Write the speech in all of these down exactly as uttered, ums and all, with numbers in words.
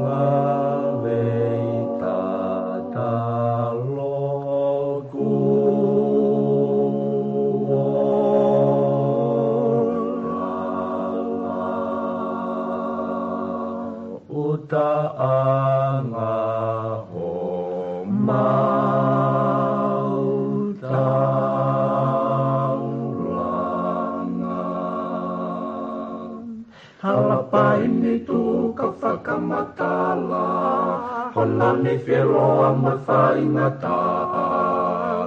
Ngāue tatalo kuo lala, ʻuta ʻanga homau taulanga. Hala paini tuku ka fakamatala, hono nifiloa mo e faingataʻa,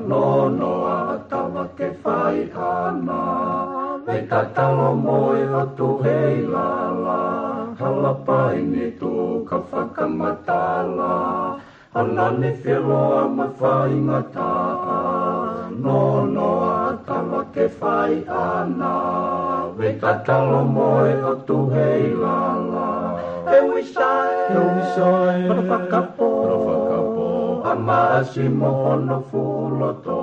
nonoa ʻa Tavake Faiʻana, vei tatalo mo e ʻOtu Heilala. Hala paini tuku ka fakamatala, hono nifiloa mo e faingataʻa, nonoa ʻa Tavake Faiʻana, vei tatalo mo e ʻOtu Heilala. He ʻuisa ē, he ʻuisa ē, hono fakapō, hono fakapō, ʻa Maʻasi mo hono fuʻu loto,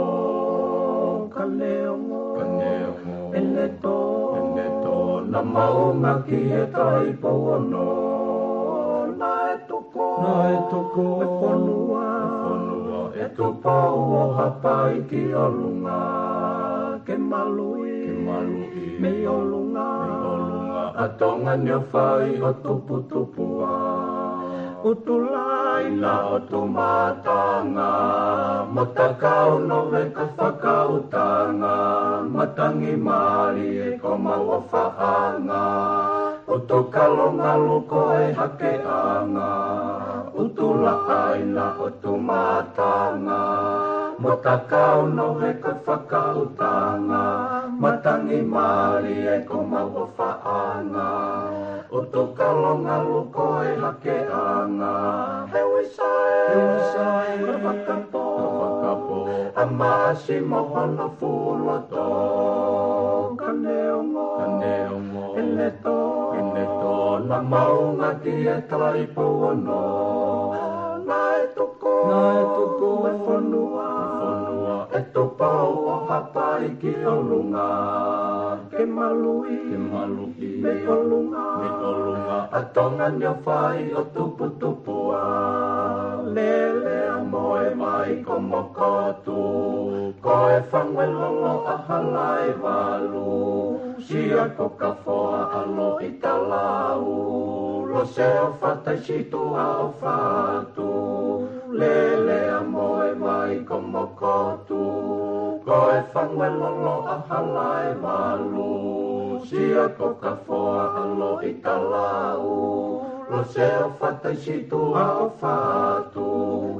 ka neongo, ka neongo ʻene tō, ʻene tō, naʻa maʻu ange ki he Taʻahine Pouono, naʻe tuku, naʻe tuku e fonua, e fonua ʻe Tupou ʻo Haʻapai ki ʻolunga, ke maluʻi, ke maluʻi mei ʻolunga, mei ʻolunga ʻa Tonga ni ʻo fai ʻo tuputupuʻa. ʻUtulai na ʻo Tumatanga, mo Takau Nove ka fakautanga, matangi mālie ko mau ʻofaʻanga, ʻUtukalongalu ko e hakeʻanga, ʻUtulaʻaina ʻo Tumatanga, mo Takau Nove ka fakautanga, matangi mālie ko mau ʻofaʻanga, ʻUtukalongalu ko e hakeʻanga. He ʻuisa ē, he ʻuisa ē, hono fakapō, hono fakapō, ʻa Maʻasi mo hono fuʻu loto, ka neongo, ka neongo ʻene tō, ʻene tō, naʻa maʻu ange ki he Taʻahine Pouono, naʻe tuku, naʻe tuku e fonua, e fonua ʻe Tupou ʻo Haʻapai ki ʻolunga, ke maluʻi, ke maluʻi mei ʻolunga, mei ʻolunga ʻa Tonga ni ʻo fai ʻo tuputupuʻa. Lele ʻa Moevaikomokotu, ko e fangu ʻe lolo ʻa Halaevalu, Siakokafoa ʻa Loʻitalau, Lose ʻo Fataisituʻa ʻo Fatu. Lele ʻa Moevaikomokotu, ko e fangu ʻe lolo ʻa Halaevalu, Siakokafoa ʻa Loʻitalau, Lose ʻo Fataisituʻa ʻo Fatu.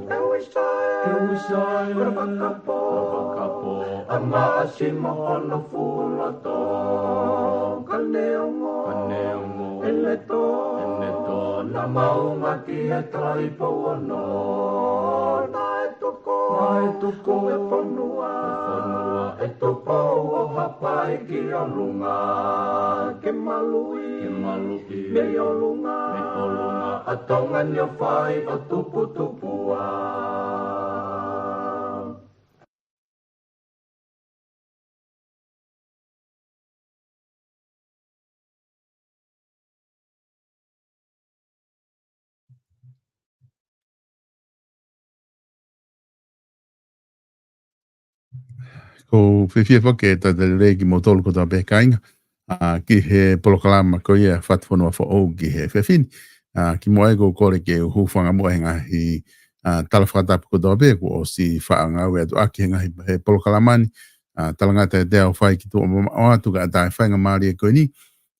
He ʻuisa ē, he ʻuisa ē, hono fakapō, hono fakapō, ʻa Maʻasi mo hono fuʻu loto, ka neongo, ka neongo ʻene tō, ʻene tō, naʻa maʻu ange ki he Taʻahine Pouono, naʻe tuku, naʻe tuku e fonua, e fonua ʻe Tupou ʻo Haʻapai ki ʻolunga, ke maluʻi, ke maluʻi mei ʻolunga, mei ʻolunga ʻa Tonga ni ʻo fai ʻo tuputupuʻa. ʻOku ou fiefia foki ke talitali lelei kimoutolu kotoa pē kāinga, ʻa, ki he polokalama ko ia Fatufonua Foʻou ki he efiafi ni. ʻA, kimuʻa ai ʻoku ou kole ke u hūfanga muʻa he ngaahi, ʻa, tala fakatapu kotoa pē kuo ʻosi faʻa ngāueʻaki he ngaahi, he polokalama ni. ʻA, talangata ʻe teau fai ki tuʻa mamaʻo atu kae ʻatā e faingamālie ko eni,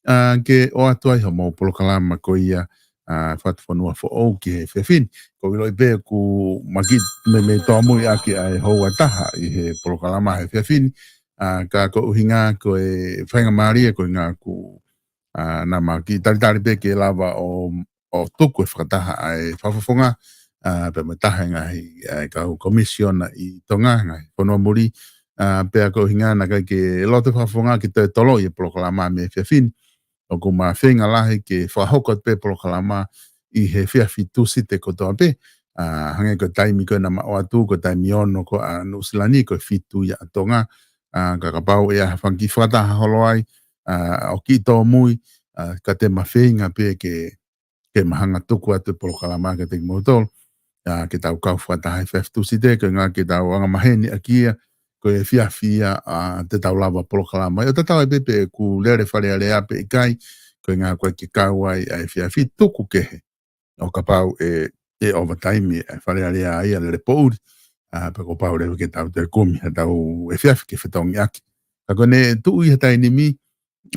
ʻa, ke ʻoatu ai hoʻomou polokalama ko ia, ʻa, Fatufonua Foʻou ki he efiafi ni. ʻOku ou ʻiloʻi pē ʻoku maki me, me tōmui ʻaki ʻa e houa ʻe taha ʻi he polokalama he efiafi ni. ʻA, ka ko e ʻuhinga ko e faingamālie ko e ʻuhinga ʻoku, ʻa, naʻa ma kiʻi talitali pē ke lava ʻo, ʻo tuku e fakataha ʻa e fakafofonga, ʻa, pea mo e taha e ngaahi, ʻa, kau komisiona ʻi Tonga, ngaahi fonua muli, ʻa, pea ko e ʻuhinga naʻe ʻikai ke loto e fakafofonga ke toe toloi e polokalama mei he efiafi ni. ʻOku ma feinga lahi ke fakahoko atu pē polokalama ʻi he efiafi Tūsite kotoa pē. ʻA, hangē ko e taimi ko ē naʻa ma ʻoatu, ko e taimi ono ko ē ʻa Nuʻusila ni, ko e fitu ia ʻa Tonga. ʻA, ka kapau ʻe ʻi ai ha fanga kiʻi fakataha holo ai, ʻa, ʻoku kiʻi tōmui, ʻa, ka te ma feinga pē ke ke mahanga tuku atu e polokalama kiate kimoutolu. ʻA, ke tau kau fakataha he efiafi Tūsite, ko e ʻuhinga ke tau angamaheni ʻaki ia, ko e efiafi ia, ʻa, te tau lava polokalama. ʻIo tatau ai pē pe ʻoku lele Fale Alea pe ʻikai, ko e ʻuhinga ko e ke kau ai ʻa e efiafi tuku kehe. ʻO kapau ʻe, ʻe overtime ʻa e Fale Alea ia lele poʻuli. ʻA, pe ko e pau leva ke tau toe kumi, ha tau efiafi ke fetongi ʻaki. Ka ko ʻene tuʻu ʻi he taimi ni,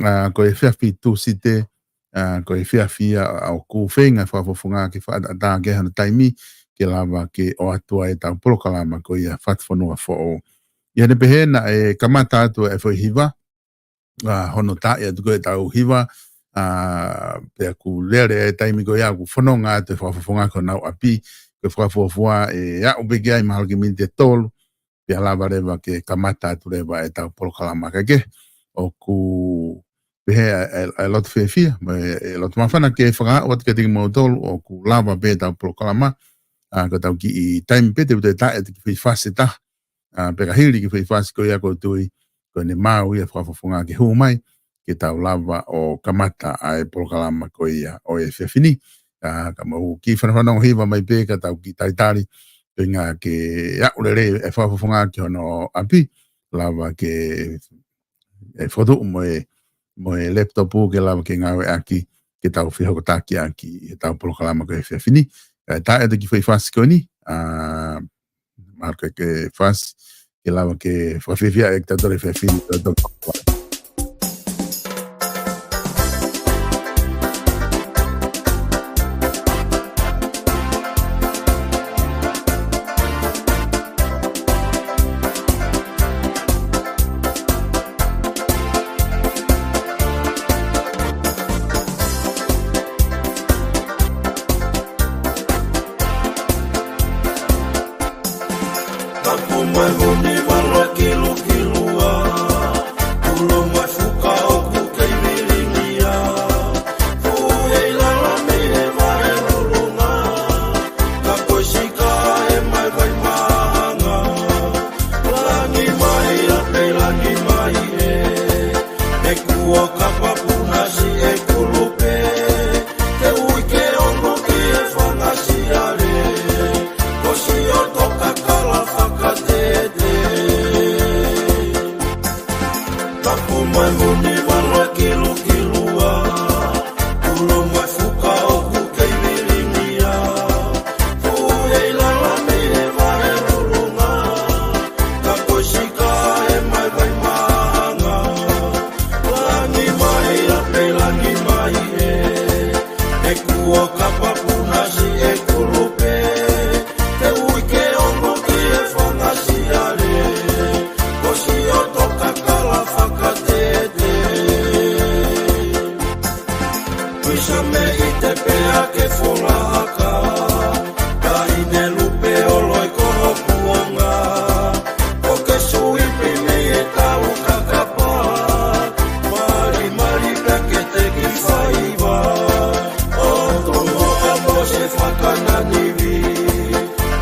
ʻa, ko e efiafi Tūsite, ʻa, ko e efiafi ia ʻoku feinga e fakafofonga ke fakaʻataʻatā ki hono taimi, ke lava ke ʻoatu ai ʻetau polokalama ko ia Fatufonua Foʻou. ʻI heʻene pehē naʻe kamata atu e foʻi hiva, ʻa, hono tā atu ko ʻetau hiva, ʻa, pea ʻoku lele e taimi ko ia ʻoku fononga atu e fakafofonga ki honau ʻapi, ko e fakafuofua ʻe aʻu pē ki ai mahalo ki he miniti ʻe tolu, pea lava leva ke kamata atu leva ʻetau polokalama. Ka ko e ʻoku pehē ʻa e, ʻa e loto fiefia, mo e, e loto māfana ke fakahā atu kiate kimoutolu ʻoku lava pē ʻetau polokalama, ʻa, ko ʻetau kiʻi taimi pē te u toe tā atu e kiʻi foʻi fasi ʻe taha, ʻa, pea ka hili e kiʻi foʻi fasi ko ia ʻoku ou tui, ko ʻene maʻu ia e fakafofonga ke hū mai, ke tau lava ʻo kamata ʻa e polokalama ko ia ʻo e efiafi ni. ʻA, ka mou kiʻi fanafanongo hiva mai pē ka tau kiʻi talitali, ko e ʻuhinga ke aʻu lelei e fakafofonga ki hono ʻapi, lava ke, ʻe fotu mo e, mo e laptop ke lava ke ngāueʻaki, ke tau fehokotaki ʻaki ʻetau polokalama ko e efiafi ni. ʻA, tā atu e kiʻi foʻi fasi ko eni, ʻa, mahalo ko e kiʻi fasi, ke lava ke fakafiefia ʻa kitautolu he efiafi ni, tau tau. Tapu mai vuni vala kilukilua, ulo mai fuka ʻoku kei vilingia, fuʻu ʻe ʻi lalo mei he vahe lulunga, ka ko e sika ʻe mai vai maʻanga, langi mai ʻapi langi mai ē, ʻe kuo kapa puna siʻi kulupe, ke ui ke ongo ki he fanga siale, ko siʻoto kakala fakatete. Tapu mai vuni vala kilukilua, ulo mai fuka ʻoku kei vilingia, fuʻu ʻe ʻi lalo mei he vahe lulunga, ka ko e sika ʻe mai vai maʻanga, langi mai ʻapi langi mai ē, ʻe kuo kapa puna siʻi kulupe, ke ui ke ongo ki he fanga siale, ko siʻoto kakala fakatete. Kuisa me ʻite pea ke fola haka, taʻahine lupe ʻo loi ko hoku onga, ko ke suipi mei he tau kakapa, malimali pea ke teki faiva, ʻo tomo amo se fakananivi,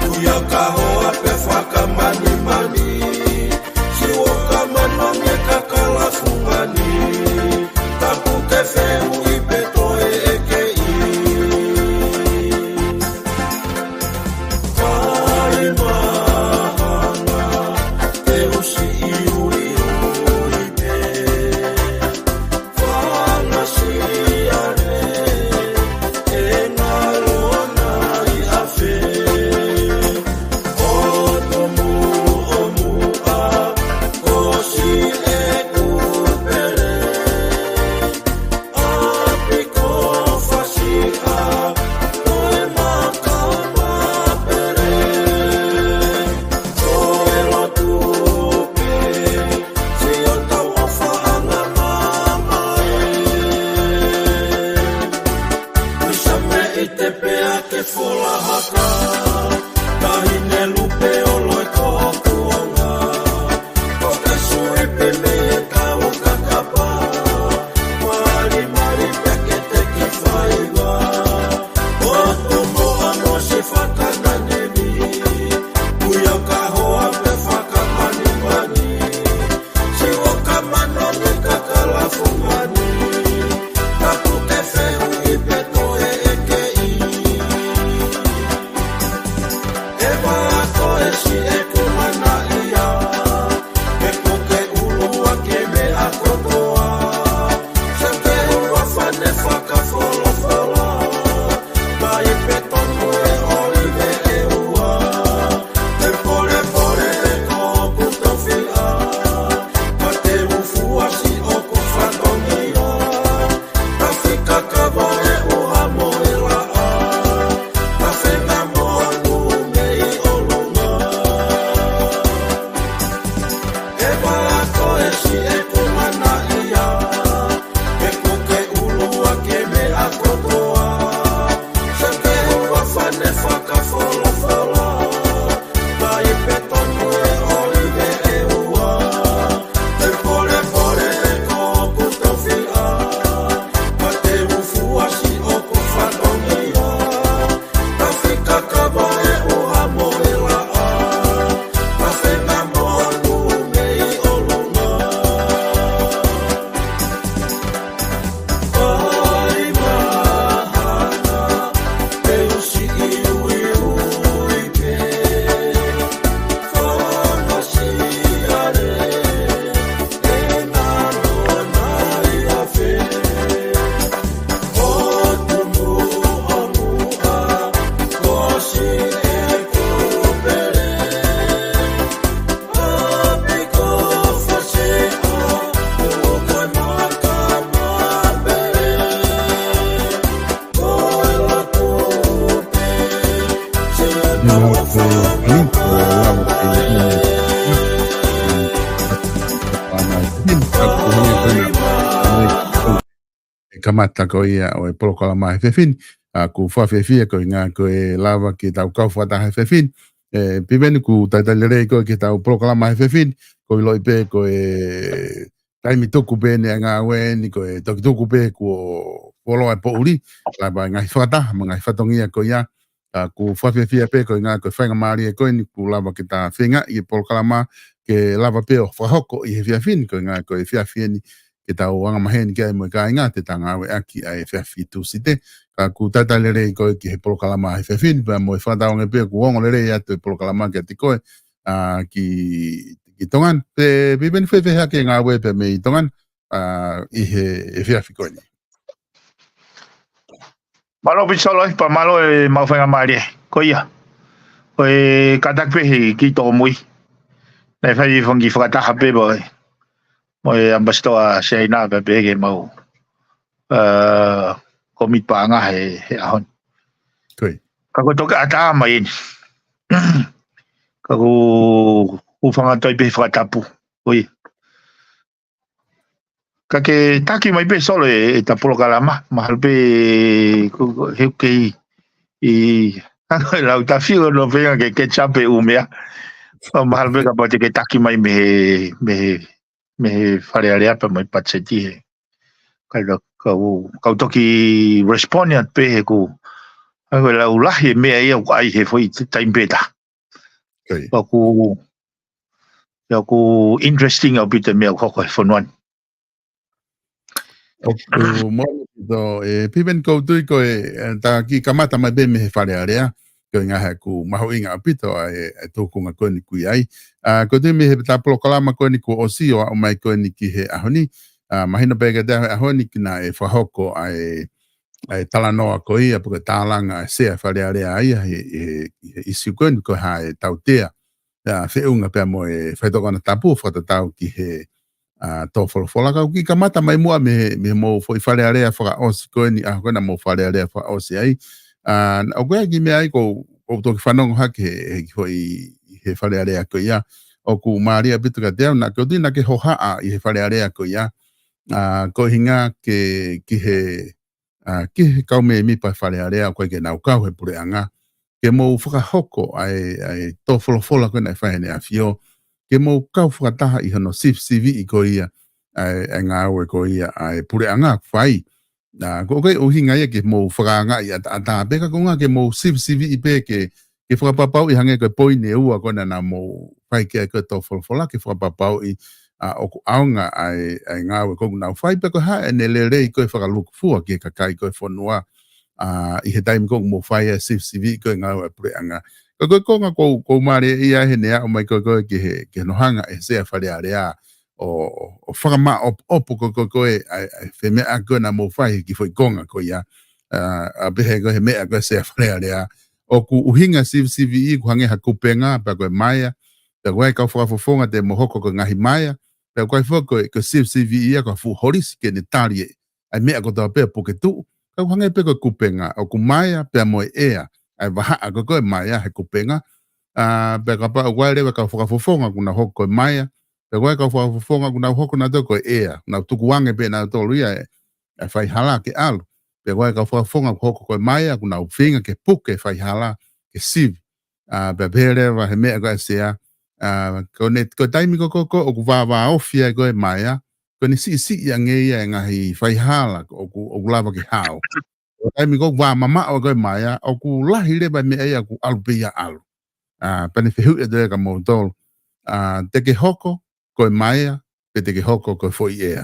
kuia kahoa pea fakamanimani, siʻo ka manonge kakala fungani, tapu ke fehuʻi pe toe ʻekeʻi. Fai mahanga, te u siʻi uiui pē. Fanga siale, ʻe ngalo nai ʻafe. ʻO tomu ʻo muʻa, ko siʻeku pele. ʻApi ko Fasiʻa, ko e maka mapele. Ko e lotu pē, siʻotau ʻofaʻanga mamae. Kuisa me ʻite pea ke fola haka, taʻahine lupe ʻo loi ko hoku onga, ko ke suipi mei he tau kakapa, malimali pea ke teki faiva, ʻo tomo amo se fakananivi, kuia kahoa pea fakamanimani, siʻo ka manonge kakala fungani, tapu ke fehuʻi pe toe ʻekeʻi. Mau ko ni ko lau ke ʻi he kamata ko ia ʻo e polokalama he efiafi ni. ʻA, ʻoku fakafiefia ko e ʻuhinga ko e lava ke tau kau fakataha he efiafi ni. ʻE, Piveni, ʻoku talitali lelei koe ki heʻetau polokalama he efiafi ni. ʻOku ou ʻiloʻi pē ko e taimi tuku pē eni ʻa e ngāue ni, ko e toki tuku pē kuo fuoloa e poʻuli, lava e ngaahi fakataha mo e ngaahi fatongia ko ia. ʻA, ʻoku fakafiefia pē ko e ʻuhinga ko e faingamālie ko eni ʻoku lava ke ta feinga ʻi he polokalama ke lava pē ʻo fakahoko ʻi he efiafi ni, ko e ʻuhinga ko e efiafi eni ke tau anga maheni ki ai mo e kāinga te ta ngāueʻaki ʻa e efiafi Tūsite. Ka ʻoku talitali lelei koe ki he polokalama he efiafi ni, pea mo e fakatauange pē ʻoku ongo lelei atu e polokalama kiate koe, ʻa, ki, ki Tonga ni. Pea, Piveni, fēfē hake e ngāue pea mei Tonga ni, ʻa, ʻi he efiafi ko eni? Mālō ʻaupito Solo, pea mālō e maʻu faingamālie. Ko ia. Ko e kātaki pē he kiʻi tōmui. Naʻe fai e fanga kiʻi fakataha pē mo e, mo e ʻamipasitoa Siaina pea pehē ke mau, ʻa, commit paʻanga he, he ʻaho ni. Ko ia. Ka ko e toki ʻatā mai eni. Ka ʻoku ou hūfanga atu ai pē he fakatapu. Ko ia. Ka ke taki mai pē Solo e, ʻeta polokalama, mahalo pē ko, ko, he ʻoku kei, ʻi, ʻa, ko e lau tafi ʻo nofenga ke, ke catch up e ʻū meʻa. ʻO mahalo pē kapau te ke taki mai mei he, mei he, mei he Fale Alea pea mo e patiseti he. Ka, ka, kau, kau toki respond atu pē he ʻoku, ʻa, ko e lau lahi e meʻa ia ʻoku ʻai he foʻi taimi pē taha. Ko ia. ʻOku, ʻoku interesting ʻaupito e meʻa ʻoku hoko he fonua ni. ʻOku moʻoni ʻaupito, ʻe, Piveni, ʻoku ou tui ko e, ʻe, ta kiʻi kamata mai pē mei he Fale Alea, ko e ʻuhinga he ʻoku mahuʻinga ʻaupito ʻa e, ʻa e tūkunga ko eni ʻoku ʻi ai. ʻA, ʻoku ou tui mei heʻeta polokalama ko eni kuo ʻosi ʻo aʻu mai ko eni ki he ʻaho ni. ʻA, mahino pē kiate au he ʻaho ni ʻoku na ʻe fakahoko ʻa e, ʻa e talanoa ko ia, pe ko e tālanga ʻa e Sea Fale Alea ia, he, he, he ʻisiū ko eni ko e hā e tautea. ʻA, feʻunga pea mo e faitoʻo konatapu fakatatau ki he, ʻa, tō folofola. Ka ʻoku kiʻi kamata mai muʻa mei he, mei he mou foʻi Fale Alea fakaʻosi ko eni, ʻa, ko ena mou Fale Alea fakaʻosi ai. ʻA, ʻoku ʻi ai e kiʻi meʻa ai ʻoku, ʻoku ou toki fanongo hake he, he kiʻi foʻi, he Fale Alea ko ia. ʻOku mālie ʻaupito kiate au, naʻa ke ʻosi naʻa ke hohaʻa ʻi he Fale Alea ko ia. ʻA, ko e ʻuhinga ke, ki he, ʻa, ki he kau mēmipa Fale Alea ʻoku ʻikai ke nau kau he puleʻanga, ke mou fakahoko ʻa e, ʻa e tō folofola ko ē naʻe fai ʻe Heʻene ʻAfio, ke mou kau fakataha ʻi hono sivisiviʻi ko ia ʻa e, ʻa e ngāue ko ia ʻa e puleʻanga ʻoku fai. ʻA, ko e ʻuhinga ia ke mou fakaangaʻi ʻataʻatā pē, ka ko e ʻuhinga ke mou sivisiviʻi pē ke, ke fakapapauʻi hangē ko e poini ʻe ua ko ena naʻa mou fai ki ai ko e tō folofola, ke fakapapauʻi ʻa, ʻoku ʻaonga ʻa e, ʻa e ngāue ko ē ʻoku nau fai, pe ko e hā ʻene lelei ko ē fakalūkufua ki he kakai ko ē ʻo e fonua, ʻa, ʻi he taimi ko ē ʻoku mou fai ai e sivisiviʻi ko ē ngāue ʻa e puleʻanga. Ka ko e konga ʻoku ou, ʻoku ou mālieʻia ai heʻene aʻu mai ko ē ko ē ki he, ki hono hanga ʻe he Sea Fale Alea ʻo, ʻo, ʻo fakamaʻopoʻopo ko ē ko ē ko ē ʻa e, ʻa e, ʻa e meʻa ko ē naʻa mou fai he kiʻi foʻi konga ko ia. ʻA, ʻa pehē ko ē he meʻa ko ē Sea Fale Alea. ʻOku ʻuhinga e sivisiviʻi ʻoku hangē ha kupenga, pea ko e maea, pea ko e kau fakafofonga te mou hoko ko e ngaahi maea, pea ko e foki ko e, ko e sivisiviʻi ia ko e fuʻu holisi ke ne tali e, ʻa e meʻa kotoa pē ʻoku puke tuʻu. Ka ʻoku hangē pē ko e kupenga, ʻoku maea pea mo e ʻea, ʻa e vahaʻa ko ē ko ē ʻo e maea he kupenga. ʻA, pea kapau ʻoku ʻi ai leva e kau fakafofonga ʻoku nau hoko ko e maea, pea ko e kau fakafofonga ʻoku nau hoko nautolu ko e ʻea, nau tukuange pē nautolu ia e, e faihala ke ʻalu. Pea ko e kau fakafofonga ʻoku hoko ko e maea, ʻoku nau feinga ke puke e faihala, ke sivi. ʻA, pea pehē leva he meʻa ko ē ʻa e Sea, ʻa, ko ʻene, ko e taimi ko ē ko ē ko ē ʻoku vāvāofi ai ko ē e maea, ko ʻene siʻisiʻi ange ia e ngaahi faihala ʻoku, ʻoku lava ke hao. Ko e taimi ko ē ʻoku vāmamaʻo ai ko ē e maea, ʻoku lahi leva e meʻa ia ʻoku ʻalu pē ia ʻalu. ʻA, pea ne fehuʻi atu ia kia moutolu. ʻA, te ke hoko ko e maea, pe te ke hoko ko e foʻi ʻea.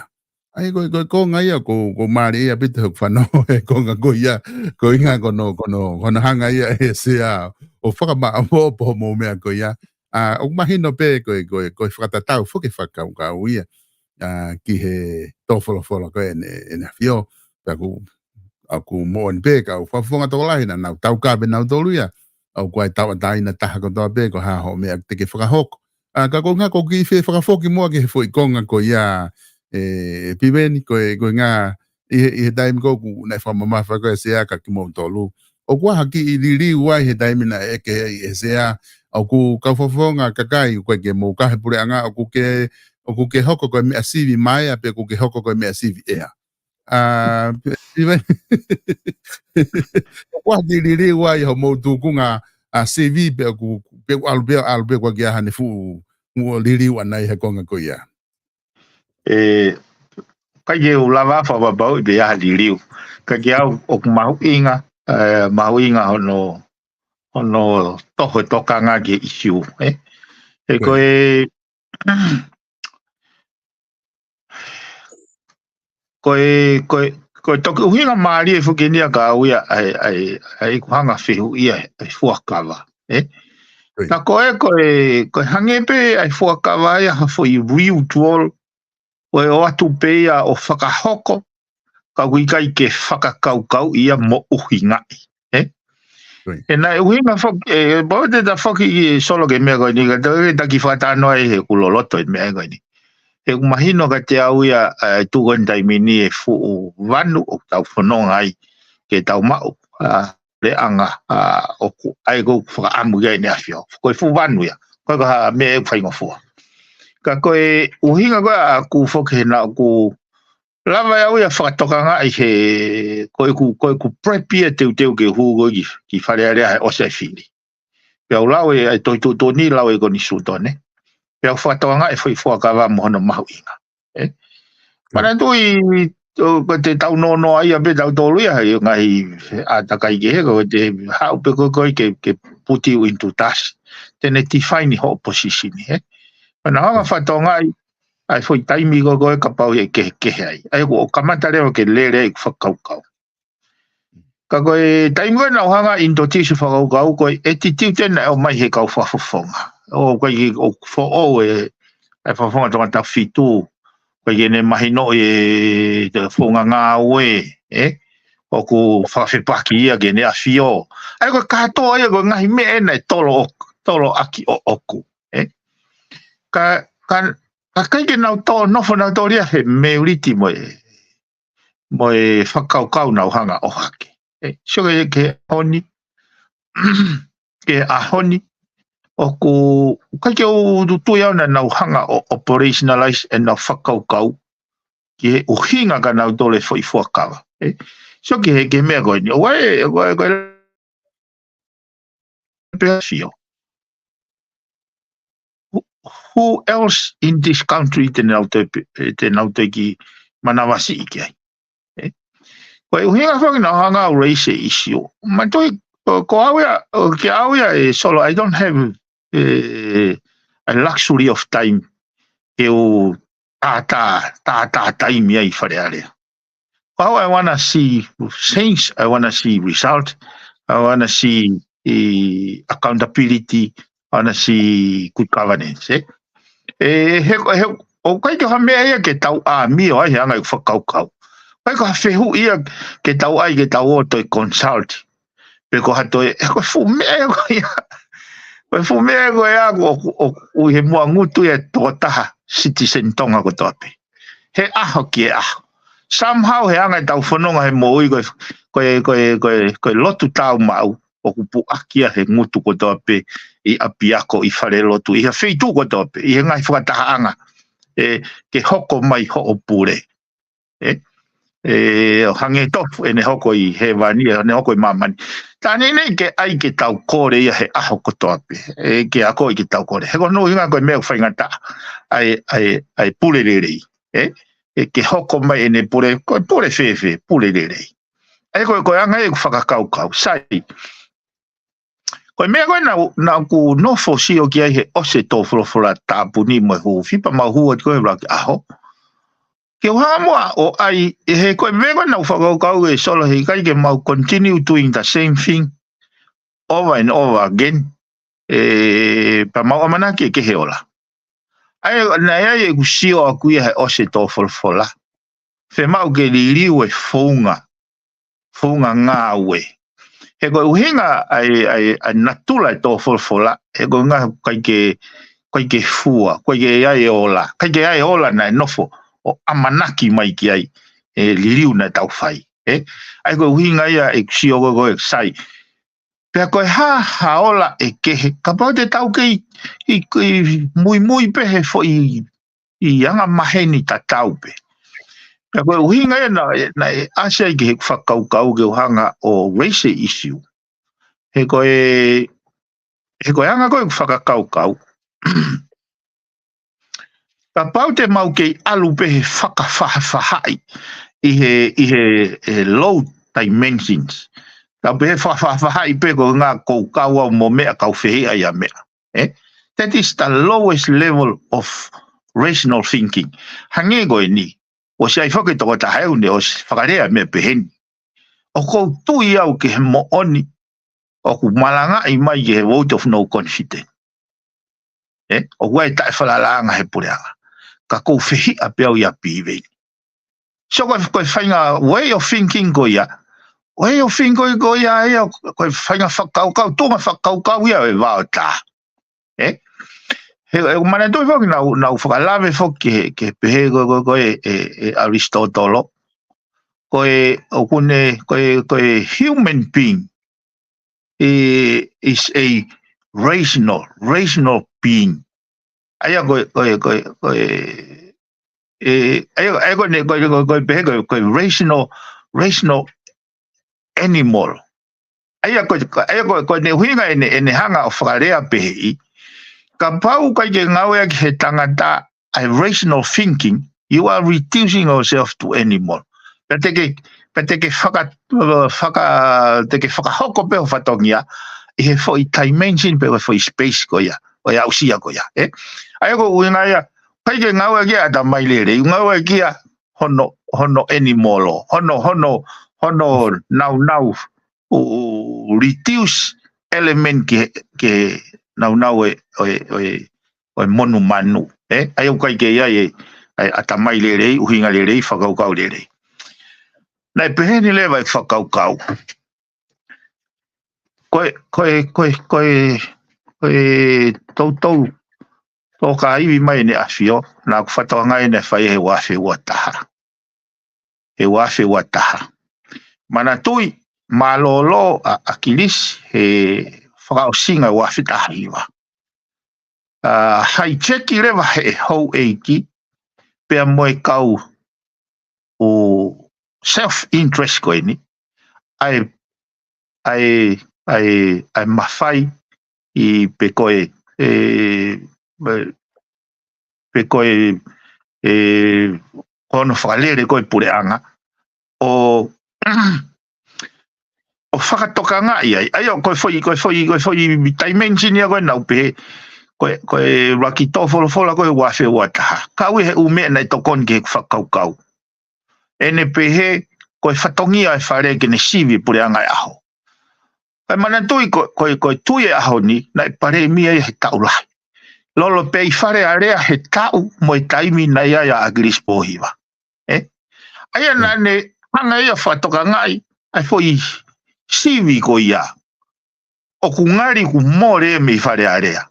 ʻA ia ko e, ko e konga ia ʻoku, ʻoku ou mālieʻia ʻaupito he ʻoku ou fanongo he konga ko ia, ko e ʻuhinga ko hono, ko hono, ko hono hanga ia ʻe he Sea ʻo fakamaʻopoʻopo hoʻomou meʻa ko ia. ʻA, ʻoku mahino pē ko e, ko e, ko e fakatatau foki e fakakaukau ia, ʻa, ki he tō folofola ko ē ʻa Heʻene, ʻEne ʻAfio. Pea ʻoku, ʻoku moʻoni pē e kau fakafofonga tokolahi naʻa nau taukave nautolu ia. ʻOku ʻi ai e tauʻatāina taha kotoa pē ko e hā hoʻo meʻa te ke fakahoko. ʻA, ka ko e ʻuhinga ʻoku ou kiʻi fie fakafoki muʻa ki he foʻi konga ko ia, ʻe, Piveni, ko e, ko e ʻuhinga ʻi he, ʻi he taimi ko ē ʻoku ne fakamamafa ko ē e Sea kia kimoutolu, ʻOku ʻi ai ha kiʻi liliu ai he taimi naʻe ʻeke ai ʻe he sea, ʻoku kau fakafofonga kakai, ʻoku ʻikai ke mou kau he puleʻanga, ʻoku ke, ʻoku ke hoko ko e meʻa sivi mai, ʻa pē ʻoku ke hoko ko e meʻa sivi ʻea. ʻA, pe, pe, ʻoku ʻi ai ha kiʻi liliu ai homou tūkunga, ʻa, sivi pē ʻoku, pē ʻoku ʻalu pē, ʻalu pē ʻoku ʻikai ke ʻi ai haʻane fuʻu, fuʻu liliu ʻana ʻi he konga ko ia. ʻE, ʻikai ke u lava fakapapauʻi pe ʻi ai ha liliu. Ka ko au ʻoku mahuʻinga, ʻe, mahuʻinga hono, hono toho e tokanga ki he ʻisiū, ē? ʻE ko e, ko e, ko e, ko e toki ʻuhinga mālie foki eni ia ka au ia ʻai, ʻai, ʻai ku hanga fehuʻia e fuakava, ē? Ka ko e, ko e, ko e hangē pē ʻa e fuakava ia ha foʻi withdrawal, ʻo e ʻoatu pē ia ʻo fakahoko, ka ʻoku ʻikai ke fakakaukau ia mo ʻuhingaʻi, ē? He naʻe ʻuhinga foki, ʻe, pau te ta foki ʻi Solo ki he meʻa ko eni, ka te, te ta kiʻi fakatalanoa ʻi he ʻoku loloto e meʻa ko eni. He ʻoku mahino kiate au ia, ʻe, tuʻu ko eni taimi ni e fuʻu vanu ʻoku tau fononga ai ke tau maʻu, ʻa, leʻanga, ʻa, ʻoku ʻai ko ʻeku fakaʻamu ia ʻEne ʻAfio. Ko e fuʻu vanu ia. Ko e ka ha meʻa ʻoku faingofua. Ka ko e ʻuhinga ko ē ʻaku foki he naʻa ku lava ʻe au ia fakatokangaʻi he, ko ʻeku, ko ʻeku prep ia teuteu ke hū ko ē ki, ki Fale Alea he ʻosi ʻa e fili. Pea u lau e, ʻa e Tohi Tuʻutuʻuni, lau e Konisitūtone. Pea u fakatokangaʻi e foʻi fuakava mo hono mahuʻinga. Ē? Manatuʻi, ʻo, ko ʻete tau nonoa ia pē tautolu ia, ʻi he ngaahi ʻātakai kehe, ko ʻete haʻu pē ko ē ke, ke put you into task. Te ne define hoʻo position, ē? Mana hanga fakatokangaʻi, ʻa e foʻi taimi ko ē kapau ʻe kehekehe ai. ʻA ia ʻoku ou kamata leva ke lele ai ʻeku fakakaukau. Ka ko e taimi ko ē naʻa ku hanga ʻo introduce e fakakaukau, ko e attitude naʻe ʻomai he kau fakafofonga. ʻOku ʻikai ke, ʻoku foʻou e, ʻa e fakafofonga Tongatapu fitu, ʻoku ʻikai ke ne mahinoʻi e, e founga ngāue, ē? ʻOku fakafepaki ia ki Heʻene ʻAfio. ʻA ia ko e kātoa ia ko e ngaahi meʻa ena ʻe tolo ʻo, tolo ʻaki ʻoʻoku, ē? Ka, ka, ka ʻikai ke nau tō nofo nautolu ia he meuliti mo e, mo e fakakaukau naʻa ku hanga ʻo ʻohake. Ē, sio ki he, ki he ʻaho ni, ki he ʻaho ni, ʻoku, ʻikai ke u tui au naʻa nau hanga ʻo operationalize ʻenau fakakaukau ki he ʻuhinga kia nautolu e foʻi fuakava. Ē, sio ki he, ki he meʻa ko eni. ʻOua ē, ʻoua ē, ʻoua ē, pea sio. Who, who else in this country te nau toe pe-, te nau toe kiʻi manavasiʻi ki ai? Ē? Ko e ʻuhinga foki naʻa ku hanga ʻo raise e ʻisiū. Manatuʻi, ko, ko au ia, ʻo, ki au ia ē Solo, I don't have, ē, a luxury of time ke u tā, tā, tā, tā taimi ai Fale Alea. Ko au, I wanna see change, I wanna see result, I wanna see, ē, accountability, I wanna see good governance, ē? Ē, he, he, ʻoku ʻikai ko ha meʻa ia ke tau ʻāmio ai he anga ʻeku fakakaukau. ʻIkai ko ha fehuʻi ia ke tau ʻai ke tau ō ʻo toe consult. Pe ko ha toe, ē, ko e fuʻu meʻa ia ko ia. Ko e fuʻu meʻa ia ko ia, ʻoku, ʻoku, ʻoku ʻi he muʻa ngutu ia e tokotaha citizen Tonga kotoa pē. He ʻaho ki he ʻaho. Somehow he anga ʻetau fononga he moʻui ko e, ko e, ko e, ko e, ko e lotu tāumaʻu, ʻoku puʻaki ia he ngutu kotoa pē ʻi ʻapiako, ʻi falelotu, ʻi ha feituʻu kotoa pē, ʻi he ngaahi fakatahaʻanga, ē, ke hoko mai hoʻo pule. Ē? Ē, ʻo hangē tofu ʻene hoko ʻi hēvani, ʻene hoko ʻi māmani. Tā neʻineʻi ke ʻai ke tau kole ia he ʻaho kotoa pē. Ē, ke akoʻi ke tau kole. He ko hono ʻuhinga ko e meʻa ʻoku faingataʻa. ʻA e, ʻa e, ʻa e pule lelei. Ē? Ē, ke hoko mai ʻene pule, ko e pule fēfē, pule lelei. ʻA ia ko e, ko e anga ia ʻeku fakakaukau. Sai. Ko e meʻa ko ē naʻa, naʻa ku nofo ʻo sio ki ai he ʻosi e tō folofola tāpuni mo e hū, fipa mau hū atu ko ē he ʻuluaki ʻaho. Ke u hanga muʻa ʻo ʻai, ē, he ko e meʻa ko ē naʻa ku fakakaukau ē Solo he ʻikai ke mau continue doing the same thing over and over again. Ē, pea mau ʻamanaki ʻe kehe ola. ʻA ia, naʻe ʻi ai ʻeku sio ʻaku ia he ʻosi e tō folofola. Fiemaʻu ke liliu e founga, founga ngāue. He ko e ʻuhinga ʻa e, ʻa e, ʻa e natula e tō folofola, he ko e ʻuhinga ʻikai ke, ʻikai ke fua, ʻikai ke ʻi ai e ola, ʻikai ke ʻi ai e ola naʻe nofo ʻo ʻamanaki mai ki ai, ē, liliu naʻa tau fai. Ē? ʻA ia ko e ʻuhinga ia ʻeku sio ko ē ko ē Sai. Pea ko e hā ha ola ʻe kehe, kapau te tau kei, ʻi, ʻi muimui pē he foʻi, ʻi anga maheni tatau pē. Pea ko e ʻuhinga ia naʻe, naʻe ʻasi ai ki heʻeku fakakaukau ke u hanga ʻo raise e issue. He ko e, he ko e anga ko ē ʻeku fakakaukau. Kapau te mau kei ʻalu pē he fakafaʻafaʻahi ʻi he, ʻi he, he low dimensions. Tau pehē fakafaʻafaʻahi pē ko e ngaahi kou kau au mo meʻa kau fehiʻa ia meʻa. Eh? That is the lowest level of rational thinking. Hangē ko eni, ʻosi ʻi ai foki e tokotaha ʻe ʻunu ʻosi fakalea meʻa peheni. ʻOku ou tui au ki he moʻoni, ʻoku malangaʻi mai ki he vote of no confidence. Eh? ʻOku ʻi ai e taʻefalalaʻanga he puleʻanga. Ka ʻoku ou fehiʻa pē au ia Piveni. So ko e, ko e faʻahinga way of thinking ko ia. Way of thinking ko ia, ia, ko e faʻahinga fakakaukau, tuʻunga fakakaukau ia ʻo e vaotā. Eh? He, he ʻoku ou manatuʻi foki naʻá ku, naʻá ku fakalave foki ki he, ki he pehē ko, ko, ko e, e, e ʻAlisitōtolo. Ko e, ʻoku ne, ko e, ko e human being, eh, is a rational, rational being. ʻA ia ko e, ko e, ko e, ko e, eh, ʻa ia, ʻa ia ko ʻene, ko e, ko e, ko e pehē ko e, ko e rational, rational animal. ʻA ia ko e, ʻa ia ko e, ko ʻene ʻuhinga ʻene, ʻene hanga ʻo fakalea pehē ʻi. Kapau ʻoku ʻikai ke ngāueʻaki he tangata ʻa e rational thinking, you are reducing yourself to animal. Pea te ke, pea te ke faka-, faka-, te ke fakahoko pē hoʻo fatongia ʻi he foʻi dimension pe ko e foʻi space ko ia, ʻo e aʻusia ko ia, eh? ʻA ia ko e ʻuhinga ia, ʻikai ke ngāueʻaki ʻa e ʻatamai lelei, ngāueʻaki ia hono, hono animal, hono, hono, hono naunau, ʻo, ʻo reduce element ki he, ki he naunau ʻo e, ʻo e, ʻo e, ʻo e monumanu, eh? ʻA ia ʻoku ʻikai ke ʻi ai e, ʻa e ʻatamai lelei, ʻuhinga lelei, fakakaukau lelei. Naʻe peheni leva e fakakaukau. Ko e, ko e, ko e, ko e, ko e toutou tōkaivi mai ʻEne ʻAfio, naʻá ku fakatokangaʻi naʻe fai he ua afe ua taha. He ua afe ua taha. Manatuʻi, mālōlō ʻa, ʻa ʻAkilisi he fakaʻosinga ua afe taha hiva. ʻA, hijack leva he houʻeiki, pea mo e kau ʻo self-interest ko eni, ʻa e, ʻa e, ʻa e, ʻa e mafai ʻi pe ko e, e, pe ko e, e, ko hono fakalele ko e puleʻanga, ʻo, ʻo fakatokangaʻi ai. ʻA ia, ko e foʻi, ko e foʻi, ko e foʻi dimension ia ko ē naʻá ku pehē, ko e, ko e ʻuluaki tō folofola ko ē ua afe ua taha. Kau ʻi he ʻū meʻa naʻe tokoni ki heʻeku fakakaukau. ʻEne pehē, ko e fatongia e fale ke ne sivi puleʻanga e ʻaho. Kae manatuʻi ko, ko, ko e Tuʻi ʻo e ʻaho ni, naʻe palēmia ia he taʻu lahi. Lolo pē ʻi Fale Alea he taʻu mo e taimi naʻe ʻi ai ʻa ʻAkilisi Pōhiva. Eh? ʻA ia naʻá ne hanga ia ʻo fakatokangaʻi, ʻa e foʻi sivi ko ia. ʻOku ngali ʻoku mole mei Fale Alea.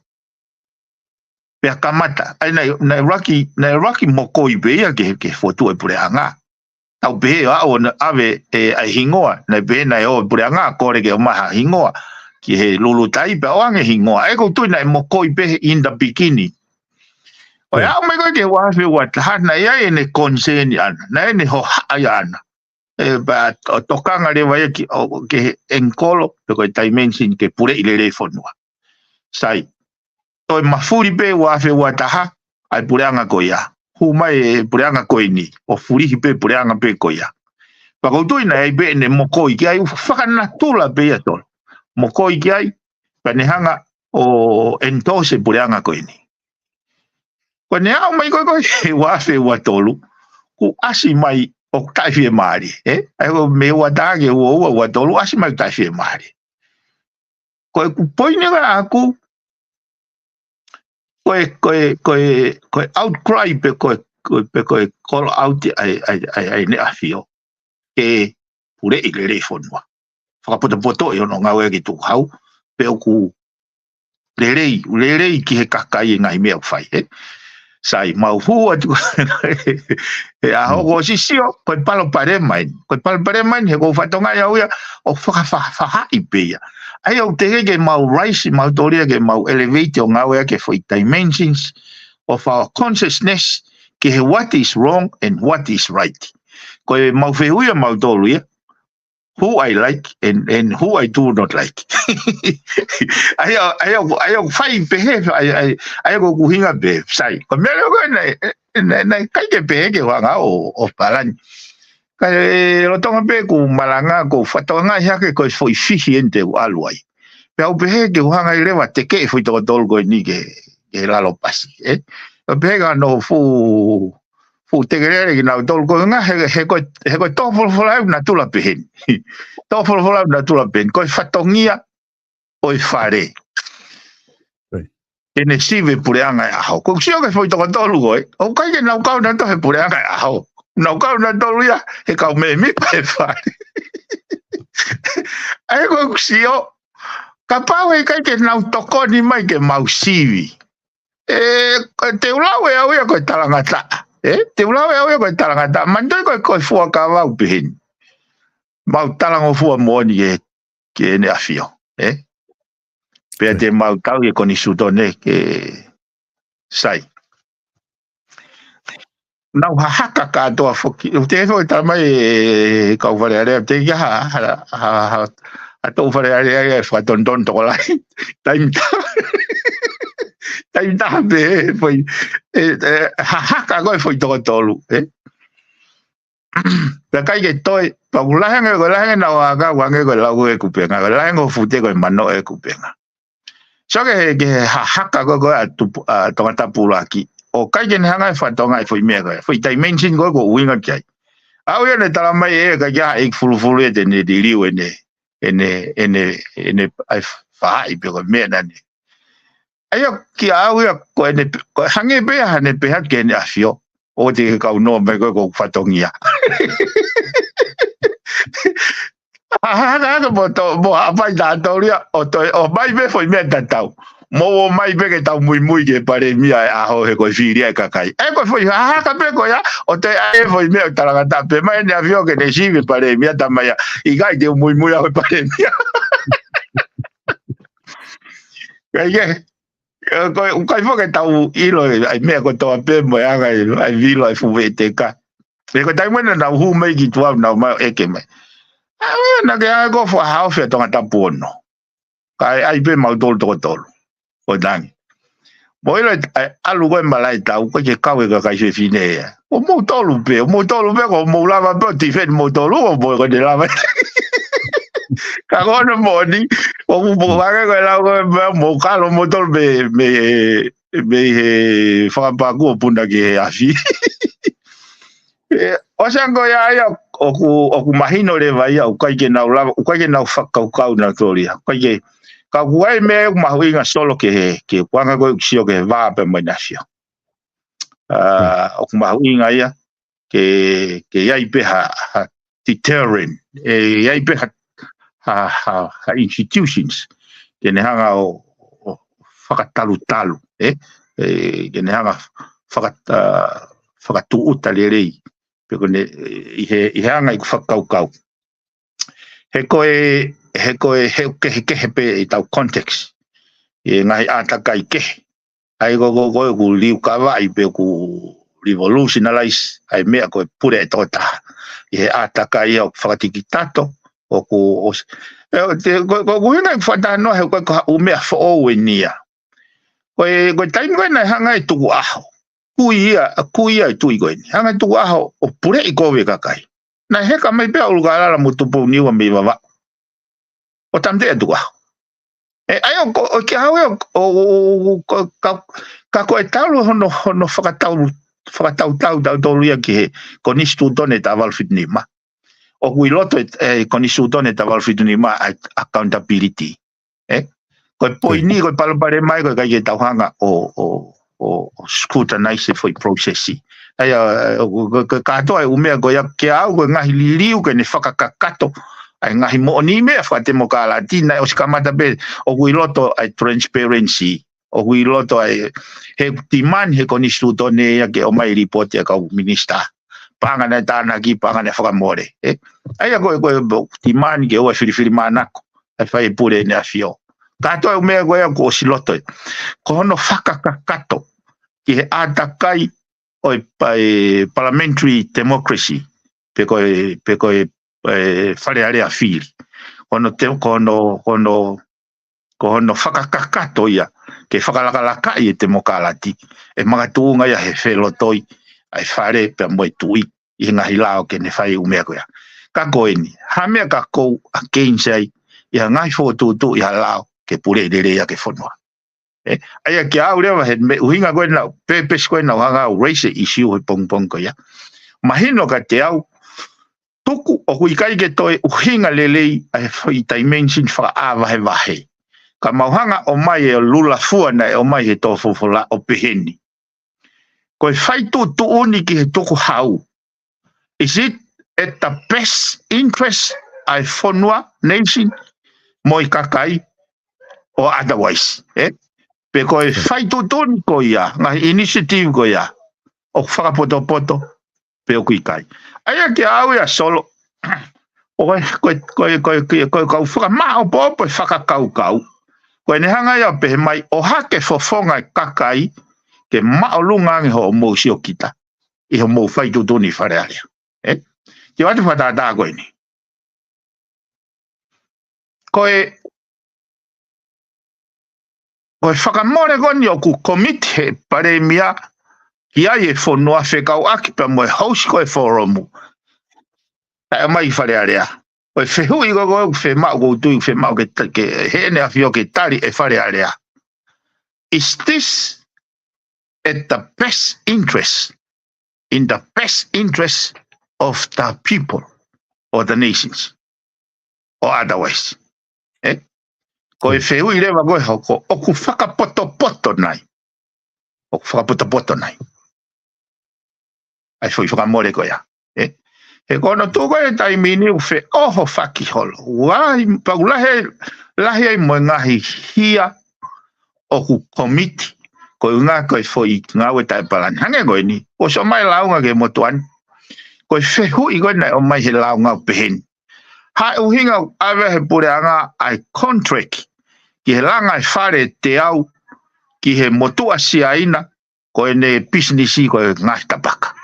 Pea kamata, ʻa ia naʻe, naʻe ʻuluaki, naʻe ʻuluaki mokoi pē ia ke, ke fotu e puleʻanga. Tau pehē ʻo aʻu ʻo ʻave e, ʻa e hingoa, naʻe pehē naʻe ō e puleʻanga, kole ke ʻomai ha hingoa, ki he lulutai pea ʻoange hingoa. ʻA ia ʻoku ou tui naʻe mokoi pē he in the beginning. ʻO aʻu mai ko ē ki he ua afe ua taha, naʻe ʻi ai ʻene concern ʻaʻana, naʻe ʻi ai ʻene hohaʻa ʻaʻana. E, pea ʻo tokanga leva ia ki, ʻo, ki he angle, pe ko e dimension ke puleʻi lelei fonua. Sai, toe mafuli pē ua afe ua taha, ʻa e puleʻanga ko ia. Hū mai e puleʻanga ko eni, ʻo fulihi pē puleʻanga pē ko ia. Pea ʻoku ou tui naʻe ʻi ai pē ʻene mokoi ki ai, ʻoku fakanatula pē ia tolo. Mokoi ki ai, pea ne hanga ʻo endorse e puleʻanga ko eni. Ko ʻene aʻu mai ko ē ko ē he ua afe ua tolu, kuo ʻasi mai ʻoku taʻefiemālie, eh? ʻA ia ko e mei he ua taha ki he ua ua, ua tolu, ʻasi mai ʻoku taʻefiemālie. Ko ʻeku poini ʻaʻaku, ko e, ko e, ko e, ko e outcry pe ko e, ko e, pe ko e call out ʻa e, ʻa e, ʻa e, ʻa ʻEne ʻAfio ke puleʻi lelei fonua. Fakapotopoto ʻi hono ngāueʻaki e tukuhau, pe ʻoku lelei, lelei ki he kakai e ngaahi meʻa ʻoku fai, eh? Sai, mau hū atu, he ʻaho kuo ʻosi sio, ko e palopalema eni. Ko e palopalema eni, he ʻoku ou fakatokangaʻi au ia, ʻoku fakafaʻafaʻahi pē ia. ʻA ia ʻoku teʻeki ke mau rise, mau tōlia ke mau elevate ʻo ngāueʻaki e foʻi dimensions of our consciousness ki he what is wrong and what is right. Ko e mau fehuʻi ʻa mautolu ia, who I like and, and who I do not like. ʻA ia, ʻa ia, ʻa ia ʻoku fai pehē, ʻa ia, ʻa ia, ʻa ia ko e ʻuhinga pē, sai. Ko e meʻa leva ko ē naʻe, naʻe, naʻe ʻikai ke pehē ke u hanga ʻo, ʻo palani. Ka e lolotonga pē ʻeku malanga, ʻoku ou fakatokangaʻi hake ko e foʻi fihi eni te u ʻalu ai. Pea u pehē ke u hanga ʻe leva ʻo teke e foʻi toko tolu ko eni ki he, ki he lalo pasi, ē? Pea u pehē ka nau fuʻu, fuʻu tekelele kinautolu ko e ngaahi, he, he ko e, he ko e tō folofola ʻa e natula pehē ni. Tō folofola ʻa e natula pehē ni. Ko e fatongia ʻo e fale. Right. ʻEne sivi e puleʻanga ʻo e ʻaho. Ko e sio ki he foʻi toko tolu ko ē, ʻoku ʻikai ke nau kau nautolu he puleʻanga ʻo e ʻaho. Nau kau nautolu ia he kau mēmipa ʻo e fale. ʻA ia ko e sio, kapau he ʻikai ke nau tokoni mai ke mau sivi. Ē, ko e te u lau ʻe au ia ko e talangataʻa. Ē, te u lau ʻe au ia ko e talangataʻa. Manatuʻi ko e, ko e fuakava ʻoku pehē ni. Mau talangofua moʻoni ki he, ki heʻene ʻAfio. Ē? Pea te mau tau ki he konisitūtone ke sai. Nau hahaka kātoa foki. ʻOku te foki tala mai e kau Fale Alea, te ia ha, ha, ha, ha, ha toʻu Fale Alea ʻe fakatonutonu tokolahi. Taimi taha. Taimi taha pē, foʻi, e, e, hahaka ko e foʻi toko tolu, ē? Pea ʻikai ke toe, pea ʻoku lahi ange, ko e lahi ange naʻa ku hanga, ʻoku hangē ko e lau ʻeku kupenga, ko e lahi ange ʻo fute ko e mano ʻeku kupenga. So ke he, ke he hahaka ko ē ko ē ʻa tupu, ʻa Tongatapu ʻuluaki. ʻOku ʻikai ke ne hanga ʻe he fatongia ʻo e foʻi meʻa ko ē, foʻi dimension ko ē ʻoku ou ʻuhinga ki ai. ʻA ia naʻe tala mai ē, ʻikai ke ʻi ai ha ʻeiki fulufulu ia te ne liliu ʻene, ʻene, ʻene, ʻene, ʻai faʻahi pe ko e meʻa naʻa ne. ʻA ia kia au ia, ko ʻene, ko e hangē pē ia haʻane pehē ki heʻene ʻAfio. ʻOua te ke kau noa mai ko ē ko hoku fatongia. Ha, ha, ha, ha, mo to, mo haʻu mai tautolu ia, ʻo toe, ʻomai pē foʻi meʻa tatau. Mou ō mai pē ke tau muimui ki he palēmia ʻo e ʻaho he ko e fili ʻa e kakai. Ē ko e foʻi hahaka pē ko ia, ʻo toe ʻai e foʻi meʻa ʻo talangataʻa pē mai ʻene ʻAfio ke ne sivi e palēmia, tala mai ia, ʻikai te u muimui au he palēmia. ʻIkai ke, ē, ko e, ʻoku ʻikai foki ke tau ʻilo e, ʻa e meʻa kotoa pē mo e anga e, ʻa e vilo e fuʻu veʻeteka. Ē ko e taimi ena naʻa nau hū mai ki tuʻa, nau mai ʻo ʻeke mai. ʻA, naʻa ke anga ko e fakahaofi ʻa Tongatapu ono. Kae ʻai pē mautolu toko tolu. ʻO tangi. Mou ʻilo e, ʻa e ʻalu ko ē malaʻe tau, ʻoku ʻikai ke kau e kakai fefine ia. ʻO moutolu pē, ʻo moutolu pē, ko mou lava pē ʻo tifeni moutolu, ʻo mou ko te lava. Ka ko hono moʻoni, ʻoku mou hangē ko e lau ko ē, mou kalo moutolu mei, mei, mei he fakapaku ʻo puna ki he afi. Ē, ʻosi ange ko ia ia, ʻoku, ʻoku mahino leva ia, ʻoku ʻikai ke nau lava, ʻoku ʻikai ke nau fakakaukau nautolu ia. ʻOku ʻikai ke, ka ʻoku ʻi ai e meʻa ʻoku mahuʻinga solo ki he, ki he kuonga ko ē ʻoku sio ki he vā pea mo ʻene ʻAfio. ʻA, ʻoku mahuʻinga ia, ke, ke ʻi ai pē ha, ha deterrent, ē, ʻi ai pē ha, ha, ha, ha institutions, ke ne hanga ʻo, ʻo fakatalutalu, ē, ē, ke ne hanga faka-, ʻa, fakatūʻuta lelei, pe ko ʻene, ʻi he, ʻi he anga ʻeku fakakaukau. He ko e, he ko e, he kehekehe pē ʻetau context, ʻi he ngaahi ʻātakai kehe. ʻA ia ko, ko, ko ʻeku liukavaʻi pe ʻoku revolutionize ʻa e meʻa ko e pule ʻe tokotaha. ʻI he ʻātakai ia ʻoku fakatikitato, ʻoku, ʻo, ē, te, ko, ko, ʻoku ʻuhinga ʻeku fakatalanoa he ko e, ko ha ʻū meʻa foʻou eni ia. Ko e, ko e taimi ko ē naʻe hanga ʻe Tukuʻaho. Kui ia, kui ia e tuʻi ko eni. Hanga ʻe Tukuʻaho ʻo puleʻi kovi e kakai. Naʻe heka mai pē ʻa ʻUlukālala mo Tupouniua mei Vavaʻu. ʻO tāmateʻi ʻa Tukuʻaho. Ē, ʻa ia ʻoku, ʻoku ʻikai ke ʻi ai ha, ʻo, ʻo, ʻo, ʻo, ka, ka, ka ko e talu hono, hono fakatau, fakatautau tautolu ia ki he konisitūtone taha valu fitu nima. ʻOku ʻi loto e, e konisitūtone taha valu fitu nima ʻa e accountability. Ē? Ko e poini, ko e palopalema ia, ko e ʻikai ke tau hanga ʻo, ʻo, ʻo, ʻo scrutinize e foʻi process. ʻA ia, ʻo, ko, ko, kātoa e ʻū meʻa ko ia, kia au ko e ngaahi liliu ke ne fakakakato ʻa e ngaahi moʻoniʻi meʻa fakatemokalati, naʻe ʻosi kamata pē, ʻoku ʻi loto ʻa e transparency, ʻoku ʻi loto ʻa e, he demand he konisitūtone ia ke ʻomai lipooti ʻa e kau minisitā. Paʻanga naʻe tānaki, paʻanga naʻe fakamole. Ē? ʻA ia ko e, ko e demand ke ʻoua ʻe filifilimānako. ʻa e fai ʻe Pule ʻEne ʻAfio. Kātoa e ʻū meʻa ko ia kuo ʻosi loto ia. Ko hono fakakakato ki he ʻātakai ʻo e pa-, e parliamentary democracy, pe ko e, pe ko e, e Fale Alea fili. Ko hono te-, ko hono, ko hono, ko hono fakakakato ia ke fakalakalakaʻi e temokalati, ʻe makatuʻunga ia he felotoi ʻa e fale pea mo e tuʻi ʻi he ngaahi lao ke ne fai e ʻū meʻa ko ia. Ka ko eni, ha meʻa ka kou against ai, ʻi ha ngaahi fokotuʻutuʻu ʻi ha lao ke puleʻi lelei ʻaki e fonua. ʻE, ʻa ia kia au leva he meʻa ʻuhinga ko ena, purpose ko ena ʻoku hanga ʻo raise e issue he pongipongi ko ia. Mahino kiate au, tuku ʻoku ʻikai ke toe ʻuhinga lelei ʻa e foʻi dimension fakaʻā vahevahe. Ka mau hanga ʻo ʻomai e lula fua naʻe ʻomai he tō fofola ʻo pehē ni. Ko e fai tuʻutuʻuni ki he tukuhau. Is it at the best interest ʻa e fonua, nation, mo e kakai, or otherwise, ē? Pe ko e fai tuʻutuʻuni ko ia, ngaahi initiative ko ia, ʻoku fakapotopoto, pe ʻoku ʻikai. ʻA ia kia au ia Solo, ʻo e, ko e, ko e, ko e, ko e, ko e kau fakamaʻopoʻopo e fakakaukau. Ko ʻene hanga ia ʻo pehē mai ʻohake fofonga e kakai, ke māʻolunga ange hoʻomou siokita ʻi hoʻomou fai tuʻutuʻuni Fale Alea. Ē? Te u ʻoatu fakatātā ko eni. Ko e, ko e fakamole ko eni ʻoku komiti he palēmia ki ai e fonua fekauʻaki pea mo e host ko e foromu. Taʻe mai Fale Alea. Ko e fehuʻi ko ē ʻoku fiemaʻu, ʻoku ou tui fiemaʻu ke ta-, ke ʻEne ʻAfio ke tali ʻe Fale Alea. Is this at the best interest, in the best interest of the people or the nations or otherwise? Ē? Ko e fehuʻi leva ko ē hoko, ʻoku fakapotopoto nai. ʻOku fakapotopoto nai ʻa e foʻi fakamole ko ia. Ē? He ko hono tuʻu ko ē he taimi ni ʻoku feʻohofaki holo. Ua i pau lahi, lahi ai mo e ngaahi hia ʻoku komiti. Ko e ʻuhinga ko e foʻi ngāue taʻepalani. Hangē ko eni, ʻosi ʻomai lāunga ki he motuʻa ni. Ko e fehuʻi ko ē naʻe ʻomai he lāunga ʻo pehē ni. Ha ʻuhinga ʻoku ʻave he puleʻanga ʻa e contract ki he langa e fale ʻe teau ki he motuʻa Siaina, ko ʻene pisinisi ko e ngaahi tapaka.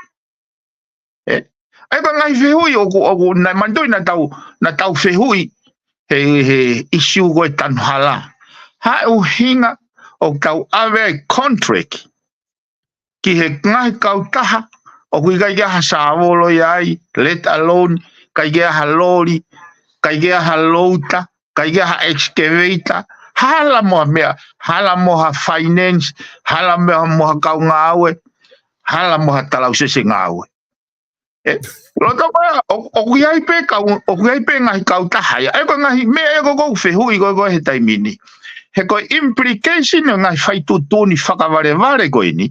Ē? ʻA ia ko e ngaahi fehuʻi ʻoku, ʻoku, naʻe manatuʻi naʻa tau, naʻa tau fehuʻi he, he issue ko e tanu hala. Ha ʻuhinga ʻoku tau ʻave e contract ki he ngaahi kautaha, ʻoku ʻikai ke ʻi ai ha sāvolo ia ai, let alone, ʻikai ke ʻi ai ha loli, ʻikai ke ʻi ai ha louta, ʻikai ke ʻi ai ha excavator, hala mo ha meʻa, hala mo ha finance, hala mo ha, mo ha kau ngāue, hala mo ha talausese ngāue. Ē, loto ko ia, ʻo, ʻoku ʻi ai pē kau, ʻoku ʻi ai pē ngaahi kautaha ia. ʻA ia ko e ngaahi meʻa ia ko ē ʻoku ou fehuʻi ko ē, ko ē he taimi ni. He ko e implication ʻo e ngaahi fai tuʻutuʻuni fakavalevale ko eni.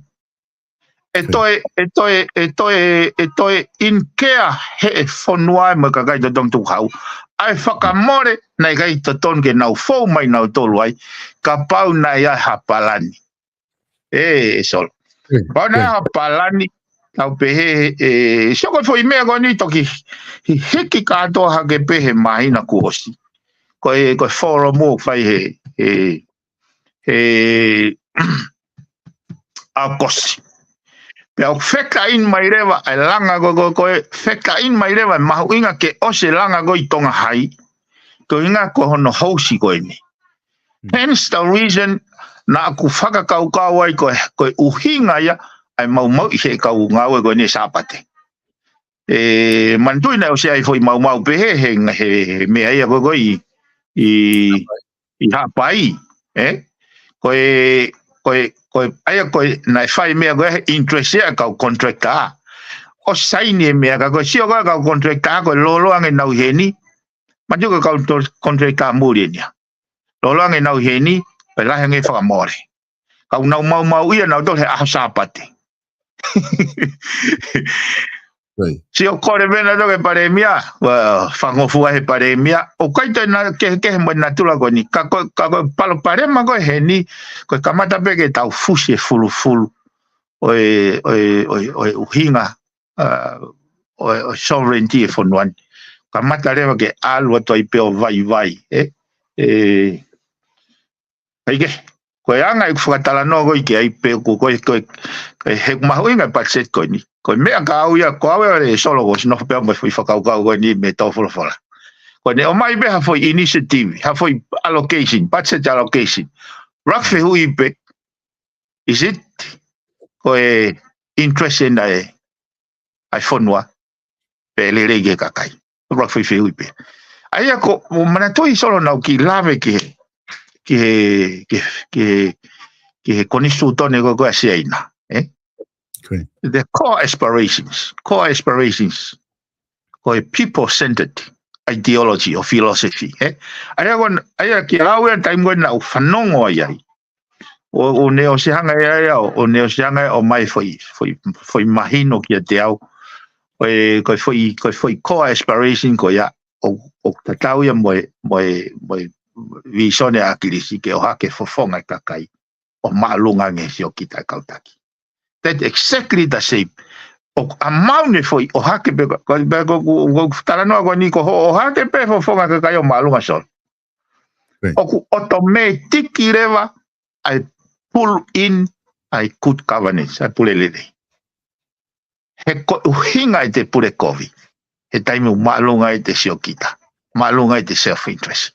ʻE toe, ʻe toe, ʻe toe, ʻe toe incur he ʻe fonua mo e kakai totongi tukuhau ʻa e fakamole naʻe ʻikai totonu ke nau fou mai nautolu ai, kapau naʻe ʻi ai ha palani. Ē, ē Solo. Ē, pau naʻe ʻi ai ha palani, tau pehē, ē, sio ko e foʻi meʻa ko eni toki hi-, hiki kātoa hake pē he māhina kuo ʻosi. Ko e, ko e forum ʻoku fai he, he, he ʻAokosi. Pea ʻoku factor in mai leva e langa ko ē, ko ē, ko ē, factor in mai leva e mahuʻinga ke ʻosi e langa ko ē ʻi Tonga Hai. Ko e ʻuhinga ko hono host ko eni. Hence the reason naʻa ku fakakaukau ai ko e, ko e ʻuhinga ia ʻa e maumauʻi he kau ngāue ko eni Sāpate. Ē, manatuʻi naʻe ʻosi ʻi ai foʻi maumau pehē he, he, he meʻa ia ko ē ko ē ʻi, ʻi, ʻi Haʻapai, ē? Ko e, ko e, ko e, ʻa ia ko e, naʻe fai meʻa ko ē he interest ia kau contractor. ʻO saini e meʻa ka ko e sio ko ē kau contractor ko e lōloa ange nau ʻi heni. Manatuʻi ko e kau to-, contractor muli eni ia. Lōloa ange nau ʻi heni, pea lahi ange fakamole. Kau nau maumauʻi ia nautolu he ʻaho Sāpate. Right. Sio kole pē nautolu ki he palēmia, ua, fangofua he palēmia, ʻoku ʻikai toe na-, kehekehe mo e natula ko eni, ka ko, ka ko e palopalema ko ē heni, ko e kamata pē ke tau fusi e fulufulu ʻo e, ʻo e, ʻo e, ʻo e ʻuhinga, ʻa, ʻo e, ʻo e sovereignty e fonua ni. Kamata leva ke ʻalu atu ai pē ʻo vaivai, ē? ʻE, ʻai ke, ko e anga ʻeku fakatalanoa ko ē ki ai pē ʻoku, ko e, ko e, ko e he mahuʻinga e budget ko eni. Ko e meʻa ka au ia, ko au ia ʻe Solo ko ʻosi nofo pē au mo e foʻi fakakaukau ko eni mei he tō folofola. Ko ʻene ʻomai pē ha foʻi initiative, ha foʻi allocation, budget allocation. Rak fehuʻi pē, is it ko e interest ʻena ʻa e fonua pe lelei ki he kakai? Rak fehuʻi pē. ʻA ia ko, ʻoku ou manatuʻi Solo naʻa ku kiʻi lave ki he, ki he, ki he, ki he, ki he konisitūtone ko ē ʻa Siaina, ē? Ko e. The core aspirations, core aspirations, ko e people-centered ideology or philosophy, ē? ʻA ia ko, ʻa ia kiate au ia taimi ko ē naʻa ku fanongo ai ai. ʻO, ʻo ne ʻosi hanga ia, ia, ʻo, ʻo ne ʻosi hanga ia ʻo ʻomai foʻi, foʻi, foʻi mahino kiate au. Ko e, ko e foʻi, ko e foʻi core aspiration ko ia, ʻo, ʻo tatau ia mo e, mo e, mo e visone ʻa ʻAkilisi ke ʻohake fofonga e kakai ʻo māʻolunga ange he siokita e kau taki. That exactly the same. ʻOku ʻamau ne foʻi ʻohake pē, ko, ko, ko, ko, ko talanoa ko eni ko hoʻo ʻohake pē fofonga e kakai ʻo māʻolunga Solo. Right. ʻOku automatic leva ʻa e pull in ʻa e good governance, ʻa e pule lelei. He ko e ʻuhinga ʻete pule kovi, he taimi ʻoku māʻolunga ai ʻete siokita, māʻolunga ai ʻete self-interest.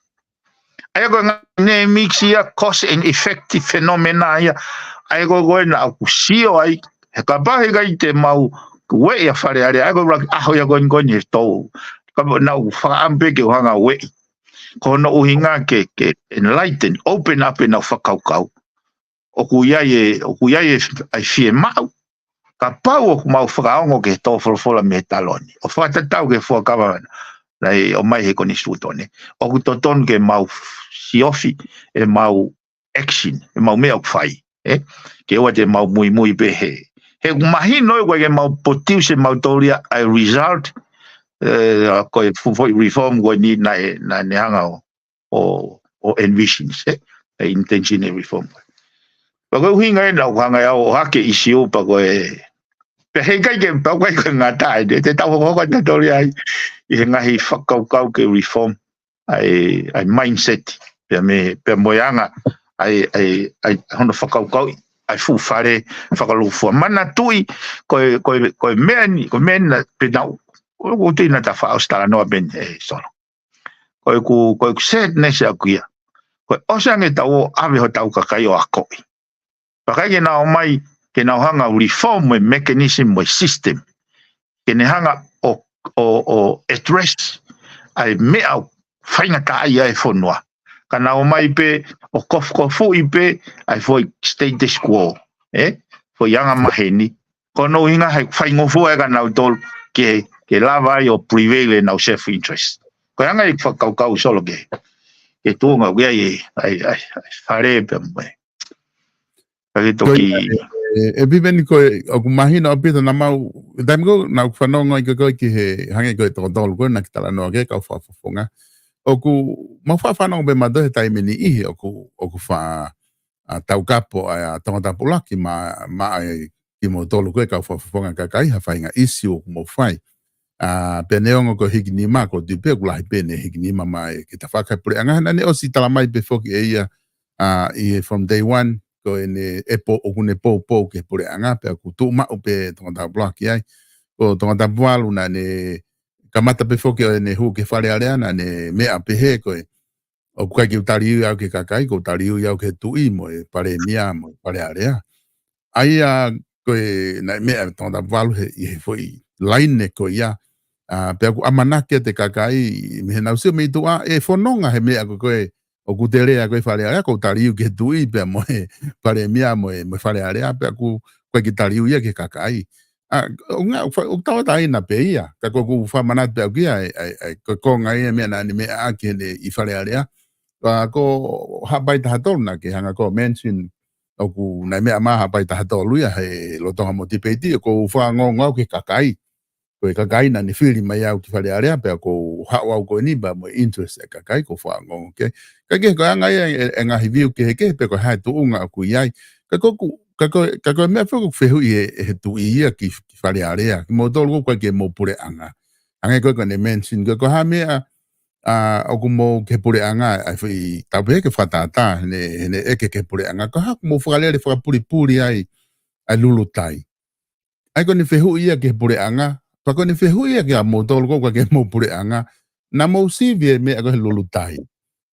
ʻA ia ko e ngaahi ne mix ia, cause and effect phenomena ia. ʻA ia ko e, ko e naʻa ku sio ai, he kapau heʻikai te mau ueʻi ʻa Fale Alea, ʻa ia ko e ʻuluaki ʻaho ia ko eni ko eni he tō. Kapau naʻa ku fakaʻamu pē ke u hanga ueʻi. Ko hono ʻuhinga ke, ke enlighten, open up ʻenau fakakaukau. ʻOku ʻi ai e, ʻoku ʻi ai e, ʻa e fiemaʻu. Kapau ʻoku mau fakaongo ki he tō folofola mei he taloni, ʻo fakatatau ki he fuakava naʻe ʻomai he konisitūtone, ʻoku totonu ke mau siofi ʻemau action, ʻemau meʻa ʻoku fai, ē? Ke ʻoua te mau muimui pē he. He ʻoku mahino ʻoku ʻikai ke mau produce ʻe mautolu ia ʻa e result, ē, ko e fu-, foʻi reform ko eni naʻe, naʻa ne hanga ʻo, ʻo, ʻo envision, ē? ʻA e intention e reform. Pea ko e ʻuhinga ē naʻa ku hanga ʻe au ʻo ʻohake ʻisiū pea ko e, pea heʻikai ke, pea ʻoku ʻikai ko e ngata ai, te tau hokohoko atu toli ai, ʻi he ngaahi fakakaukau ke reform, ʻa e, ʻa e mindset, pea mei, pea mo e anga, ʻa e, ʻa e, ʻa e, hono fakakaukau, ʻa e fuʻu fale fakalūkufua. Manatuʻi, ko e, ko e, ko e meʻa ni, ko e meʻa ni naʻa, pea naʻa, ʻoku ou tui naʻa ta faʻa ʻosi talanoa pē eni ē Solo. Ko ʻeku, ko ʻeku sadness ʻaʻaku ia. Ko e ʻosi ange ʻetau ʻave hotau kakai ʻo akoʻi. Pea ʻikai ke nau ō mai, ke nau hanga ʻo reform e mechanism mo e system. Ke ne hanga ʻo, ʻo, ʻo address ʻa e meʻa ʻoku faingataʻaʻia ai e fonua. Ka nau ō mai pē ʻo kofukofuʻi pē ʻa e foʻi status quo, ē? Foʻi anga maheni. Ko hono ʻuhinga he faingofua ʻe kinautolu ke, ke lava ai ʻo prevail ʻenau self-interest. Ko e anga ʻeku fakakaukau Solo ke, ke tuʻunga ʻoku ʻi ai e, ʻa e, ʻa e, ʻa e fale pea mo e. Ka ke Ko toki ia, ē, ē, Piveni ko e, ʻoku mahino ʻaupito naʻa mau, taimi ko ē naʻa ku fanongo ai ko ē ki he, hangē ko e toko tolu ko ē naʻa ke talanoa ki he kau fakafofonga. ʻOku mau faʻa fanongo pē mautolu he taimi ni ʻi he ʻoku, ʻoku faʻa, ʻa, taukapo ʻa, ʻa Tongatapu ʻUluaki maʻa, maʻa e kimoutolu ko ē kau fakafofonga kakai ha faʻahinga ʻisiū ʻoku mou fai. ʻA, pea neongo ko e hikinima, ko e tuʻu pē ʻoku lahi pē ʻene hikinima mai ki he tafaʻaki puleʻanga, naʻa ne ʻosi talamai pē foki ʻe ia, ʻa, ʻi he from day one, ko ʻene ʻe pō, ʻoku ne poupou ki he puleʻanga, pea ʻoku tuʻu maʻu pē Tongatapu ʻUluaki ai. Ko Tongatapu valu naʻa ne kamata pē foki ʻo ʻene hū ki he Fale Alea, naʻa ne meʻa pehē ko e, ʻoku ʻikai ke u taliui au ki he kakai, ʻoku ou taliui au ki he tuʻi mo e palēmia mo e Fale Alea. ʻA ia ko e naʻe meʻa Tongatapu valu he, ʻi he foʻi laine ko ia. ʻA, pea ʻoku ʻamanaki ʻa e kakai, mei heʻenau sio mei tuʻa, ʻe fononga he meʻa ko ē, ʻoku te lea ko ē Fale Alea, ʻoku ou taliui ki he tuʻi pea mo e palēmia mo e, mo e Fale Alea, pea ʻoku, ʻoku ʻikai ke taliui ia ki he kakai. ʻA, ʻo ngā, ʻo fa-, ʻo tauʻatāina pē ia, ka ko ʻeku fakamanatu pē ʻaʻaku ia, ʻa e, ʻa e, ʻa e, ko e konga ia meʻa naʻa ne meʻa ʻaki ʻene ʻi Fale Alea. ʻA, ko Haʻapai taha tolu naʻa ke hanga ko ē ʻo mention, ʻoku naʻe meʻa mai Haʻapai taha tolu ia he lolotonga mo e tipeiti, ʻoku ou fakaongoongo au ki he kakai. Ko e kakai naʻa ne fili mai au ki Fale Alea, pea ʻoku ou haʻu au ko eni pea mo e interest e kakai, ʻoku ou fakaongoongo ki ai. Ka ke ko e anga ia e, e ngaahi view kehekehe, pe ko e hā e tuʻunga ʻoku ʻi ai. Ka ko ʻeku, ka ko, ka ko e meʻa foki ʻoku fehuʻi he, he tuʻi ia ki, ki Fale Alea. Kimoutolu ʻoku ʻikai ke mou puleʻanga. Hangē ko ē ko ʻene mention, ko e ko e hā e meʻa, ʻoku mou ki he puleʻanga, ʻa e foʻi tau pehē ke fakatātā, heʻene, heʻene ʻeke ki he puleʻanga, ko e hā ʻoku mou fakalele fakapulipuli ai ʻa e lulutai. ʻA ia ko ʻene fehuʻi ia ki he puleʻanga, pea ko ʻene fehuʻi ia kia moutolu ko ē ʻoku ʻikai ke mou puleʻanga, naʻa mou sivi e meʻa ko ē he lulutai.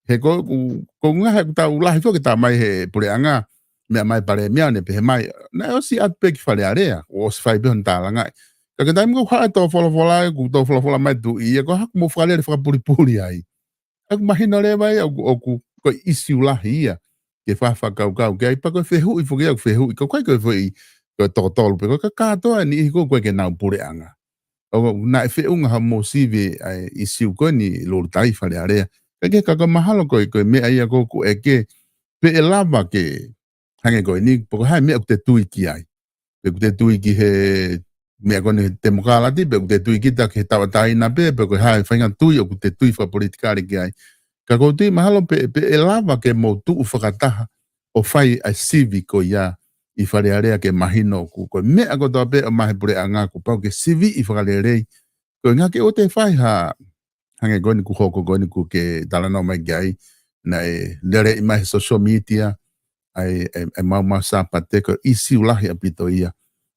He ko, ko, ko e ngaahi ʻoku tau lahi foki ke tā mai he puleʻanga, meʻa mai palēmia ʻo ne pehē mai, naʻe ʻosi ʻatu pē ki Fale Alea, ʻosi fai pē hono tālangaʻi. Ka ko e taimi ko ē ʻoku haʻu e tō folofola, ʻoku tō folofola mai tuʻi ia, ko e hā ʻoku mou fakalele fakapulipuli ai. ʻOku mahino leva ia, ʻoku, ʻoku, ko e ʻīsiu lahi ia, ke fakakaukau ki ai, pea ko e fehuʻi foki ia, ʻoku fehuʻi, ko e ʻikai ko e foʻi, ko e toko tolu pē, ko e kātoa e niʻihi ko ē ʻoku ʻikai ke nau puleʻanga. ʻO naʻe feʻunga ha mou sivi ʻa e ʻīsiu ko eni lulutai Fale Alea. Ka ke ka ko e mahalo ko e, ko e meʻa ia ko ē ʻoku ʻeke, pe ʻe lava ke, hangē ko eni, pe ko e hā e meʻa ʻoku te tui ki ai. Pe ʻoku te tui ki he meʻa ko eni he temokalati, pe ʻoku te tui kita ki he tauʻatāina pē, pe ko e hā e faʻahinga tui ʻoku te tui fakapolitikale ki ai. Ka ʻoku ou tui mahalo pe, pe ʻe lava ke mou tuʻu fakataha ʻo fai ʻa e sivi ko ia ʻi Fale Alea ke mahino ʻoku, ko e meʻa kotoa pē ʻoku ʻomai he puleʻanga kuo pau ke siviʻi fakalelei. Ko e ngaahi ke ʻoua te fai ha, hangē ko eni kuo hoko ko eni kuo ke talanoa mai ki ai, naʻe lele mai he social media, ʻa e, ʻa e, ʻa e maumau Sāpate ko e ʻīsiu lahi ʻaupito ia,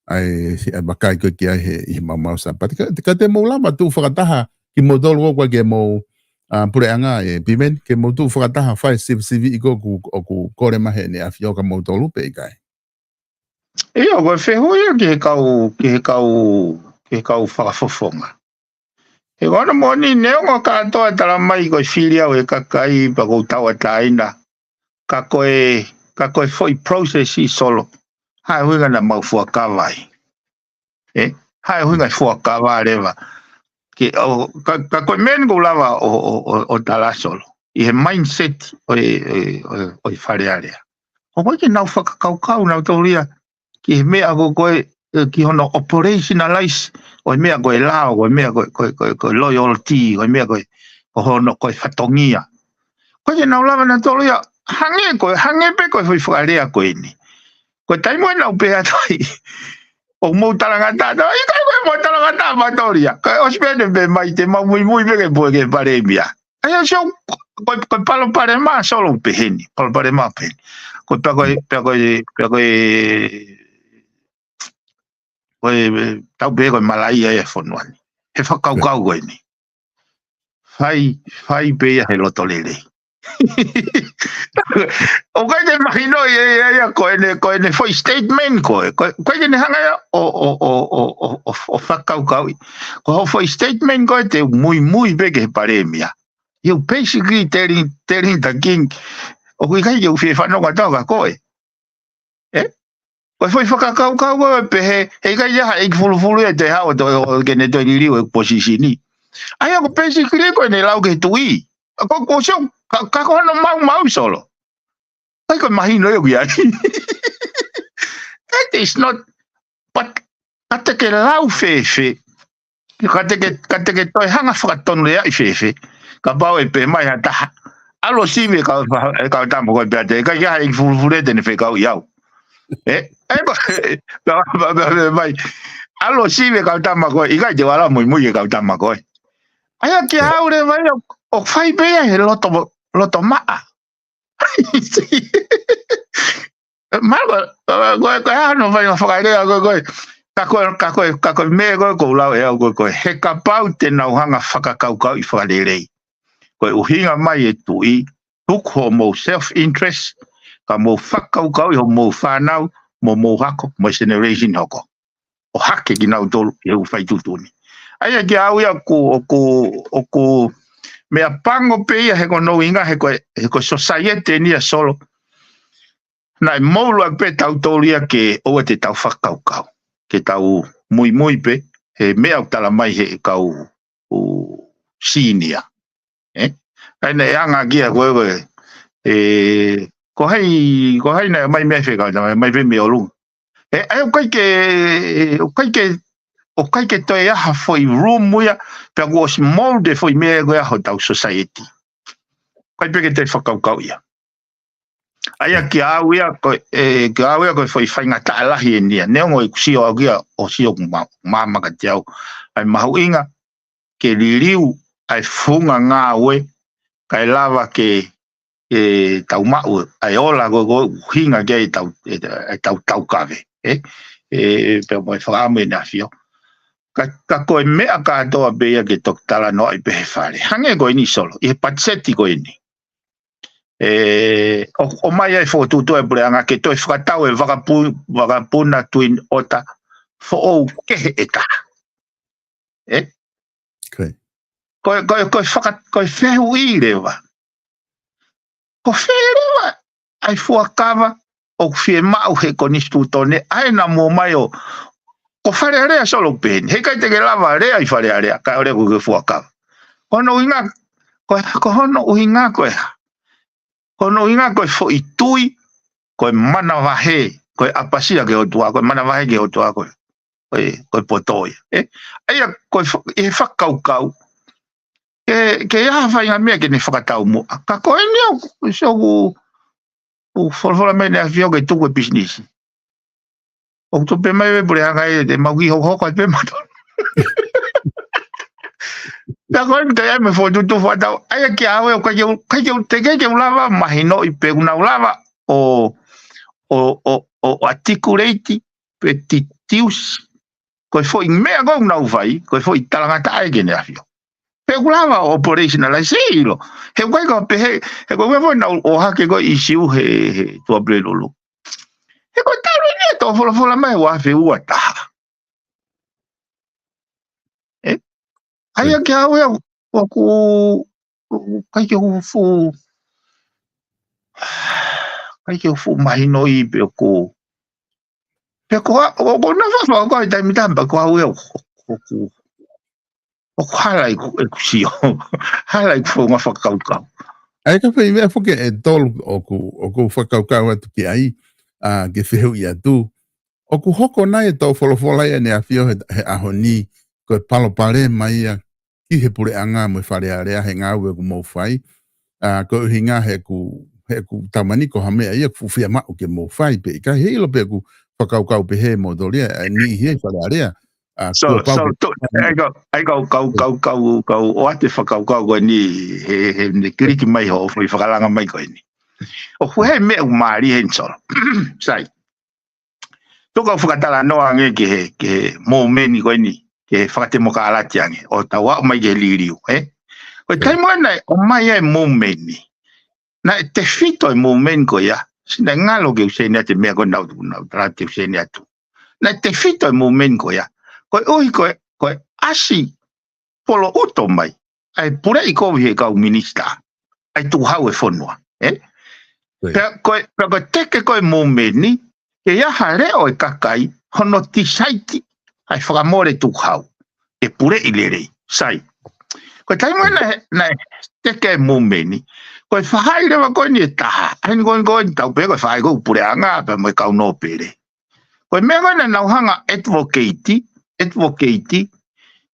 ʻa e, ʻa e vakai ko ē ki ai he, ʻi he maumau Sāpate. Ka, ka te mou lava tuʻu fakataha kimoutolu ko ē ʻoku ʻikai ke mou, ʻa, puleʻanga ē, Piveni, ke mou tuʻu fakataha fai sivisiviʻi ko ē ʻoku, ʻoku kole mai heʻene ʻAfio kia moutolu pe ʻikai. ʻIo, ko e fehuʻi ia ki he kau, ki he kau, ki he kau fakafofonga. He ko hono moʻoni neongo kātoa e tala mai ko e fili au e kakai pea ʻoku ou tauʻatāina. Ka ko e, ka ko e foʻi process ʻi Solo. Hā e ʻuhinga naʻa mau fuakava ai. ʻE, hā e ʻuhinga e fuakava leva. Ke, ʻo, ka, ka ko e meʻa eni ʻoku ou lava ʻo, ʻo, ʻo, ʻo tala Solo. ʻI he mindset ʻo e, ʻo e, ʻo e, ʻo e Fale Alea. ʻOku ʻikai ke nau fakakaukau nautolu ia ki he meʻa ko ē ko ē, ʻe, ki hono operationalize ʻo e meʻa ko e lao, ko e meʻa ko e, ko e, ko e, ko e loyalty, ko e meʻa ko e, ko hono ko e fatongia. ʻOku ʻikai ke nau lava nautolu ia, hangē ko e, hangē pē ko e foʻi fakalea ko eni. Ko e taimi ʻoku nau pehē atu ai, ʻoku mou talangataʻa, ʻikai ko e mou talangataʻa mautolu ia. Ko e ʻosi pē ʻene pehē mai te mau muimui pē ke pue ke palēmia. ʻA ia ʻosi ʻoku, ko, ko e palopalema Solo pehē ni, palopalema pehē ni. Ko e pea ko e, pea ko e, pea ko e, ko e, tau pehē ko e malaʻia e fonua ni. He fakakaukau ko eni. Fai, fai pē ia he loto lelei. ʻOku ʻikai ke mahino ia, ia, ia, ko ʻene, ko ʻene foʻi statement ko ē. Ko, ʻoku ʻikai ke ne hanga ia ʻo, ʻo, ʻo fakakaukauʻi. Ko hoʻo foʻi statement ko ē te muimui pē ke he palēmia. You basically telling, telling the king, ʻoku ʻikai ke u fie fanongo atu au kia koe. ʻE? Ko e foʻi fakakaukau ko ē pehē, heʻikai ia ha ʻeiki fulufulu ia te haʻu ʻo, ʻo, ʻo ke ne toe liliu e posisini. ʻA ia ko e basically ko ʻene lau ki he tuʻi. Ko, ko sio, ka, ka ko hono maumau Solo. ʻIkai ko e mahino ia ʻoku ʻi ai. That is not, but, ka te ke lau fēfē. Ka te ke, ka te ke toe hanga fakatonuleaʻi fēfē. Kapau ʻe pehē mai ha taha. ʻAlu ʻo sivi e kau, e kau tama ko ē pea te, ʻikai ke ʻi ai ha ʻeiki fulufulu ia te ne fekauʻi au. ʻE, ʻe, ko, pea, pea, pea, pea, mai. ʻAlu ʻo sivi e kau tama ko ē, ʻikai te u ala muimui e kau tama ko ē. ʻA ia ke ʻalu leva ia, ʻoku fai pē ia he loto, loto maʻa. Mahalo, ʻe, ko e, ko e hā hono fai fakalea ko ē, ko ē. Ka ko e, ka ko e, ka ko e meʻa ko ē, ʻoku ou lau ʻe au ko ē, ko ē. He kapau te nau hanga fakakaukauʻi fakalelei. Ko e ʻuhinga mai e tuʻi, tuku hoʻomou self interest, ka mou fakakaukauʻi hoʻomou fānau, mo mou hako, mo e generation hoko. ʻO hake kinautolu ʻi he ʻū fai tuʻutuʻuni. ʻA ia ke ʻalu ia ʻoku, ʻoku, ʻoku meʻa pango pē ia he ko hono ʻuhinga, he ko e, he ko e society eni ia Solo. Naʻe moulu ʻaki pē tautolu ia ke ʻoua te tau fakakaukau. Ke tau muimui pē, he meʻa ʻoku tala mai he kau ʻū senior. ʻE? ʻA ia naʻe anga kia ko ē, ko ē. ʻE, ko hai, ko hai naʻe mai mei fē kau, naʻe mai pē mei ʻolunga. ʻE, ʻa ia ʻoku ʻikai ke, ʻoku ʻikai ke, ʻoku ʻikai ke toe ʻi ai ha foʻi room ia, pea kuo ʻosi moulu e foʻi meʻa ko ē hotau society. ʻIkai pē ke toe fakakaukau ia. ʻA ia ke ʻalu ia ko e, ke ʻalu ia ko e foʻi faingataʻa lahi eni ia. Neongo ʻeku sio au kia, ʻo sio ʻoku ma-, maama kiate au. ʻA e mahuʻinga, ke liliu ʻa e funga ngāue, kae lava ke, ke tau maʻu ʻa e ola ko ē ʻoku ʻuhinga ki ai ʻetau, ʻe, ʻetau taukave, ē? Ē, pea mo e fakaʻamu ʻEne ʻAfio. Ka, ka ko e meʻa kātoa pē ia ke toki talanoaʻi pē he fale. Hangē ko eni Solo, ʻi he patiseti ko eni. Ē, ʻo, ʻomai ai e fokotuʻutuʻu ʻa e puleʻanga ke toe fakatau e vakapu-, vakapuna Twin Otter foʻou kehe ʻe taha. Ē? Okay. Ko e, ko e, ko e faka-, ko e fehuʻi leva. Ko fē leva ʻa e fuakava ʻoku fiemaʻu he konisitūtone, ʻa ē naʻa mou ʻomai ʻo, ko Fale Alea Solo pē eni. Heʻikai te ke lava lea ʻi Fale Alea, kae ʻoua ke ke fuakava. Ko hono ʻuhinga, ko, ko hono ʻuhinga ko e hā? Ko hono ʻuhinga ko e foʻi tui, ko e manavahē, ko e ʻapasia ki he ʻOtua, ko e manavahē ki he ʻOtua, ko e, ko e, ko e poto ia. Ē? ʻA ia, ko e fa-, ʻi he fakakaukau, ke, ke ʻi ai ha faʻahinga meʻa ke ne fakataumuʻa. Ka ko eni ʻoku, ʻoku, ʻoku folofola mai ʻEne ʻAfio ke tuku e pisinisi. ʻOku tuʻu pē mai e puleʻanga ē, te mau kiʻi hokohoko ai pē mautolu. Pea ko eni te ai me fokotuʻutuʻu fakatau, ʻa ia kia au ē, ʻoku ʻikai ke u, ʻikai ke u, teʻeki ke u lava mahinoʻi pe ʻoku nau lava ʻo, ʻo, ʻo, ʻo articulate pe titiusi, ko e foʻi meʻa ko ē ʻoku nau fai, ko e foʻi talangataʻa ia ki Heʻene ʻAfio. Pe ʻoku lava ʻo operationalize ʻilo. He ʻoku ʻikai ko e pehē, he ko e meʻa foʻi naʻa ku ʻohake ko e ʻīsiu he, he Tuʻapulelulu. He ko e talu eni e tō folofola mai ua afe ua taha. Ē? ʻA ia kia au ē, ʻoku, ʻoku ʻikai ke u fuʻu, ʻikai ke u fuʻu mahinoʻi pe ʻoku, pe ko a, ʻoku na fafa ko e taimi tamba ko au ē, ʻoku, ʻoku, ʻoku hala ʻeku, ʻeku sio. Hala ʻeku founga fakakaukau. ʻA ia ka fai meʻa foki ʻe tolu ʻoku, ʻoku fakakaukau atu ki ai, ʻa, ke fehuʻi atu. ʻOku hoko nai e tō folofola ia ʻEne ʻAfio he, he ʻaho ni, ko e palopalema ia ki he puleʻanga mo e Fale Alea he ngāue ʻoku mou fai. ʻA, ko e ʻuhinga he ʻoku, he ʻoku talamai ko ha meʻa ia ʻoku fuʻu fiemaʻu ke mou fai pe ʻikai he ʻilo pe ʻoku fakakaukau pehē moutolu ia, ʻa, niʻihi ʻi Fale Alea. ʻA, Solo, kuo pau Solo, ke to, ʻai kau, ʻai kau, kau, kau, kau, kau, ʻoatu e fakakaukau ko eni, he, he, ne kiliki mai hoʻo foʻi fakalanga mai ko eni. ʻOku ʻi ai e meʻa ʻoku mālie heni Solo. Sai. Tuku au fakatalanoa ange ki he, ki he movement ko eni, ki he fakatemokalati ange, ʻo tau aʻu mai ki he liliu, ē? Ko e taimi ko ē naʻe ʻomai ai e movement, naʻe tefito e movement ko ia, sina ngalo ke u sēni atu e meʻa ko ē naʻa ku, naʻa ku tala te u sēni atu. Naʻe tefito e movement ko ia, koeʻuhi ko e, ko e ʻasi poloʻuto mai ʻa e puleʻi kovi he kau minisitā, ʻa e tukuhau e fonua, ē? Pea ko e, pea ko e teke ko ē movement ni, ke ʻi ai ha leʻo e kakai, hono tisaiti ʻa e fakamole tukuhau, ʻe puleʻi lelei, sai. Ko e taimi naʻe, naʻe teke e movement ni, ko e faʻahi leva ko eni ʻe taha, ʻa eni ko eni ko eni tau pē ko e faʻahi ko ē ʻoku puleʻanga, pea mo e kau nōpele. Ko e meʻa ko ē naʻa nau hanga advocate, advocate,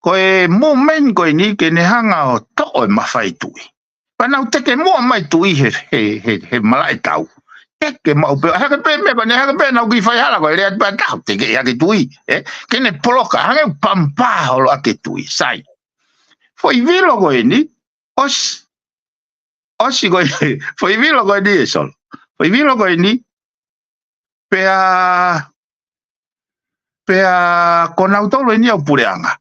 ko e movement ko eni ke ne hanga ʻo toʻo e mafai tuʻi. Pea nau teke muʻa mai tuʻi he, he, he, he malaʻe tau. Teke maʻu pē, hake pē meʻa ko eni, hake pē nau kiʻi faihala ko e lea pē taha, teke hake tuʻi, ē? Ke ne poloka, hangē ʻoku pampa holo ʻaki e tuʻi, sai. Foʻi vilo ko eni, ʻosi, ʻosi ko eni, foʻi vilo ko eni ē Solo. Foʻi vilo ko eni, pea, pea ko nautolu eni ʻoku puleʻanga.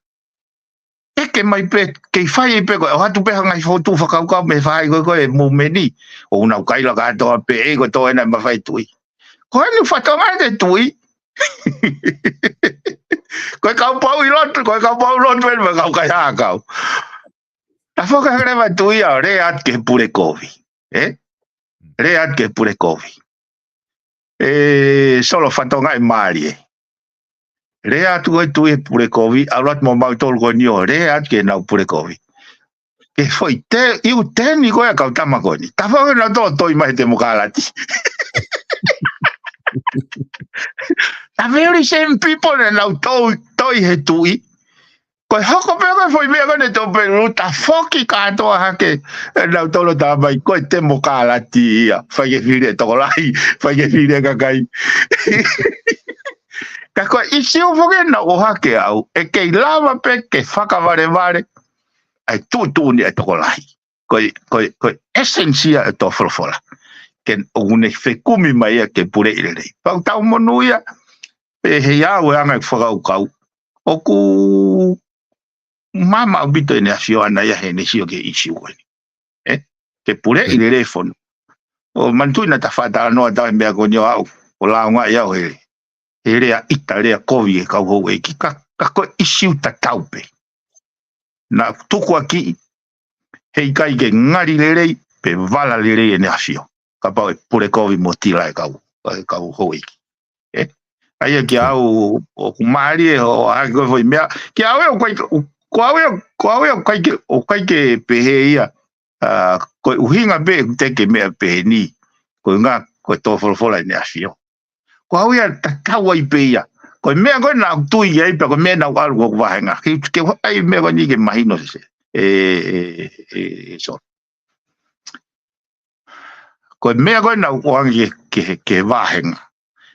Teke mai pē, kei fai pē ko e, ʻoatu pē ha ngaahi fokotuʻu fakakaukau mei he faʻahi ko ē ko e movement ni, ʻoku nau kaila kātoa pē ē ko e tō ena e mafai tuʻi. Ko eni ʻoku fakatokangaʻi ʻe he tuʻi. Ko e kau pauʻi lotu, ko e kau pauʻi lotu eni mo e kau kaihaʻa ʻakau. Tafoki hake leva e tuʻi ia ʻo lea atu ki he pule kovi. Ē? Lea atu ki he pule kovi. Ē, Solo, fakatokangaʻi mālie. Lea atu ko e tuʻi he pule kovi, ʻalu atu mo mautolu ko eni ʻo lea atu ki heʻenau pule kovi. Ke foʻi te, ʻiu teni ko ē ʻa e kau tama ko eni. Tafoki nautolu ʻo toi mai he temokalati. The very same people naʻa nau toi, toi he tuʻi. Ko e hoko pē ko e foʻi meʻa ko eni ʻe tō pē luluta foki kātoa hake ʻe nautolu ʻo talamai ko e temokalati ia. Fai ke fili e tokolahi, fai ke fili e kakai. Ka ko e ʻīsiu foki naʻa ku ʻohake au, ʻe kei lava pē ke fakavalevale. ʻa e tuʻutuʻuni ʻa e tokolahi. Ko e, ko e, ko e essence ia ʻo e tō folofola. Ke ʻoku ne fekumi mai ia ke puleʻi lelei. Pau tau monū ia, pehē ʻe au e anga e fakakaukau. ʻOku maama ʻaupito ʻEne ʻAfio ʻana ia heʻene sio ki he ʻīsiu ko eni. ʻE? Ke puleʻi lelei e fonua. ʻO manatuʻi naʻa ta faʻa talanoa atu he meʻa ko eni ʻo aʻu. ʻO lāunga ia ʻo he, he lea ʻita, lea kovi e kau houʻeiki. Ka, ka ko e ʻīsiu tatau pē. Naʻa tukuakiʻi, heʻikai ke ngali lelei, pe vala lelei ʻEne ʻAfio. Kapau ʻe pule kovi mo tila e kau, e kau houʻeiki. ʻE? ʻA ia kia au, ʻoku mālie ʻo ʻai ko e foʻi meʻa. Kia au ʻe ʻoku ʻikai, ko au ʻe, ko au ʻe ʻoku ʻikai ke, ʻoku ʻikai ke pehē ia. ʻA, ko e ʻuhinga pē ʻeku teke meʻa pehē ni. Ko e ʻuhinga, ko e tō folofola ʻEne ʻAfio. Ko au ia tatau ai pē ia. Ko e meʻa ko ē naʻa ku tui ai pē, ko e meʻa naʻa ku ʻalu ko ʻeku vāhenga. Ke, ke ʻai meʻa ko eni ke mahino se, e, e, e, e, so. Ko e meʻa ko ē naʻa ku ʻoange ke, ke, ke vāhenga.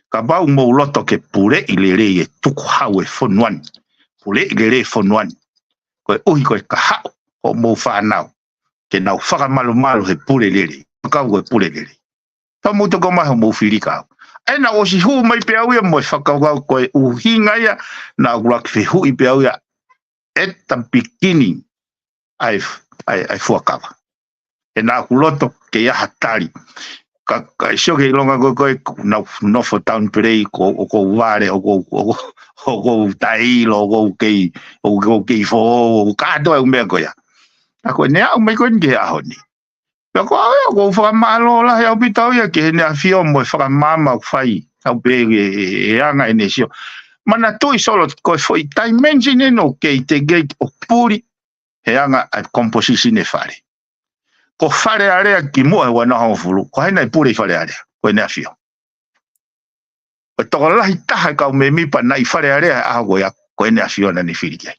Kapau mou loto ke puleʻi lelei e tukuhau e fonua ni. Puleʻi lelei e fonua ni. Koeʻuhi ko e kahaʻu hoʻomou fānau. Ke nau fakamalumalu he pule lelei. Kau ko e pule lelei. Tau mou toko mai hoʻomou fili kau. ʻE naʻa ku ʻosi hū mai pē au ia mo e fakakaukau ko e ʻuhinga ia naʻa ku laki fehuʻi pē au ia at the beginning ʻa e, ʻa e, ʻa e fuakava. ʻE naʻa ku loto ke ʻi ai ha tali. Ka, ka sio ki he ʻilonga ko ē, ko ē, naʻa ku nofo Town Paley, ko, ʻoku ou vale, ʻoku ou, ʻoku ou, ʻoku ou taʻeʻilo, ʻoku ou kei, ʻoku ou kei foʻou, ʻoku kātoa e ʻū meʻa ko ia. Ka ko ʻene aʻu mai ko eni ki he ʻaho ni. Pea ko au ia, ʻoku ou fakamālō lahi ʻaupito au ia ki heʻene ʻAfio mo e fakamaama ʻoku fai, au pē e, e, e anga ʻene sio. Manatuʻi Solo, ko e foʻi dimension eni ʻoku kei teʻeki ke ʻo puli, he anga ʻa e composition e fale. Ko Fale Alea kimuʻa he ua noa hongofulu, ko hai naʻe pule ʻi Fale Alea, ko ʻEne ʻAfio. Ko e tokolahi taha e kau mēmipa naʻe ʻi Fale Alea he ʻaho ko ia, ko ʻEne ʻAfio naʻa ne fili ki ai.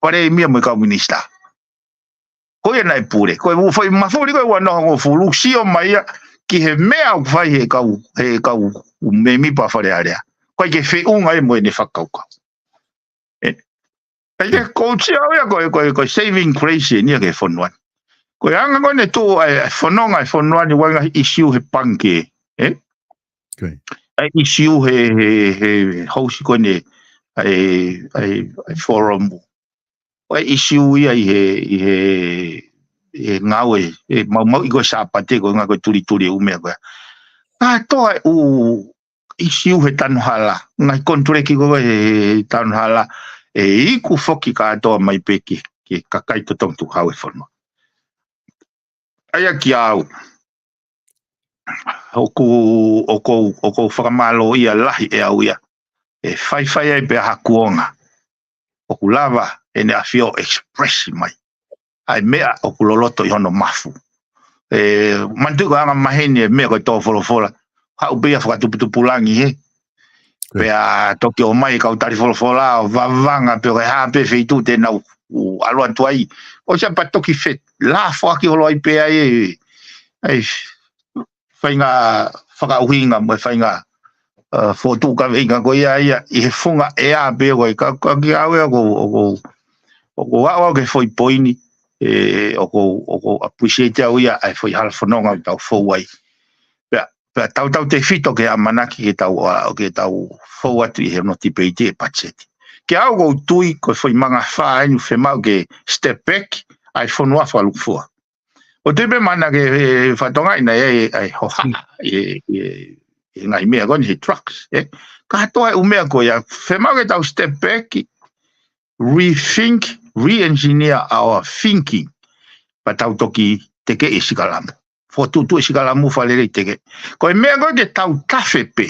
Palēmia mo e kau minisitā. Ko ia naʻe pule. Ko e ua foʻi mafuli ko e ua noa hongofulu, sio mai ia ki he meʻa ʻoku fai he kau, he kau mēmipa Fale Alea. ʻOku ʻikai ke feʻunga ia mo ʻene fakakaukau. ʻE. ʻIkai ke koutia au ia ko e, ko e, ko e saving grace eni ia ki he fonua ni. Ko e anga ko eni ʻoku tuʻu ai e fononga e fonua ni, ʻoku ʻi ai e ngaahi ʻīsiu he pangikē. ʻE? ʻA e ʻīsiu he, he, he housi ko eni, ʻa e, ʻa e, ʻa e forum. ʻA e ʻīsiu ia ʻi he, ʻi he, ʻi he ngāue, ʻe maumauʻi ko e Sāpate ko e ngaahi ko e tulituli e ʻū meʻa ko ē. Kātoa e ʻū ʻīsiu he tanu hala, ngaahi konituleki ko ē he, he tanu hala, ʻe iku foki kātoa mai pē ki, ki he kakai totongi tukuhau e fonua. ʻA ia kia au, ʻoku, ʻoku, ʻoku ou fakamālōʻia lahi ʻe au ia. ʻE faifai ai pē ha kuonga. ʻOku lava ʻEne ʻAfio express mai ʻa e meʻa ʻoku loloto ʻi hono mafu. ʻE, manatuʻi ko e anga maheni e meʻa ko e tō folofola. Haʻu pē ia fakatuputupulangi he. Pea toki ō mai e kau tali folofola ʻo vavanga pe ko e hā pē feituʻu te nau ʻalu atu ai. ʻOsi ia pea toki fe, lafoaki holo ai pē ai e, ai faʻahinga fakaʻuhinga mo e faʻahinga, uh, fokotuʻu kaveinga ko ia ia ʻi he funga ʻea pē ko e ka, ka kia au ia ʻoku, ʻoku, ʻoku aʻu au ki he foʻi poini, ʻe, ʻoku, ʻoku appreciate au ia ʻa e foʻi hala fononga ʻoku tau fou ai. Pea, pea tautautefito ki he ʻamanaki ke tau, ʻa, ke tau fou atu ʻi he ono tipeiti e patiseti. Kia au ʻoku ou tui ko e foʻi mangafā eni ʻoku fiemaʻu ke step back ʻa e fonua fakalūkufua. ʻO te pē mana ke, e, fatongia ʻa e, e, e hohaʻa, e, e, e ngaahi meʻa ko eni he drugs, ʻe. Kātoa e ʻū meʻa ko ia, fiemaʻu ke tau step back, rethink, re-engineer our thinking. Pea tau toki tekeʻi e sikalamu. Fokotuʻutuʻu e sikalamu fakalelei tekeʻi. Ko e meʻa ko ē ke tau tafe pē.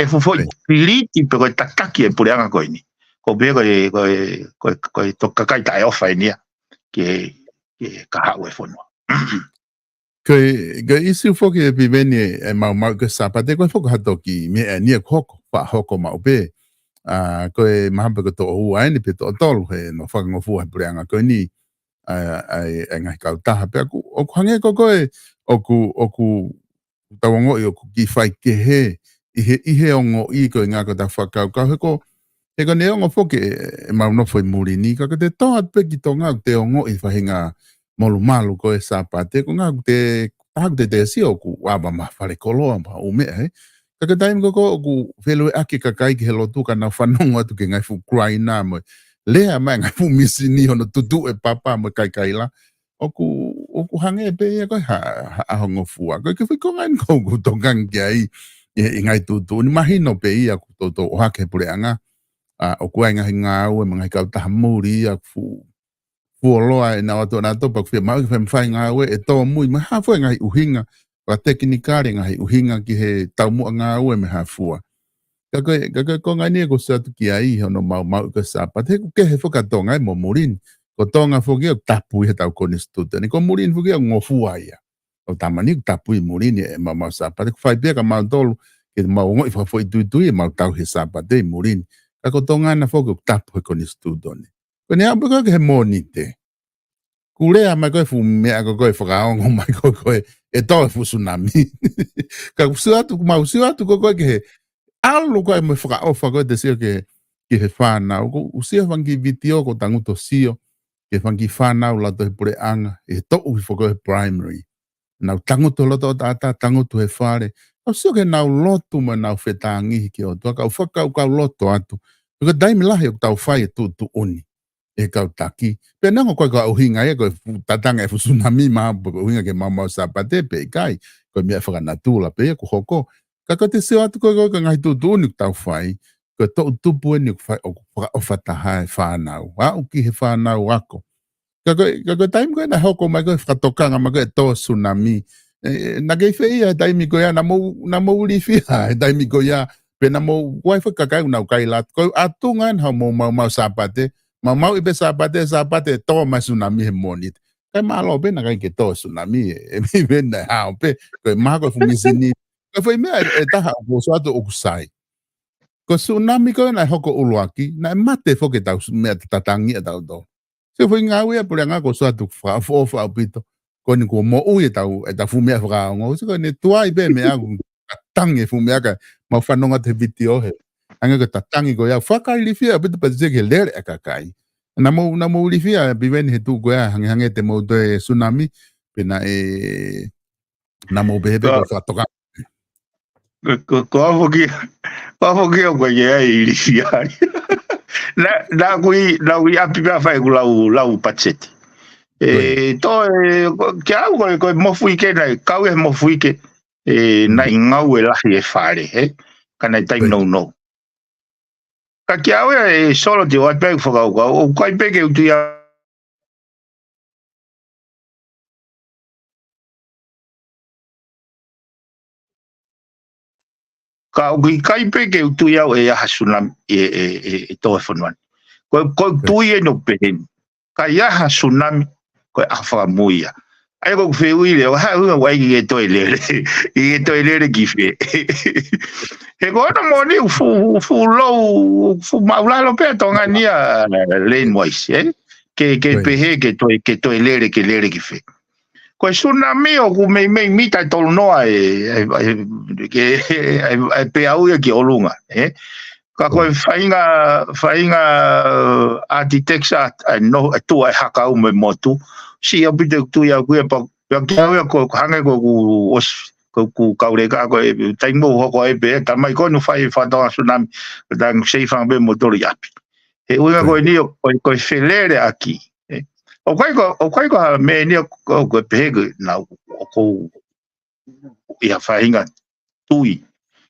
ʻE fuʻu foʻi piliti pe ko e tataki e puleʻanga ko eni. Ko pē ko e, ko e, ko e, ko e tō kakai taʻeʻofa eni ia. Ke, ke kahaʻu e fonua. Ko e, ko e ʻīsiu foki ʻe Piveni ʻe, ʻe maumauʻi ko e Sāpate ko e foki ha toki meʻa eni ʻoku hoko, faʻa hoko maʻu pē. ʻA, ko e mahalo pē ko e toʻo ua eni pe toʻo tolu he ʻenau fakangofua he puleʻanga ko eni. ʻA, ʻa, ʻa e ngaahi kautaha pea ʻoku, ʻoku hangē ko ē, ʻoku, ʻoku tau ongoʻi ʻoku kiʻi faikehe ʻi he, ʻi he ongoʻi ko e ngaahi ko ē tau fakakaukau he ko He ko e neongo foki ʻe, ʻemau nofo ʻi muli ni, ka ko ʻete tō atu pē ki Tonga ʻoku te ongoʻi e faʻahinga molumalu ko ē Sāpate, ko e ʻuhinga ʻoku te, ʻoku te, te sio ʻoku ava mai e falekoloa mo e ʻū meʻa, ē. Ka ko e taimi ko ē ʻoku feʻiloaki e kakai ki he lotu ka nau fanongo atu ki he ngaahi fuʻu kulaina mo e lea mai e ngaahi fuʻu misini hono tutuʻu e papa mo e kaikaila. ʻOku, ʻoku hangē pē ia ko e ha, ha ʻahongofua. Ko e kiʻi foʻi konga eni ʻoku ou tokanga ki ai ʻi, ʻi he ngaahi tuʻutuʻuni. Mahino pē ia ʻoku toutou ʻohake he puleʻanga. ʻA, ʻoku ʻi ai e ngaahi ngāue mo e ngaahi kautaha muli ia ʻoku fuʻu fuoloa ʻenau ʻato ʻenau ʻato pea ʻoku fiemaʻu ke fai e ngāue ʻe tōmui mo e hā fua e ngaahi ʻuhinga, fakatekinikale e ngaahi ʻuhinga ki he taumuʻa ngāue mo e hā fua. Ka ko e, ka ko e konga eni ʻoku ou sio atu ki ai hono maumauʻi ko ē Sāpate, he ʻoku kehe foki ʻa Tonga ia mo muli ni. Ko Tonga foki ʻoku tapu ʻi heʻetau konisitūtone. Ko muli ni foki ʻoku ngofua ia. ʻO tamani ʻoku tapu ʻi muli ni ʻemau maumau Sāpate. ʻOku fai pē ia kia mautolu, ke mau ongoʻi fakafoʻituitui ʻemau tauhi e Sāpate ʻi muli ni. Ka ko Tonga na foki ʻoku tapu he konisitūtone. Ko ʻene aʻu pē ko ē ki he Mōnite. Kuo lea mai ko ē e fuʻu meʻa ko ē, ko e fakaongo mai ko ē, ko ē ʻe tō e fuʻu sunami. Ka ʻoku ou sio atu, ʻoku mau sio atu ko ē, ko ē ki he ʻalu ko ē mo e fakaʻofa ko ē te sio ki he, ki he fānau. ʻOku ou sio he fanga kiʻi vitiō ʻoku tangutu ʻo sio ki he fanga kiʻi fānau ʻi loto he puleʻanga, ʻi he toʻu hifo ko ē he primary. Nau tangutu he loto ʻo taʻataʻa, tangutu he fale. ʻOku ou sio ki heʻenau lotu mo ʻenau fetāngihi ki he ʻOtua, ka ʻoku ou fakakaukau loto atu. Ko e taimi lahi ʻoku tau fai e tuʻutuʻuni ʻe he kau taki. Pea neongo ʻoku ʻikai ko ha ʻuhinga ia ko e fuʻu tatangi e fuʻu sunami mahalo ko e ʻuhinga ke maumau Sāpate pe ʻikai. Ko e meʻa fakanatula pē ia ʻoku hoko. Ka ko ʻete sio atu ko ē, ko ē ki he ngaahi tuʻutuʻuni ʻoku tau fai, ko e toʻutupu eni ʻoku fai, ʻoku fakaʻofa taha e fānau. Aʻu ki he fānau ako. Ka ko e, ka ko e taimi ko ē naʻe hoko mai ko ē e fakatokanga mai ko ē ʻe tō e sunami. ʻE, ʻe, naʻe kei fē ia he taimi ko ia, naʻa mou, naʻa mou ilifia he taimi ko ia, pe naʻa mou, ʻoku ʻi ai e foʻi kakai ʻoku nau kaila atu. Ko e ʻatunga eni hoʻomou maumau Sāpate, maumauʻi pē Sāpate, Sāpate ʻe tō mai e sunami he Mōnite. Kae mālō pē naʻe ʻikai ke tō e sunami, ʻe, ʻe, ʻe, ʻe, naʻe hao pē, ko e maha ko e fuʻu misini. Ko e foʻi meʻa ʻe, ʻe taha ʻoku ou sio atu ʻoku sai. Ko e sunami ko ē naʻe hoko ʻuluaki, naʻe mate foki ʻetau s-, meʻa tatangi ʻatautolu. Sio foʻi ngāue ʻa e puleʻanga ʻoku ou sio atu ʻoku fakaʻofoʻofa ʻaupito. Ko eni kuo moʻui ʻetau, ʻetau fuʻu meʻa fakaongo. Sio ko ʻene tuai pē meʻa ʻoku tatangi e fuʻu meʻa ka mau fanongo atu he vitiō he. Hangē ko e tatangi ko ia ʻoku fakailifia ʻaupito pea te sio ki he lele ʻa e kakai. Naʻa mou, naʻa mou ilifia ʻa Piveni he tuʻu ko ia hangē hangē te mou toe sunami. Pea naʻe, naʻa mou pehē pē ko e fakatoka. Ko, ko, ko au foki, ko au foki ʻoku ʻikai ke ʻi ai e ilifia ai. Naʻa, naʻa ku ʻi, naʻa ku ʻi ʻapi pē ʻo fai ʻeku lau, lau patiseti. ʻE, Ko ia. Tō e, ko, kia au ko e, ko e mofuike naʻe, kau e mofuike, ʻe, Mm. naʻe ngāue lahi e fale, ē? Ka naʻe taimi Ko ia. nounou. Ka kia au ʻe Solo te u ʻoatu pē ʻeku fakakaukau, ʻoku ʻikai pē ke u tui au Ka ʻoku ʻikai pē ke u tui au ʻe ʻi ai ha sunami ʻe, ʻe, ʻe, ʻe tō e fonua ni. Ko, ko e Ko ia. tui eni ʻoku pehē ni. Ka ʻi ai ha sunami, ko e ʻaho fakamui ia. ʻA ia ko ʻeku fehuʻi leva, ha ʻuhinga ʻoku ʻikai ke toe lele. ʻIkai ke toe lele ki fē. He ko hono moʻoni ʻoku fuʻu, fuʻu low, fuʻu maʻulalo pē ʻa Tonga ni ʻa land wise, ē? Ke, ke Ko ia. pehē, ke toe, ke toe lele, ke lele ki fē. Ko e sunami ʻoku meimei mita ʻe tolu noa e, e, e, ke, e, e, e peau ia ki ʻolunga, ē? Ka ko e Ko ia. faʻahinga, faʻahinga architecture, ʻa e no, ʻa e tuʻa ʻe haka au mo e motu. Siʻi ʻaupito ʻeku tui au ki ai pea, pea kia au ia ko, ko hangē ko ʻeku ʻosi, ko ʻeku kauleka ko e taimi ʻoku hoko ai pē, talamai ko eni ʻoku fai e fakatokanga tsunami, taimi ʻoku seifanga pē mo tolo ʻi ʻapi. He ʻuhinga Ko ko ia. eni ʻo, ko, ko e feleleʻaki. Ē, ʻoku ʻikai ko, ʻoku ʻikai ko ha meʻa eni ʻoku, ʻoku pehē ko e nau, ʻoku ʻi ha faʻahinga tui.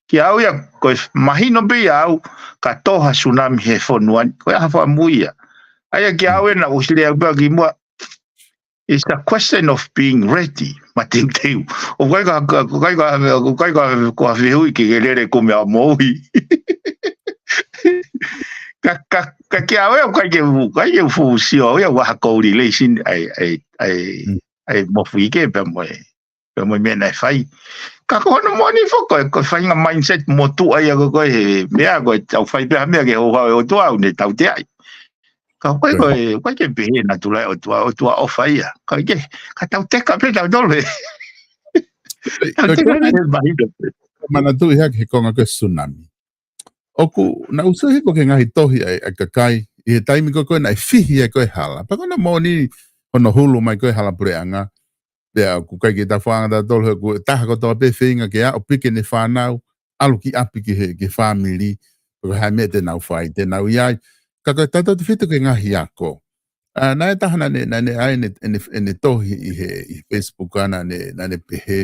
Kia au ia, ko e mahino pē ia au, ka tō ha tsunami he fonua ni, ko e ʻaho fakamui ia. ʻA ia kia au ē naʻa ku ʻosi lea pē ki muʻa, it's a question of being ready, mateuteu. ʻOku ʻikai ko ha, ʻoku ʻikai ko ha, ʻoku ʻikai ko ha, ko ha fehuʻi ke ke lele kumi ʻa moʻui. Ka, ka, ka kia au ē, ʻoku ʻikai ke u, ʻikai ke u fuʻu sio au ia, ʻoku ʻi ai ha correlation ʻa e, ʻa e, ʻa e, Mm. ʻa e mofuike pea mo e, pea mo e meʻa naʻe fai. Ka ko hono moʻoni foki ko e, ko e faʻahinga mindset motuʻa ia ko ē, ko e meʻa ko ē, tau fai pē ha meʻa ke houhau e ʻOtua ʻoku ne tauteaʻi. Ka ko e, Ko ia. ko e, ʻoku ʻikai ke pehē naʻa tulaʻi ʻOtua, ʻOtua ʻofa ia. Ka ke, ka tau teka pē tautolu ē. Ko e, Tau ko e teka pē konga, he mahino pē. Manatuʻi hake he konga ko e tsunami. ʻOku, naʻa ku sio hifo ki he ngaahi tohi ʻa e, ʻa e kakai, ʻi he taimi ko ē naʻe fihi ai ko ē e hala. Pea ko hono moʻoni hono hulu mai ko ē e hala puleʻanga. Pea ʻoku ʻikai ke ta fānau tautolu he ʻoku taha kotoa pē feinga ke aʻu pē ki heʻene fānau, ʻalu ki ʻapi ki he, ki he fāmili. Pe ko e hā e meʻa te nau fai, te nau ʻi ai. Ka ko e tautautefito ki he ngaahi ako. ʻA, naʻe taha naʻa ne, naʻa ne ʻai ʻene, ʻene, ʻene tohi ʻi he, ʻi he Facebook ʻa naʻa ne, naʻa ne pehē.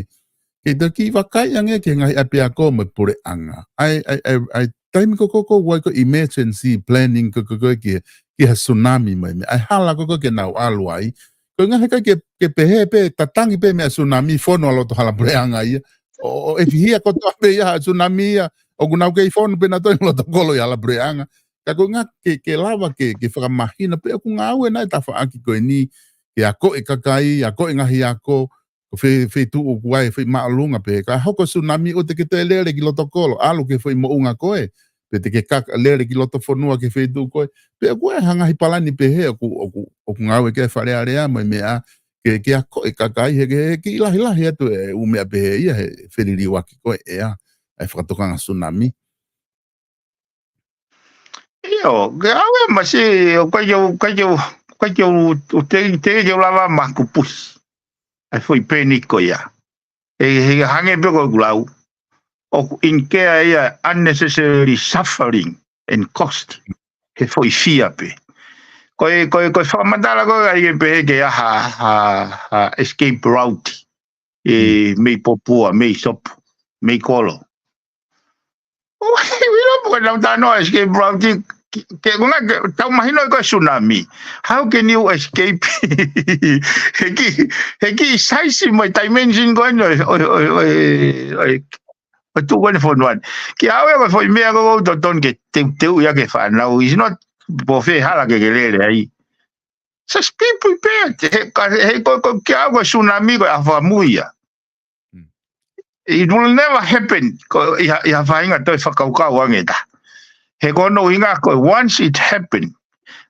Ke toki vakai ange ki he ngaahi ʻapiako mo e puleʻanga. ʻA e, ʻa e, ʻa e, ʻa e taimi ko ē ʻoku ʻi ai ko ē emergency planning ko ē, ko ē, ko ē ki he, ki he tsunami mo e meʻa. ʻA e hala ko ē, ko ē ke nau ʻalu ai. Ko e ngaahi ʻikai ke, ke pehē pē, tatangi pē meʻa tsunami, fonu ʻa loto hala puleʻanga ia. ʻO, ʻo e fihia kotoa pē ia ha tsunami ia, ʻoku nau kei fonu pē nautolu ʻi loto kolo ʻi hala puleʻanga. Ka ko e ʻuhinga ke, ke lava ke, ke fakamahino pē ʻoku ngāue nai e tafaʻaki ko eni, ke akoʻi e kakai, akoʻi e ngaahi ako, ko e fei, feituʻu ʻoku ʻi ai e foʻi māʻolunga pē, ka hoko e tsunami ʻoua te ke toe lele ki loto kolo, ʻalu ki he foʻi moʻunga ko ē, pe te ke kaka lele ki loto fonua ki he feituʻu ko ē, pe ʻoku ʻi ai ha ngaahi palani pehē ʻoku, ʻoku, ʻoku ngāue ki ai e Fale Alea mo e meʻa, ke, ke akoʻi e kakai, he, he, he kiʻi lahilahi atu e ʻū meʻa pehē ia he feliliuaki ko ē ʻa e, ʻa e fakatokanga tsunami. ʻIo, ke ʻave masi, ʻoku ʻikai ke u, ʻikai ke u, ʻikai ke u, ʻo te, te ke u lava maku push. ʻA e foʻi panic ko ia. He, he hangē pē ko ʻeku lau. ʻOku incur ia unnecessary suffering and cost. He foʻi fear pē. Ko e, ko e, ko e fakamatala ko ē ʻikai ke pehē ke ʻi ai ha, ha, ha escape route. ʻE, mei Popua, mei Sopu, mei Kolo. ʻO, ʻilo pē ko e nau talanoa escape route, ke, ke, ko e ʻuhinga ke, tau mahino ko e tsunami. How can you escape? He kiʻi, he kiʻi size mo e dimension ko eni ʻo e, ʻo e, ʻo e, ʻo e, ʻo e, ʻo e tuʻu ko eni e fonua ni. Ke ʻave ko e foʻi meʻa ko ē ʻoku totonu ke teuteu ia ki he fānau. It's not pe ko fē e hala ke ke lele ai. Just pipui pē, he, ka, he ko, ko, ke ʻave ko e tsunami ko e ʻaho fakamui ia. Mm. It will never happen, ko, ʻi ha, ʻi ha faʻahinga toe fakakaukau ange ʻe taha. He ko hono ʻuhinga ko e once it happen.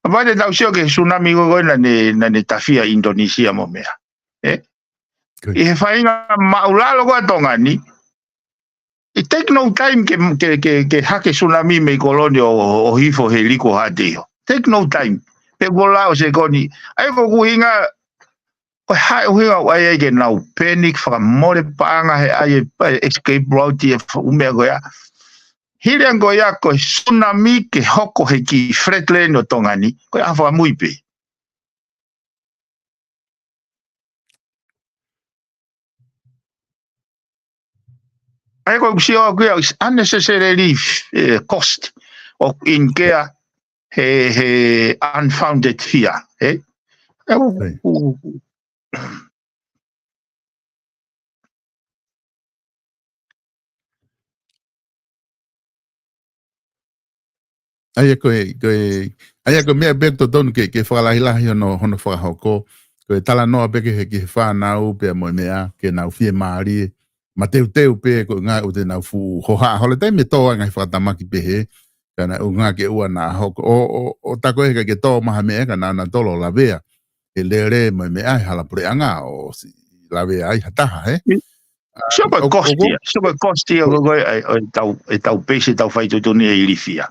Kapau te tau sio ki he tsunami ko ē naʻa ne, naʻa ne tafi ʻa Indonesia mo e meʻa. ʻE? Ko ia. ʻI he faʻahinga māʻulalo ko ē ʻa Tonga ni, it take no time ke, ke, ke, ke hake tsunami mei Kolo ni ʻo, ʻo, ʻo hifo he liku ʻo Haʻateiho. Take no time. Pe ko e lau sekoni. ʻA ia ko ʻeku ʻuhinga, ko e hā e ʻuhinga ʻoku ʻai ai ke nau panic, fakamole paʻanga he ʻai e, ʻai e escape route ʻi he fuʻu meʻa ko ia. Hili ange ko ia ko e tsunami ke hoko he kiʻi flat land ʻo Tonga ni, ko e ʻaho fakamui pē. ʻA ia ko ʻeku sio ʻaʻaku ia, it's unnecessarily, eh, cost ʻoku incur he, he unfounded fear, ē? ʻA ia ko, Right. ko, ʻA ia ko e, ko e, ʻa ia ko e meʻa pē ʻoku totonu ke, ke fakalahilahi hono, hono fakahoko. Ko e talanoa pē ki he, ki he fānau pea mo e meʻa, ke nau fiemālie. Mateuteu pē ko e ʻuhinga ʻoku te nau fuʻu hohaʻa holo taimi ʻe tō ai e ngaahi fakatamaki pehē. Ka naʻe ʻuhinga ke ʻoua naʻa hoko. ʻO, ʻo, ʻo tā ko ē he ʻikai ke tō mai ha meʻa ka naʻa na tolo lavea. ʻE lele mo e meʻa he hala puleʻanga ʻosi lavea ai ha taha, ē? Mm. Sio ko e ʻo, cost ʻo, ia, sio ko e cost ia ko, ko e, ʻa e, ʻo e tau, ʻe tau peisi, tau fai tuʻutuʻuni ʻe ilifia.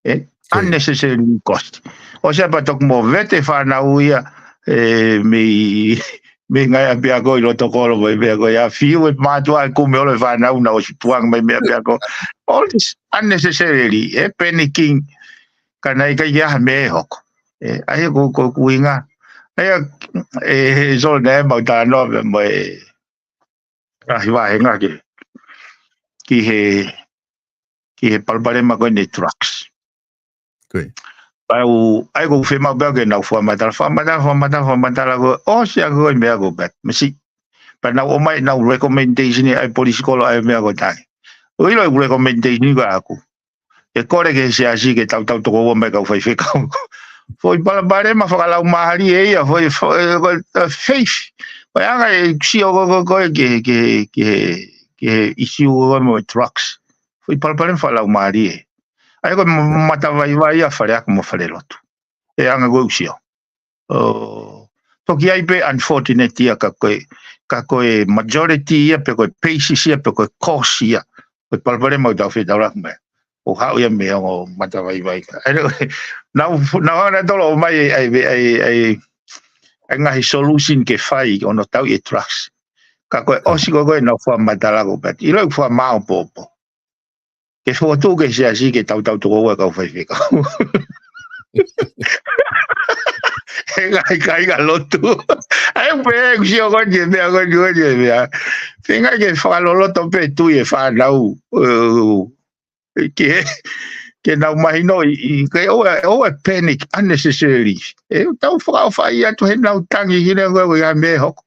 ʻE, Ko ia. unnecessary cost. ʻOsi ia pea toki mo vete fānau ia, ʻe, mei, mei he ngaahi ʻapiako ʻi loto kolo mo e meʻa ko ia, fiu e mātuʻa ʻe kumi holo e fānau na ʻosi puanga mai mei he ʻapiako. All this unnecessarily, ʻe, panicking, ka naʻe ʻikai ke ʻi ai ha meʻa ʻe hoko. ʻE, ʻa ia ko, ko ʻeku ʻuhinga. ʻA ia, ʻe, he solo naʻe mau talanoa pē mo e ngaahi vāhenga ke, ki he, ki he palopalema ko eni e drugs. Ko ia. Pau, ʻa ia ko e fiemaʻu pē ke nau fakamatala, fakamatala, fakamatala, fakamatala ko, ʻosi ia ko e meʻa ko ē pē. Masi, pea nau ʻomai ʻenau recommendation ʻa e police kolo ʻa e meʻa ko ē taʻe. ʻOku ʻilo e recommendation ko ē ʻaʻaku. ʻE kole ki he siasi ke tautau tokoua mai kau faifekau. Foʻi palopalema fakalaumālie ia, foʻi, foʻi, ʻe, ko e, ʻe, faith. Ko e anga e sio ko, ko, ko e ke, ke, ke, ke issue ko mo e drugs. Foʻi palopalema fakalaumālie. ʻA ia ko e ma-, matavaivai ia faleako mo falelotu. ʻE anga ko e sio. ʻO, toki ʻi ai pē unfortunate ia ka ko e, ka ko e majority ia pe ko e basis ia pe ko e cause ia. Ko e palopalema ʻoku tau fetaulaki mai. ʻo haʻu ia mei he ongo matavaivai. ʻA ia, naʻa nau, naʻa nau ʻalu ʻo ʻomai ʻa e, ʻa e, ʻa e, ʻa e ngaahi solution ke fai ʻo nau tauʻi e drugs. Ka ko e ʻosi ko ē ʻenau fakamatala ko ē, ʻiloʻi ʻoku fakamāʻopoʻopo. Ke fokotuʻu ki he siasi ke tautau tokoua e kau faifekau. He ngaahi kāinga lotu. ʻA ia pē ʻeku sio ko eni e meʻa, ko eni, ko eni e meʻa. Feinga ke fakaloloto pē tui e fānau. Ē, ke, ke nau mahinoʻi, ʻikai ʻoua, ʻoua panic unnecessarily. ʻE, tau fakaʻofaʻia atu heʻenau tangi hina ko e, ko e meʻa hoko.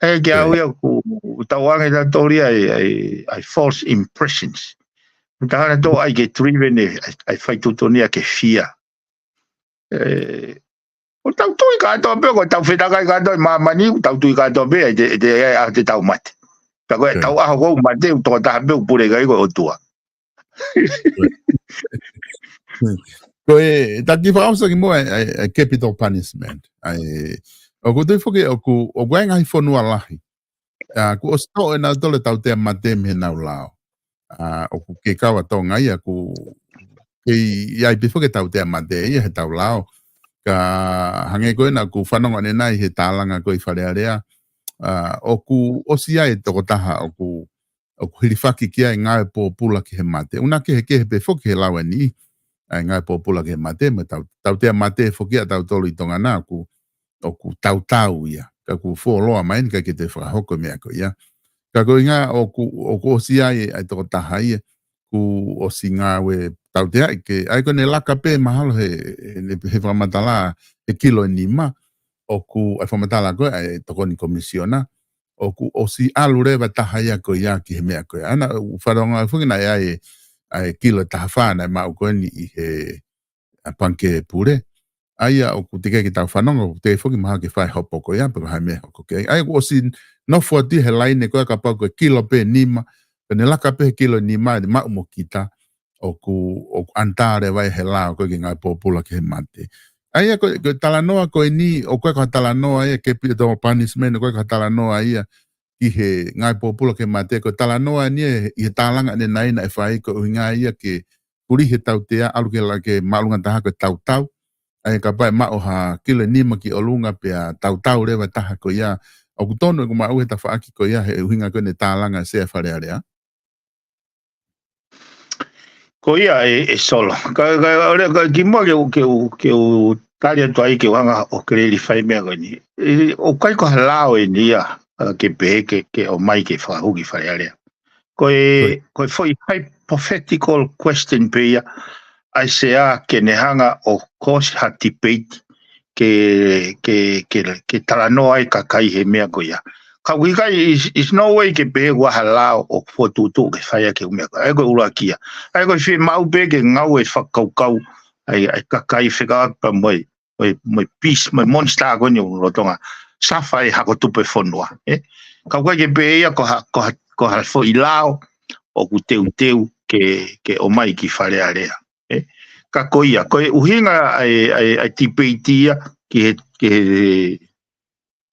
ʻE, ke au ia ʻoku tau ange tautolu ia ʻa e, ʻa e, ʻa e false impressions. Tau hanga tautolu ʻai ke driven ʻe, ʻa e, ʻa e faitotonu ia ke fia. ʻE, ʻoku tau tui kātoa pē, ko ʻetau fetakai kātoa ʻi māmani, ʻoku tau tui kātoa pē, ʻe te, ʻe te, ʻe, ʻa te tau mate. Ka ko e tau ʻaho ʻoku mate, ʻoku tokotaha pē ʻoku puleʻi ai ko e ʻOtua. Ko e, taki fakaʻosi ki muʻa e, e, e capital punishment. ʻA e, ʻoku tui foki ʻoku, ʻoku ʻi ai ngaahi fonua lahi. ʻA, kuo ʻosi toʻo ʻe nautolu e tautea mate mei heʻenau lao. ʻA, ʻoku kei kau ʻa Tonga ia, ʻoku kei ʻi ai pē foki e tautea mate ia he ʻetau lao. Ka hangē ko ena ʻoku fanongo ʻanenai he tālanga ko ē ʻi Fale Alea. ʻA, ʻoku ʻosi ʻi ai e tokotaha ʻoku ʻoku hilifaki ki ai e ngāue pōpula ki he mate. ʻUhinga kehekehe pē foki he lau ʻe niʻihi ʻa e ngāue pōpula ki he mate, mo e tau, tautea mate foki ʻa tautolu ʻi Tonga na ʻoku, ʻoku tautau ia. Ka ʻoku fuoloa mai eni ʻikai ke toe fakahoko e meʻa ko ia. Ka ko e ʻuhinga ʻoku, ʻoku ʻosi ʻi ai ʻa e tokotaha ia, kuo ʻosi ngāue tautea ʻi he, ʻa ia ko ʻene laka pē mahalo he, he, he fakamatala he kilo ʻe nima, ʻoku ʻa e fakamatala ko ē ʻa e Tokoni Komisiona, ʻoku ʻosi ʻalu leva taha ia ko ia ki he meʻa ko ia. ʻA ia naʻa ku fanongo foki naʻe ʻi ai e, ʻa e kilo ʻe taha fā naʻe maʻu ko eni ʻi he, ʻa, Pangikē Pule. ʻA ia ʻoku teʻeki ke tau fanongo, ʻoku teʻeki foki mahalo ke fai hopo ko ia, pe ko e hā e meʻa hoko ki ai. ʻA ia kuo ʻosi nofo atu ia he laine ko ia kapau ko e kilo pē ʻe nima, ka ʻene laka pē he kilo ʻe nima, ʻe maʻu mo kita, ʻoku, ʻoku ʻanitā leva ia he lao ko ē ke ngāue pōpula ki he mate. ʻA ia ko e, ko e talanoa ko eni, ʻoku ʻikai ko ha talanoa ia capital punishment, ʻoku ʻikai ko ha talanoa ia ki he ngāue pōpula ki he mate, ko e talanoa eni ʻi he tālanga ʻanenai naʻe fai ko e ʻuhinga ia ke pulihi e tautea ʻalu ki he la-, ki he māʻolunga taha ko e tautau. ʻA ia kapau ʻe maʻu ha kilo ʻe nima ki ʻolunga pea tautau leva taha ko ia. ʻOku tonu ʻeku maʻu he tafaʻaki ko ia he ʻuhinga ko ʻene tālanga Sea Fale Alea. Ko ia ē, ē Solo. Ka, ka, ʻo lea, ka, kimuʻa ke u, ke u, ke u tali atu ai ke u hanga ʻo clarify e meʻa ko eni. ʻE, ʻoku ʻikai ko ha lao eni ia, ʻa, ke pehē ke, ke ʻomai ke fakahū ki Fale Alea. Ko e, ko e foʻi hypothetical question pē ia, ʻa e Sea ke ne hanga ʻo cause ha debate ke, ke, ke, ke talanoa ai e kakai he meʻa ko ia. Ka ʻoku ʻikai, is, is no way ke pehē ʻoku ʻi ai ha lao ʻoku fokotuʻutuʻu ke fai ʻaki e meʻa ko ia. ʻA ia ko e ʻuluaki ia. ʻA ia ko e fiemaʻu pē ke ngāue fakakaukau ʻa e, ʻa e kakai fekauʻaki pea mo e, mo e, mo e beast, mo e monster ko eni ʻoku lolotonga suffer e hako tupu e fonua, ē? Ka ʻoku ʻikai ke pehē ia ko ha, ko ha, ko ha foʻi lao ʻoku teuteu ke, ke ʻomai ki Fale Alea, ē? Ka ko ia, ko e ʻuhinga ʻa e, ʻa e, ʻa e debate ia ki he, ki he,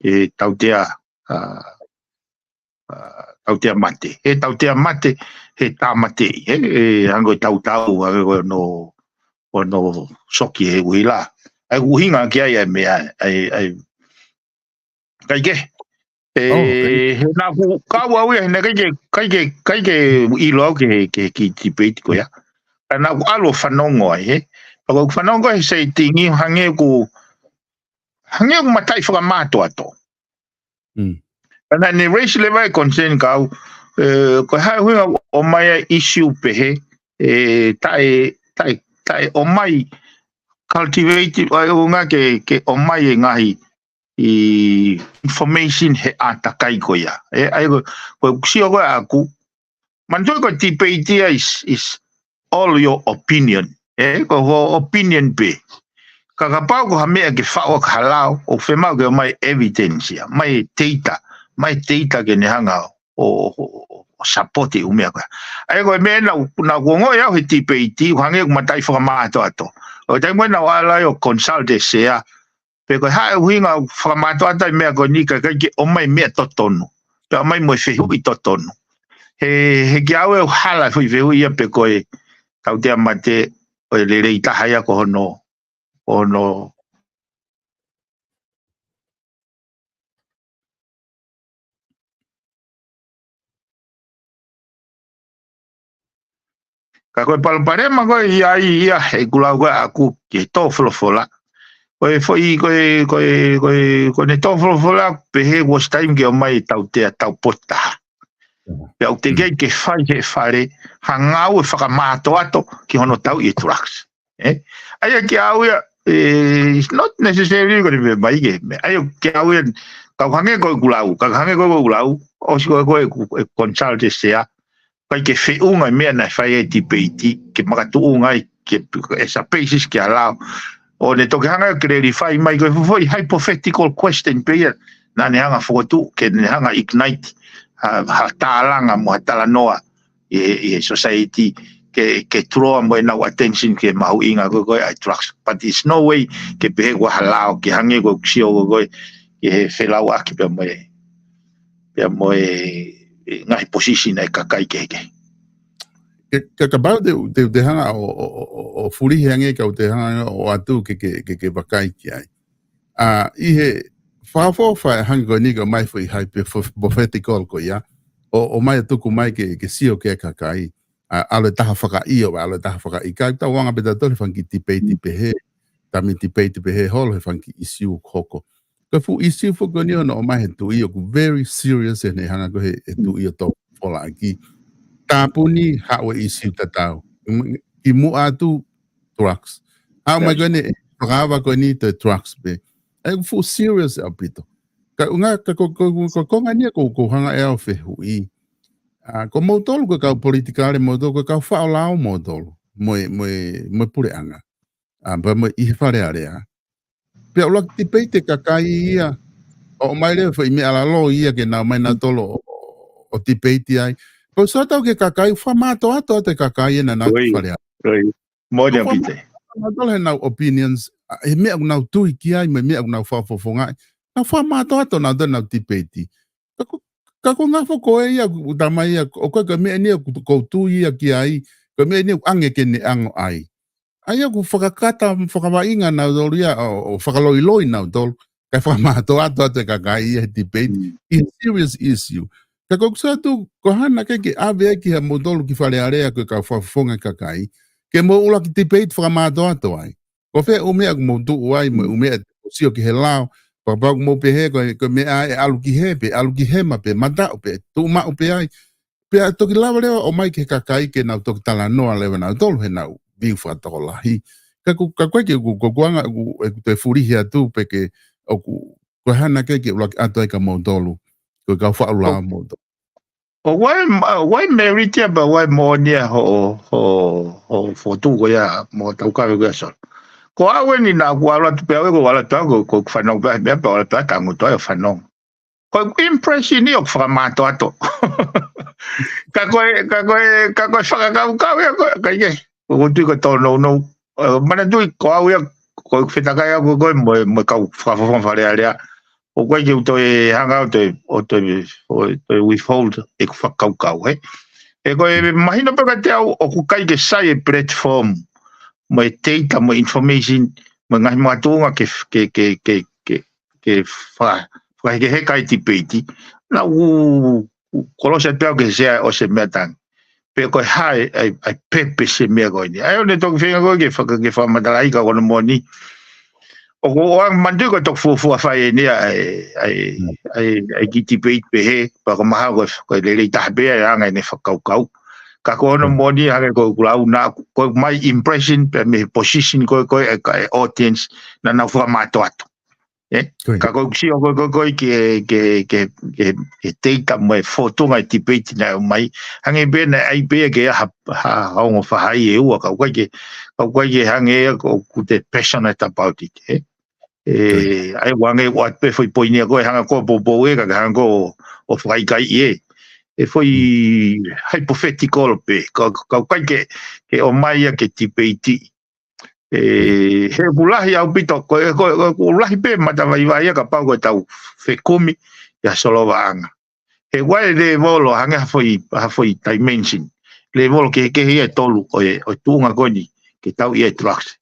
he tautea, ʻa, ʻa, tautea mate. He tautea mate, he tāmateʻi, he, he hangē ko e tautau, hangē ko hono, hono soki he uila. ʻA e ʻuhinga ki ai ʻa e meʻa, ʻa e, ʻa e, ʻikai ke. ʻE, ʻo, ʻikai. He naʻa ku kau au ia, he naʻe ʻikai ke, ʻikai ke, ʻikai ke ʻilo au ki he, ki he kiʻi debate ko ia. Ka naʻa ku ʻalu ʻo fanongo ai, he. Pea ko ʻeku fanongo he seitingi, hangē ʻoku, hangē ʻoku mataʻi fakamātoato. Mm. Ka naʻa ne raise leva e concern kia au, ē, ko e hā e ʻuhinga ʻoku ʻomai ai e issue pehē, ē, taʻe, taʻe, taʻe ʻomai cultivate, ʻa e ʻuhinga ke, ke ʻomai e ngaahi ʻi information he ʻātakai ko ia. Ē, ʻa ia ko, ko e sio ko ē ʻaku, manatuʻi ko e debate ia is, is all your opinion. Ē, ko ho opinion pē. Ka kapau ko ha meʻa ke faʻu ʻaki ha lao, ʻoku fiemaʻu ke ʻomai evidence ia, ʻomai data, ʻomai data ke ne hanga ʻo, ʻo, ʻo, ʻo support e ʻū meʻa ko ia. ʻA ia ko e meʻa naʻa ku, naʻa ku ongoʻi au he debate, ʻoku hangē ʻoku mataʻi fakamātoato. ʻO taimi ko ē naʻa ku ʻalu ai ʻo consult e Sea, pe ko e hā e ʻuhinga ʻoku fakamātoato ai e meʻa ko eni kae ʻikai ke ʻomai e meʻa totonu. Pea ʻomai mo e fehuʻi totonu. He, he kiate au ʻoku hala e foʻi fehuʻi ia pe ko e tautea mate ʻo e lelei taha ia ko hono, ko hono Ka ko e palopalema ko ē ʻi ai ia ʻeku lau ko ē ʻaʻaku ki he tō folofola. Ko e foʻi, ko e, ko e, ko e, ko ʻene tō folofola, pehē was time ke ʻomai e tautea taupotu taha. Pea ʻoku teʻeki ke fai he fale, ha ngāue fakamātoato ki hono tauʻi e drugs. Eh? ʻA ia kiate au ia, eh, it's not necessarily gonna be mai ke, ʻa ia kiate au ia, kau hangē ko ʻeku lau, kau hangē ko ʻeku lau, ʻosi ko ē ko ʻeku, ʻeku consultant ia, ʻikai ke feʻunga e meʻa naʻe fai ai e tipeiti, ke makatuʻunga ai, ke, as a basis ke allow. ʻO ne toki hanga ʻo clarify mai, ko e foʻi hypothetical question pē ia, naʻa ne hanga fokotuʻu, ke ne hanga ignite, ha, ha tālanga mo ha talanoa, ʻi he, ʻi he society, ke, ke draw mo ʻenau attention ki he mahuʻinga ko ē ko ē ʻa e drugs. But it's no way ke pehē ʻoku ʻi ai ha lao ke hangē ko ʻeku sio ko ē ko ē ki he felauʻaki pea mo e, pea mo e, e ngaahi position ʻa e kakai kehekehe. Ke, ka, kapau te, te, te hanga ʻo, ʻo, ʻo, ʻo, ʻo fulihi ange ka te hanga ʻo ʻoatu ke, ke, ke, ke vakai ki ai. ʻA, ʻi he fakaʻofoʻofa e hangē ko eni ka ʻomai foʻi hypothetical ko ia, ʻo, ʻomai ʻo tuku mai ke, ke sio ki ai e kakai, ʻa, ʻalu e taha fakaʻio, ʻalu e taha fakaʻikai, tau anga pē tautolu he fanga kiʻi tipeiti pehē, taimi tipeiti pehē holo he fanga kiʻi ʻisiū ʻoku hoko. Ko e fuʻu ʻisiū foki ko eni ʻoku ʻomai he tuʻi ʻoku very serious ʻene hanga ko ē he, he tuʻi ʻo tō folofola ʻaki. Tāpuni haʻu e ʻisiū tatau. Kimuʻa atu drugs. Haʻu mai ko eni, fakaava ko eni toe drugs pē. ʻA ia ʻoku fuʻu serious ʻaupito. Ka ʻuhinga, ka ko, ko, ko, ko e konga eni ia ʻoku, ʻoku ou hanga ʻe au ʻo fehuʻi. ʻA, ko moutolu ko e kau politikale moutolu, ko e kau faʻu lao moutolu. Mo e, mo e, mo e puleʻanga. ʻA, pea mo e ʻi he Fale Alea. Pea ʻuluaki tipeiti e kakai ia, ʻo ʻomai leva foʻi meʻa lalo ia ke nau ō mai nautolu ʻo, ʻo, ʻo tipeiti ai. Pea ʻoku sio atu au ki he kakai, fakamātoato atu e kakai ʻe naʻa nau ʻi he Fale Alea. Moʻoni ʻaupito. Nautolu heʻenau opinions, ʻa, he meʻa ʻoku nau tui ki ai, mo e meʻa ʻoku nau fakafofongaʻi. Nau fakamātoato nautolu heʻenau tipeiti. Ka ko, ka ko e ngaahi foʻi ko ē ia ʻoku talamai ia, ʻoku ʻikai ko e meʻa eni ʻoku, ʻoku ou tui ia ki ai, ko e meʻa eni ʻoku ʻange ke ne ʻango ai. ʻA ia ʻoku fakakata, fakavaʻinga nautolu ia, ʻo, ʻo fakaloiloi nautolu, kae fakamātoato atu e kakai ia he tipeiti, ʻi he serious issue. Ka ko ʻeku sio atu, ko e hā naʻa ke ʻave ai ki ha moutolu ki Fale Alea ko e kau fakafofonga e kakai, ke mou ʻuluaki tipeiti fakamātoato ai. Ko fē ʻū meʻa ʻoku mou tuʻu ai, mo e ʻū meʻa ʻoku sio ki he lao, pea kapau ʻoku mou pehē, ko e, ko e meʻa ʻe ʻalu ki hē, pe ʻalu ki hema, pe mataʻu, pe tuʻu maʻu pē ai. Pea toki lava leva ʻo ʻomai ki he kakai ke nau toki talanoa leva nautolu heʻenau view fakatokolahi. Ka ʻoku, ka ʻoku ʻikai ke, ʻoku, ʻoku ou hanga, ʻoku, ʻoku te fulihi atu pē ke, ʻoku, ko e hā naʻa ke ʻuluaki ʻatu ai kia moutolu, ko e kau faʻu lao moutolu. ʻOku ʻi ai, ʻoku ʻi ai e merit ia pea ʻoku ʻi ai e moʻoni ia hoʻo, hoʻo, hoʻo fokotuʻu ko ia mo e taukaveʻi ko ia Solo. Ko au eni naʻa ku ʻalu atu pē au ē, ko e ʻalu atu au, ko, ko e fanongo pē au he meʻa pea ʻalu atu au tangutu ai ʻo fanongo. Ko e impression ia ʻoku fakamātoato. Ka ko e, ka ko e, ka ko e fakakaukau ia ko ē, ka ʻikai ke, ʻoku ou tui ko e tōnounou. Ē, manatuʻi ko au ia, ko e fetakai au ko ē ko ē mo e, mo e kau fakafofonga Fale Alea. ʻOku ʻikai ke u toe hanga ʻo toe, ʻo toe, ʻo toe withhold ʻeku fakakaukau, ē. Ē ko e mahino pē kiate au, ʻoku ʻikai ke sai e platform, mo e data, mo e information, mo e ngaahi makatuʻunga ke, ke, ke, ke, ke, ke fa-, fakahekeheka e tipeiti. Naʻa ku, ku kolosi atu au ke sea ʻo se meʻa tangi. Pe ko e hā e, e, e purpose e meʻa ko eni. ʻA ia ʻoku ne toki feinga ko ē ke faka-, ke fakamatalaʻi ka ko hono moʻoni. ʻOku ou manatuʻi ko e toki fuofua fai eni ʻa e, ʻa e, ʻa e, ʻa e kiʻi tipeiti pehē, pea ʻoku mahalo ko e, ko e lelei taha pē ʻa e anga ʻene fakakaukau. Ka ko hono moʻoni hangē ko ʻeku lau naʻa, ko my impression pē mei he position ko ē ko ē e, ka e audience naʻa nau fakamātoato. Ē? Ka ko ʻeku sio ko ē, ko ē, ko ē ki he, ki he, ki he, ki he data mo e fōtunga e tipeiti naʻe ʻomai. Hangē pē naʻe ʻai pē ke ha, ha, ha ongo faʻahi ʻe ua, ka ʻoku ʻikai ke, ka ʻoku ʻikai ke hangē ia ʻoku te passionate about it, ē? Ē, ʻa ia ʻoku hangē ʻoku ʻoatu pē foʻi poini ia ko ē hanga ko ē ʻo poupou ē, ka ke hanga ko ē ʻo, ʻo fakaʻikaiʻi ē. ʻE foʻi hypothetical pē, ka, ka ʻoku ʻikai ke, ke ʻomai ia ke tipeiti. Ē, he ʻoku lahi ʻaupito, ko e, ko e, ʻoku lahi pē matavaivai ia kapau ko e tau fekumi ia Solovaʻanga. He ʻoku ʻi ai e level ʻo hangē ha foʻi, ha foʻi dimension. levolo kehekehe ia ʻe tolu ʻo e, ʻo e tuʻunga ko eni ke tau ia e drugs.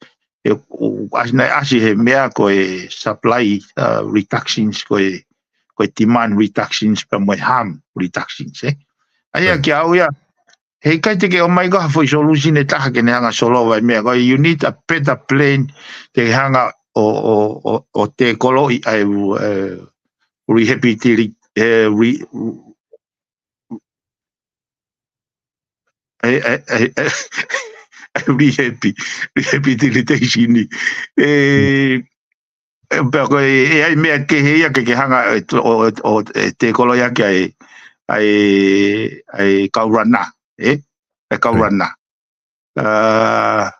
ʻE, ʻo, ʻasi, naʻe ʻasi he meʻa ko e supply, uh, reductions, ko e, ko e demand reductions, pea mo e harm reductions, ē. ʻA ia, ʻIo. Kiate au ia, heʻikai te ke ʻomai ko ha foʻi solution ʻe taha ke ne hanga ʻo solova e meʻa ko e, you need a better plan, te ke hanga ʻo, ʻo, ʻo, ʻo tēkoloʻi ʻa e, uh, rehabilitili-, eh, re-, e, e, e, e, e, rehabi-, rehabilitation ni. E, e, pea ko e, ʻe ʻi ai meʻa kehe ia ke ke hanga ʻo, ʻo, ʻo, ʻo, e, tēkoloʻi ʻaki ʻa e, ʻa e, ʻa e kau rana, ē? ʻA e kau Right. rana. Ah,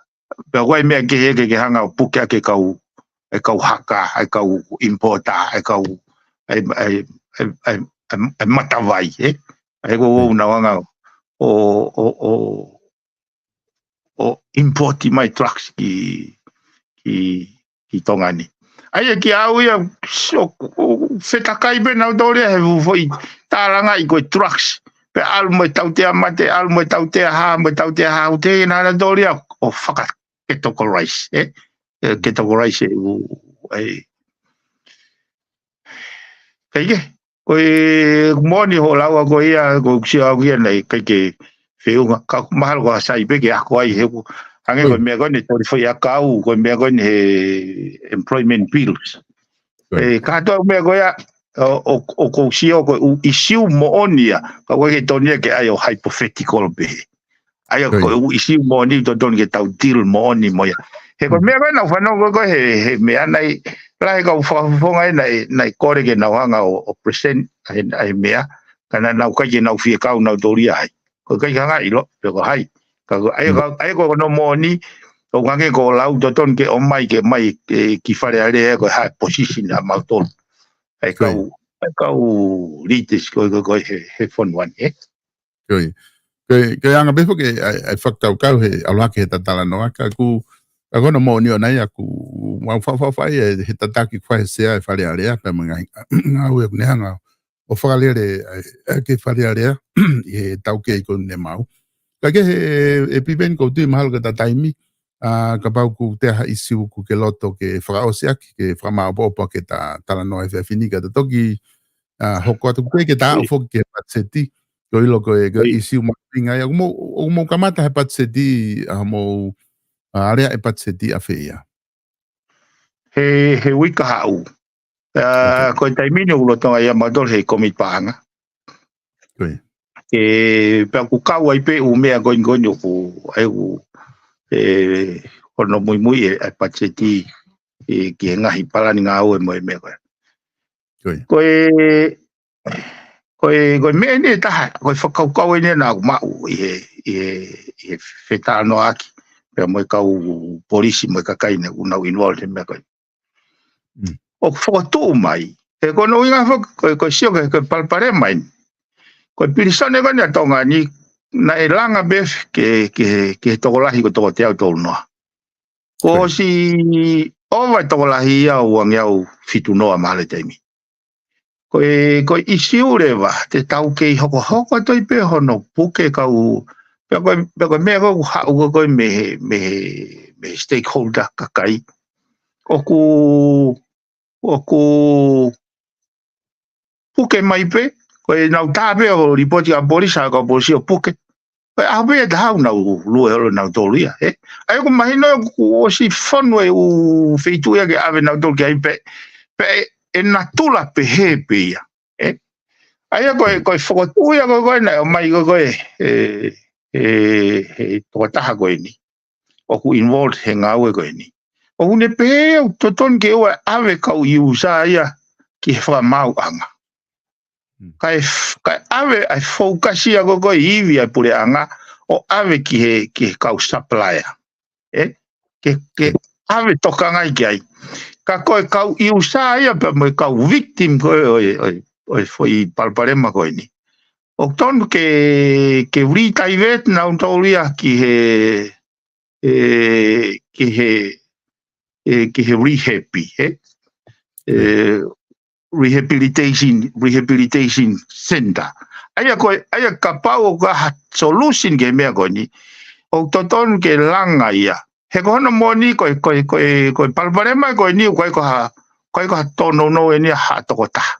pea ko e meʻa kehe ke ke hanga ʻo puke ʻaki e kau, e kau haka, e kau importer, e kau, e, e, e, e, e, e matavai, ē? ʻA ia ko ʻenau anga ʻo, ʻo, ʻo, ʻo import mai drugs ki, ki, ki Tonga ni. ʻA ia kiate au ia, so, ʻo, fetakai pē nautolu ia he fuʻu foʻi tālangaʻi ko e drugs. Pea ʻalu mo e tautea mate, ʻalu mo e tautea hā, mo e tautea hā, ʻo te na nautolu ia ʻo faka-categorize, ē? E, categorize e, ʻū, e. Kae kehe, ko e moʻoni hoʻo lau ko ia, ko e sio au ia naʻe ʻikai ke feʻunga, ka mahalo ko ha sai pē ke ako ai he ʻoku hangē ko e Oi. meʻa ko eni toli foʻi ʻakau, ko e meʻa ko eni he employment bills. Oi. E, kātoa meʻa ko ia, ʻo, ʻo, ʻoku ou sio ko e ʻū ʻisiū moʻoni ia, ka ʻoku ʻikai ke totonu ia ke ʻai ʻo hypothetical pē. ʻA ia Oi. ko e ʻū ʻisiū moʻoni totonu ke tau deal moʻoni mo ia. He ko e Mm. meʻa ko ē naʻa ku fanongo ko ē he, he meʻa naʻe, lahi e kau fakafofonga ē naʻe, naʻe kole ke nau hanga ʻo, ʻo present ʻa e, ʻa e meʻa, ka naʻa nau ʻikai ke nau fie kau nautolu ia ai. Ko e ʻikai ke hanga ʻilo, pe ko hai. Ka ko, ʻa ia Mm. ka, ʻa ia ko hono moʻoni, ʻoku hangē ko e lau totonu ke ʻomai ke mai, e, ki Fale Alea ko e hā e position ʻa mautolu. ʻA e Oi. kau, ʻa e kau leaders ko, ko, ko he, he fonua ni, ē? Ko ia. Ko e, ko e anga pē foki ʻa e, ʻa e fakakaukau he ʻalu hake he talanoa ka ʻoku, ka ko hono moʻoni ʻona ia ʻoku mau faʻufaʻu ai he tataki kuo fai he Sea e Fale Alea pea mo e ngaahi ngāue ʻoku ne hanga ʻo fakalele ʻa e, ʻa e ke Fale Alea ʻi he taukei ko eni ʻoku mau. Ka ke he, e Piveni ʻoku ou tui mahalo ke ta taimi, ʻa, kapau ʻoku toe ʻi ai ha ʻisiū ʻoku ke loto ke fakaʻosi ʻaki, ke fakamāʻopoʻopo ʻaki ʻeta talanoa he efiafi ni ka ta toki, ʻa, hoko atu pē ke ta aʻu Oi. foki ki he patiseti, ko e ʻilo ko e, ko e Oi. ʻisiū mahuʻinga ia. ʻOku mou, ʻoku mou kamata he patiseti, ʻa, mou, ʻa, alea e patiseti ʻafē ia? He, he uike kahaʻu. ʻA, Okay. ko e taimi ni ʻoku lolotonga ia mautolu he komiti paʻanga. Ko ia. E, pea ʻoku kau ai pē ʻū meʻa ko eni ko eni ʻoku, ʻa ia ʻoku, e, hono muimui e, e patiseti, e, ki he ngaahi palani ngāue mo e meʻa ko ē. Ko ia. Ko e, ko e, ko e meʻa eni ʻe taha, ko e fakakaukau eni naʻa ku maʻu ʻi he, ʻi he, ʻi he fetalanoaʻaki, pea mo e kau polisi mo e kakai naʻa ku nau involved he meʻa ko ē. Mm. ʻOku fokotuʻu mai. He ko hono ʻuhinga foki, ko e, ko e sio ko e, ko e palopalema eni. Ko e pilisone ko eni ʻa Tonga ni, naʻe langa pē ke, ke, ke tokolahi ko e toko teau tolu noa. Ko Ko ia. ʻosi ʻova e tokolahi ia ʻo uangeau fitu noa mahalo he taimi. Ko e, ko e ʻisiū leva, te tau kei hokohoko atu ai pē hono puke kau, pea ko e, pea ko e meʻa ko ē ʻoku haʻu ko ē mei he, mei he, mei he stakeholder kakai. ʻOku, ʻoku puke mai pē, ko ʻenau tā pē ʻo lipoti ʻa e polisi, ʻa e kau polisi ʻo puke. Ko e ʻaho pē ia te hau nau lue holo nautolu ia, ē? ʻA ia ʻoku mahino ʻoku ʻosi fonu e ʻū feituʻu ia ke ʻave nautolu ki ai pē, pea ʻe, ʻe natula pehē pē ia, ē? ʻA ia ko e, ko e fokotuʻu ia ko ē, ko ē naʻe ʻomai ko ē, ko ē, e, e, e tokotaha ko eni ʻoku involved he ngāue ko eni. ʻOku ne pehē ʻoku totonu ke ʻoua ʻave kau ʻiusa ia ki he fakamaauʻanga. Mm. Kae f-, kae ʻave ʻa e focus ia ko ē ko ē ivi ʻa e puleʻanga ʻo ʻave ki he, ki he kau supplier. Ē? Ke, ke ʻave tokangaʻi ki ai. Ka ko e kau ʻiusa ia pea mo e kau victim ko ē ʻo e, ʻo e, ʻo e foʻi palopalema ko eni. ʻOku totonu ke, ke redivert nautolu ia ki he, e, ki he, e, ki he rehab, ē? E, Mm. rehabilitation, rehabilitation center. ʻA ia ko e, ʻa ia kapau ʻoku ʻi ai ha solution ki he meʻa ko eni, ʻoku totonu ke langa ia. He ko hono moʻoni ko e, ko e, ko e, ko e palopalema ko eni, ʻoku ʻikai ko ha, ʻikai ko ha tōnounou eni ʻa ha tokotaha.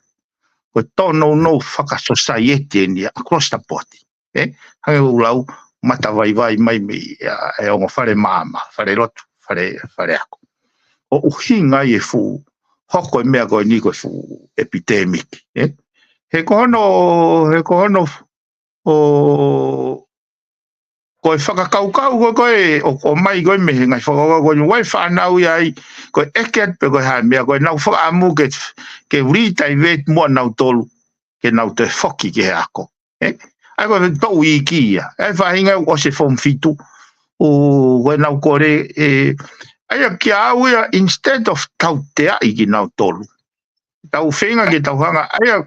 Ko e tōnounou fakasosaieti eni across the board. ʻE, hangē ko ʻeku lau, matavaivai mai mei, ʻa, e ongo fale maama, fale lotu, fale, fale ako. ʻO ʻuhinga ai e fuʻu, hoko e meʻa ko eni ko e fuʻu epidemic, ʻe. He ko hono, he ko hono, ʻo, ko e fakakaukau ko, ko e, ʻo, ʻomai ko e mei he ngaahi fakakaukau ko e, ʻoku ʻi ai e fānau ia ai, ko e ʻeke atu pe ko e hā e meʻa ko e nau fakaʻamu ke, ke retire muʻa nautolu, ke nau toe foki ki he ako. ʻE? ʻA ia ko e toʻu iiki ia. ʻA e faʻahinga ʻoku ʻosi e form fitu. ʻO, ko e nau kole, ʻe, ʻa ia kia au ia, instead of tauteaʻi kinautolu. Tau feinga ke tau hanga, ʻa ia,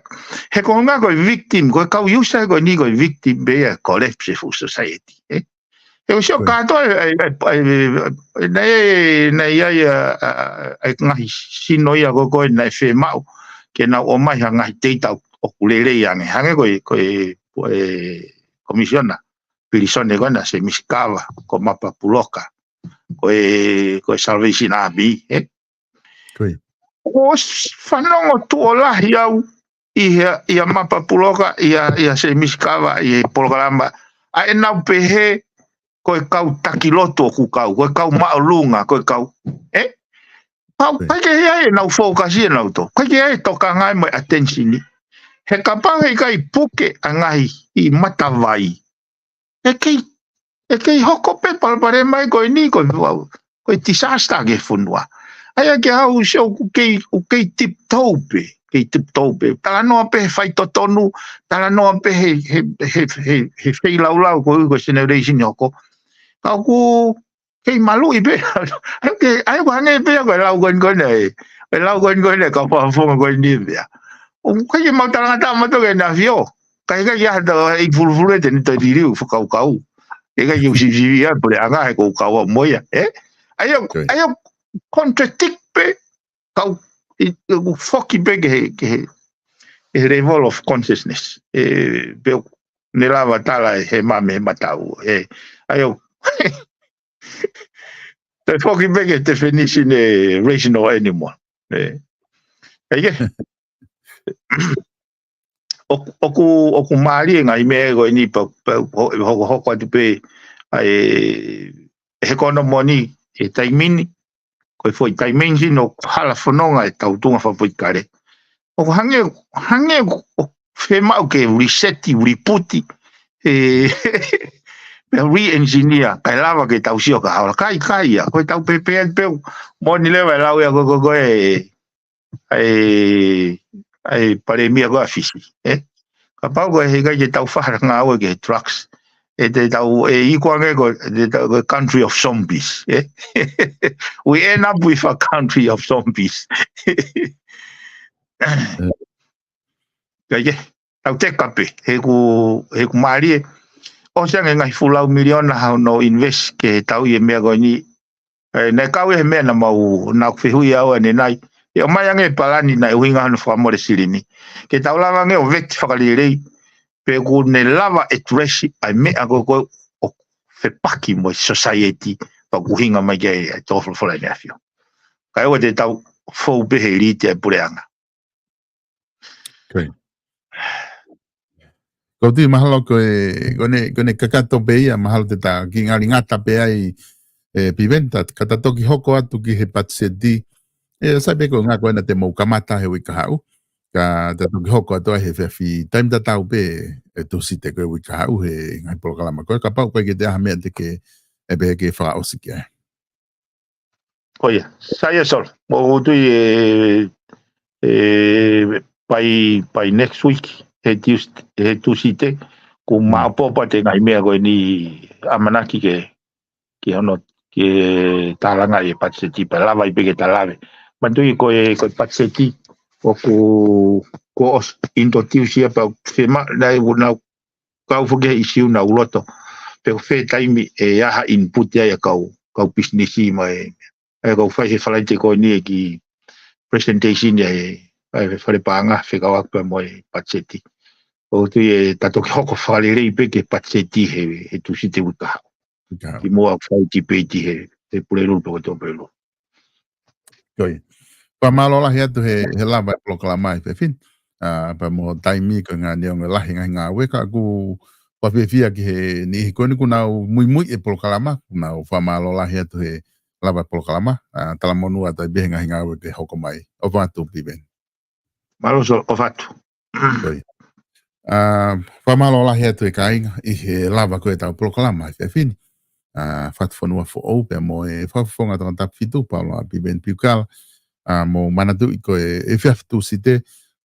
he ko e ngaahi ko e victim, ko e kau usa ko eni ko e victim pē ia e collapse e full society, ʻe? He ʻoku sio Ko ia. kātoa, ʻe, ʻe, ʻe, ʻe, ʻe, naʻe, naʻe ʻi ai, ʻa, ʻa, ʻa, ʻa e ngaahi sino ia ko, ko e naʻe fiemaʻu, ke nau ʻomai ha ngaahi teitei ʻoku lelei ange. Hangē ko e, ko e, ko e komisiona pilīsone ko ena, Semisi Kava, ko Mapa Puloka, ko e, ko e Salvation Army, ʻe? Ko ia. ʻOku fanongo tuʻo lahi au ʻi he, ʻia Mapa Puloka, ʻia, ʻia Semisi Kava, ʻi he polokalama. ʻA ʻenau pehē, ko e kau taki lotu ʻoku kau, ko e kau māʻolunga, ko e kau, ʻe? Pau, Ko ia. ʻikai ke ʻi ai ʻenau focus ʻenau tō. ʻIkai ke ʻi ai e tokanga mo e attention. He kapau heʻikai puke ʻa e ngaahi ʻi matavai. ʻE kei, ʻe kei hoko pē palopalema ko eni ko e, ko e disaster ki he fonua. ʻA ia ke hau se ʻoku kei, ʻoku kei tiptoe pē, kei tiptoe pē. Talanoa pē he faitotonu, talanoa pē he, he, he, he, he feilaulau ko e, ko e generation hoko. Ka ʻoku kei maluʻi pē. ʻA ia ke, ʻa ia ʻoku hangē pē ko e lau ko eni ko eni ʻe. Ko e lau ko eni ko eni ʻa e kau fakafofonga ko eni pē. ʻOku ʻikai ke mau talangataʻa mautolu ke na fio. Ka ʻikai ke ʻi ai ha taha ʻi fulufulu ʻe te ne toe liliu fakakaukau. ʻIkai ke u sivisiviʻi ʻa e puleʻanga he ko e kau au mo ia, ʻe? ʻA ia, Ko ia. ʻa ia contradict pē, kau, ʻi, ʻi, ʻoku foki pē ki he, ki he, ki he level of consciousness. ʻE, pe ʻoku ne lava tala ʻe he mame he matau. ʻE, ʻa ia, te foki pē ki he definition ʻe rational animal. ʻE. ʻIkai ke? ʻOku, ʻoku, ʻoku mālie ngaahi meʻa ko eni pea, pea, ho-, hokohoko atu pē, ʻa e, he ko hono moʻoni, he taimi ni, ko e foʻi dimension ʻoku hala fononga e tau tuʻunga fakapolitikale. ʻOku hangē, hangē ʻoku fiemaʻu ke reset, reboot, ʻe, pea re-engineer, kae lava ke tau sio ka haola, ʻikai, ʻikai ia, ko e tau pēpē atu pē, moʻoni leva e lau ia ko, ko, ko e, ʻa e, ʻa e palēmia ko ē ʻa Fisi, ʻe? Kapau ko e heʻikai ke tau fai ha ngāue ki he drugs, ʻe te tau, ʻe iku ange ko, te tau, ko e country of zombies, ʻe? We end up with a country of zombies. ʻIkai ke, tau teka pē, he ʻoku, he ʻoku mālie, ʻosi ange ngaahi fuʻu lau miliona hono invest ke tau ʻi he meʻa ko eni, ʻe, naʻe kau ʻi he meʻa naʻa mau, naʻa ku fehuʻi au ʻanenai. ʻE ʻomai ange e palani naʻe ʻuhinga hono fakamole silini. Ke tau lava ange ʻo vete fakalelei, pe ʻoku ne lava address ʻa e meʻa ko, ko ē ʻoku fepaki mo e society, pea ʻoku ʻuhinga mai ki ai e tō folofola ʻEne ʻAfio. Kae ʻoua te tau fou pē he liti ʻa e puleʻanga. Ko ia. Ko tui mahalo ko e, ko ʻene, ko ʻene kakato pē ia, mahalo te ta kiʻi ngali ngata pē ai, ʻe, Piveni, ka ta toki hoko atu ki he patiseti. ʻE, sai pē ko e ngaahi ko ena te mou kamata he uike kahaʻu. Ka ta toki hoko atu ai he efiafi taimi tatau pē, ʻe Tūsite ko e uike kahaʻu he ngaahi polokalama ko ē. Kapau ʻoku ʻikai ke te ʻi ai ha meʻa te ke, ʻe pehē ke fakaʻosi ki ai. Ko ia, sai ia Sol, ʻoku ou tui ʻe, ʻe, by, by next week, he Tues-, he Tūsite, ʻoku Mm. māʻopoʻopo atu e ngaahi meʻa ko eni ʻamanaki ke, ke hono, ke tālanga e patiseti pea lava ai pē ke ta lave. Manatuʻi ko e, ko e patiseti, ʻoku, kuo ʻosi introduce ia pea ʻoku fiemaʻu, naʻe, naʻa ku kau foki he ʻisiū naʻa ku loto. Pe ko fē taimi ʻe ʻi ai ha input ia ʻa e kau, kau pisinisi mo e, ʻa ia ʻoku fai he Falaite ko eni e kiʻi presentation ia ʻa e, ʻa e fale paʻanga fekauʻaki pea mo e patiseti. ʻOku ou tui ʻe ta toki hoko fakalelei pē ki he patiseti he, he Tūsite uike kahaʻu. Kahaʻu. Kimuʻa ʻoku fai tipeiti he, he Puleʻanga pe ko e Tuʻapulelulu. Ko ia. Fakamālō lahi atu he, he lava e polokalama ʻi he efiafi ni. ʻA, pea mo e taimi ko e ngaahi neongo lahi e ngaahi ngāue ka ʻoku ou fiefia ki he niʻihi ko eni kuo nau muimui e polokalama, kuo nau fakamālō lahi atu he lava e polokalama. ʻA, talamonū atu ai pē he ngaahi ngāue ke hoko mai. ʻOfa atu Piveni. Mālō Solo, ʻofa atu. Ko ia. ʻA, fakamālō lahi atu e kāinga ʻi he lava ko ē ʻetau polokalama he efiafi ni. ʻA, Fatufonua Foʻou pea mo e Fakafofonga Tongatapu fitu, Paula Piveni Piukala. ʻA, mou manatuʻi ko e efiafi Tūsite,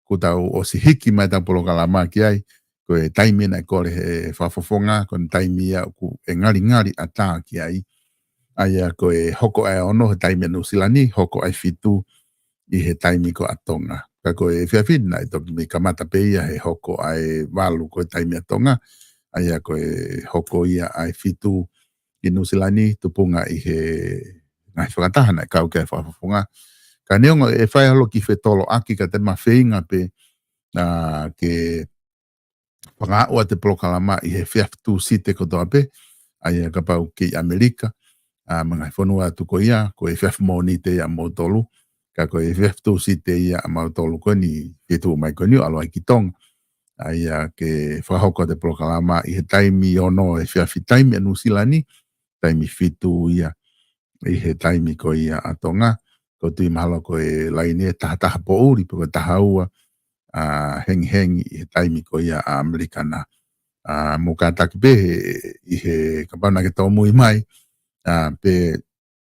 kuo tau ʻosi hiki mai ʻetau polokalama ki ai, ko e taimi naʻe kole he Fakafofonga, ko e taimi ia ʻoku ʻe ngalingali ʻatā ki ai. ʻA ia ko e hoko ʻa e ono he taimi ʻa Nuʻusila ni, hoko ʻa e fitu ʻi he taimi ko ē ʻa Tonga. Ka ko e efiafi ni naʻe toki mei kamata pē ia he hoko ʻa e valu ko e taimi ʻa Tonga. ʻA ia ko e hoko ia ʻa e fitu ʻi Nuʻusila ni, tupunga ʻi he ngaahi fakataha naʻe kau ki ai e Fakafofonga. Ka neongo ʻe fai holo e kiʻi fetoloʻaki ka te ma feinga pē, ʻa, ke fakaaʻu atu e polokalama ʻi he efiafi Tūsite kotoa pē, ʻa ia kapau kei ʻAmelika, ʻa, mo e ngaahi fonua atu ko ia, ko e efiafi Mōnite ia ʻa moutolu, ka ko e efiafi Tūsite ia ʻa mautolu ko eni, fetuʻu mai ko eni ʻo ʻalu ai ki Tonga. ʻA ia ke fakahoko atu e polokalama ʻi he taimi ono efiafi taimi ʻa Nuʻusila ni, taimi fitu ia ʻi he taimi ko ia ʻa Tonga, ʻoku ou tui mahalo ko e laine ʻe taha taha poʻuli, pe ko e taha ua, ʻa, hengihengi ʻi he taimi ko ia ʻa ʻAmelika na. ʻA, mou kātaki pē he, ʻi he kapau naʻa ke tōmui mai, ʻa, pe,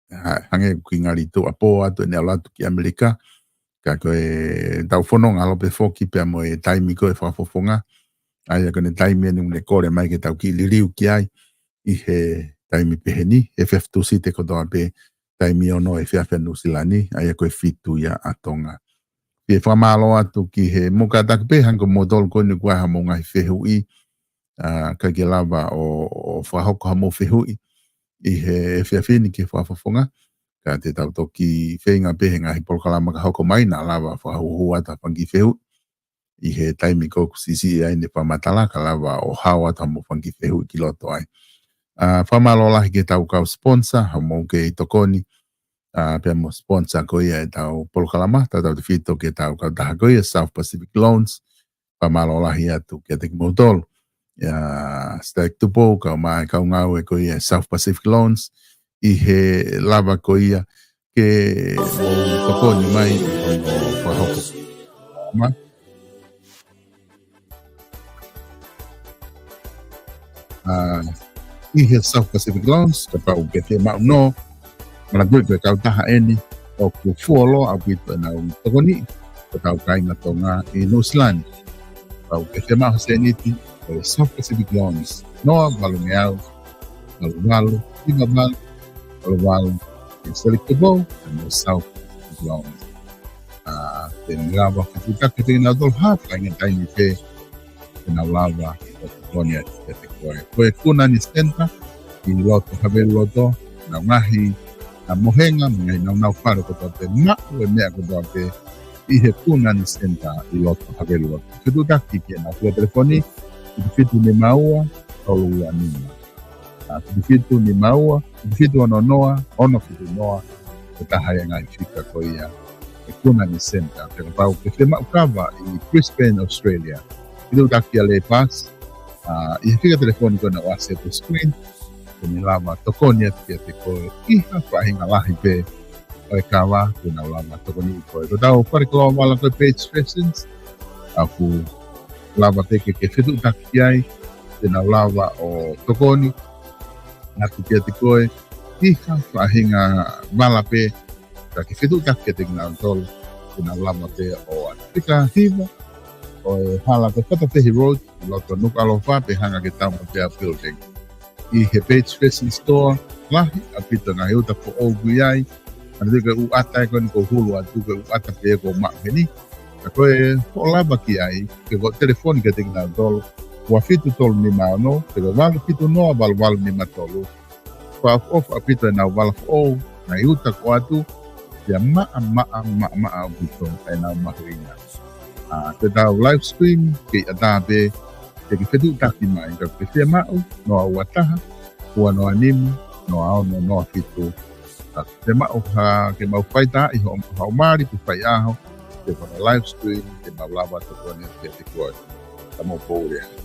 ʻa, hangē ʻoku kiʻi ngali tuʻuapō atu ʻene ʻalu atu ki ʻAmelika, ka ko ʻetau fononga holo pē foki pea mo e taimi ko ē Fakafofonga, ʻa ia ko ʻene taimi eni ʻoku ne kole mai ke tau kiʻi liliu ki ai, ʻi he taimi pehē ni, he efiafi Tūsite kotoa pē, taimi ono efiafi ʻa Nuʻusila ni, ʻa ia ko e fitu ia ʻa Tonga. Pea fakamālō atu ki he mou kātaki pē hangē ko moutolu ko eni ʻoku ʻi ai hamou ngaahi fehuʻi, ʻa, ka ke lava ʻo, ʻo fakahoko hamou fehuʻi ʻi he efiafi ni ki he Fakafofonga, ka te tau toki feinga pē he ngaahi polokalama ka hoko mai naʻa lava fakahūhū atu ha fanga kiʻi fehuʻi ʻi he taimi ko ē ʻoku siʻisiʻi ai ʻene fakamatala ka lava ʻo hao atu hamou fanga kiʻi fehuʻi ki loto ai. ʻA, fakamālō lahi ki heʻetau kau sponsor, hamou kei tokoni, ʻa, pea mo sponsor ko ia ʻetau polokalama, tautautefito ki heʻetau kautaha ko ia South Pacific Loans, fakamālō lahi atu kiate kimoutolu. ʻIa Stack Tupou, kau mai kau ngāue ko ia South Pacific Loans, ʻi he lava ko ia ke mou tokoni mai ʻi hono fakahoko. Ma. ʻA, ʻi he South Pacific Loans, kapau ʻoku ke fiemaʻu nō, manatuʻi ko e kautaha eni ʻoku fuoloa ʻaupito ʻenau tokoniʻi hotau kāinga Tonga ʻi Nuʻusila ni. Kapau ʻoku ke fiemaʻu ha sēniti, ko e South Pacific Loans, noa valu ngeau, valu valu, lima valu, valu valu, ʻe Stack Tupou, ʻa e South Pacific Loans. ʻA, te ne lava fetuʻutaki kiate kinautolu ha faʻahinga taimi pē te nau lava ʻo tokoni atu kiate koe. Ko e Kunani Center ʻi loto Haveluloto, ʻenau ngaahi, ʻa, mohenga, mo e ngaahi naunau fale kotoa pē, maʻu e meʻa kotoa pē ʻi he Kunani Center ʻi loto Haveluloto. Fetuʻutaki ki heʻenau fika telefoni, fitu fitu nima ua, tolu ua nima. ʻA, fitu fitu nima ua, fitu fitu ono noa, ono fitu noa, ko e taha ia e ngaahi fika ko ia ʻa e Kunani Center. Pea kapau ʻoku ke fiemaʻu kava ʻi Brisbane, Australia, fetuʻutaki kia Lei Pass, ʻa, ʻi he fika telefoni ko ena ʻoku ʻasi he screen, te ne lava tokoni atu kiate koe ʻi ha faʻahinga lahi pē ʻo e kava te nau lava tokoniʻi koe. Ko ʻetau fale koloa vala ko e Page Fashions, ʻoku lava pē ke ke fetuʻutaki ki ai, te nau lava ʻo tokoni atu kiate koe ʻi ha faʻahinga vala pē, ka ke fetuʻutaki kiate kinautolu, te nau lava pē ʻo ʻatu. Fika hiva ʻo e hala ko e Fatafehi Road, ʻi loto Nukuʻalofa, pea hanga ki he Taumaitea Building. ʻI he Page Fashion Store, lahi ʻaupito e ngaahi uta foʻou ʻoku ʻi ai. Manatuʻi ko e ʻū ʻata ē ko eni ʻoku ou hulu atu, ko e ʻū ʻata pē ʻoku ou maʻu heni. Ka ko e hoʻo lava ki ai, ke ko e telefoni kiate kinautolu, ua fitu tolu nima ono, pe ko e valu fitu noa valu valu nima tolu. Fakaʻofoʻofa ʻaupito ʻenau vala foʻou, ngaahi uta ʻoku ʻoatu, pea maʻamaʻa, maʻamaʻa ʻaupito ʻenau mahuʻinga. ʻa, te tau live stream, kei ʻatā pē, te ke fetuʻutaki mai, ka ke fiemaʻu, noa ua taha, ua noa nima, noa ono, noa fitu. Ka ke maʻu ha, ke mau fai tā, ʻi hoʻo, hoʻo mali, pe fai ʻaho, ke fana live stream, ke mau lava tokoni kiate koe. Ka mou pō lelei.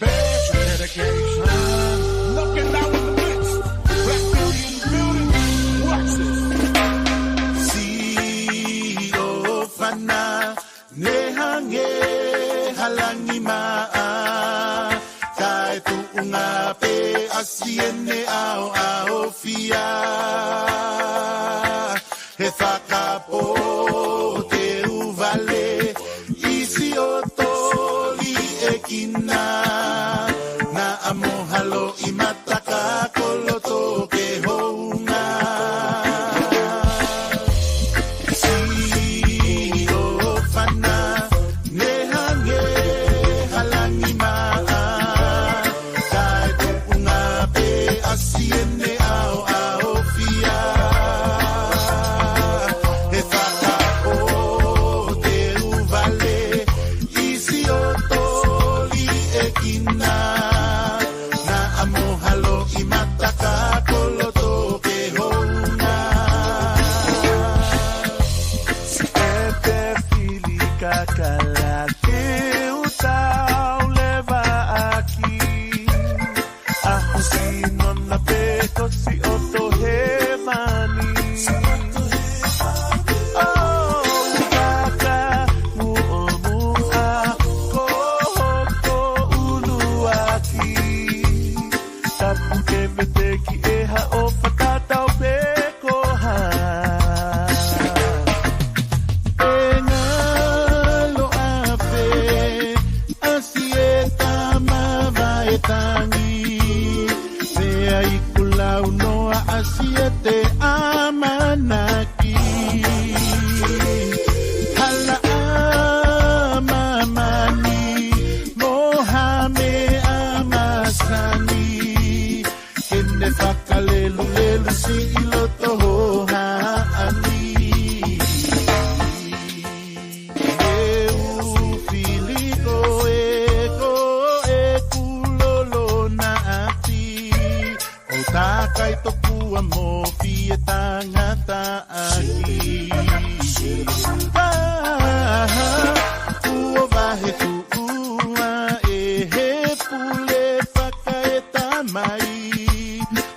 Special dedication. Knocking down the hits. Black Beauty in the building. Watch this. Siʻo fana, ne hangē ha langi maʻa, kae tuʻunga pē ʻa siʻene ʻaoʻaofia. He fakapoʻuli ʻa e vale, Kakalake ʻo tau leva ʻaki. ʻAho sino na pē ko si ʻoto hēvani. ʻO kaka muʻomuʻa ko hoku ʻuluaki. Tapu ke me teki ʻe haʻo fakatatau pē ko ha. ʻE ngalo ʻa pē, ʻasi e tama vaʻe tangi. Pea ʻi kulau noa ʻasi e te ʻamanaki. Hala ʻa māmani, mo ha meʻa masani. Ke ne fakalelulelu siʻi loto hohaʻani. ʻE u fili koe ko ʻeku lolo naʻati. ʻO takai tokua mo fie tangata ʻaki. Paha, kuo vahe tuʻua ʻe he pule fakaetamai.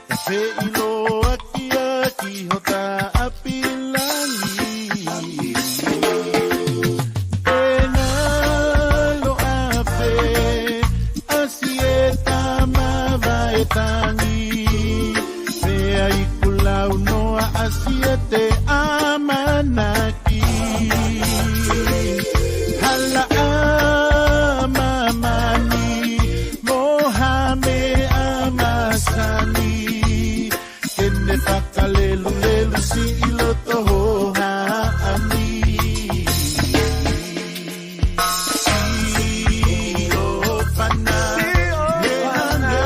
Ka feʻiloaki ʻaki hota ʻapi langi. ʻE ngalo ʻa pē, ʻasi e tama vaʻe tangi. Pea ʻi kulau noa ʻasi e te ʻamanaki. Hala ʻa māmani, mo ha meʻa masani. Ke ne fakalelulelu siʻi loto hohaʻani. Siʻi ʻofana, meʻa ne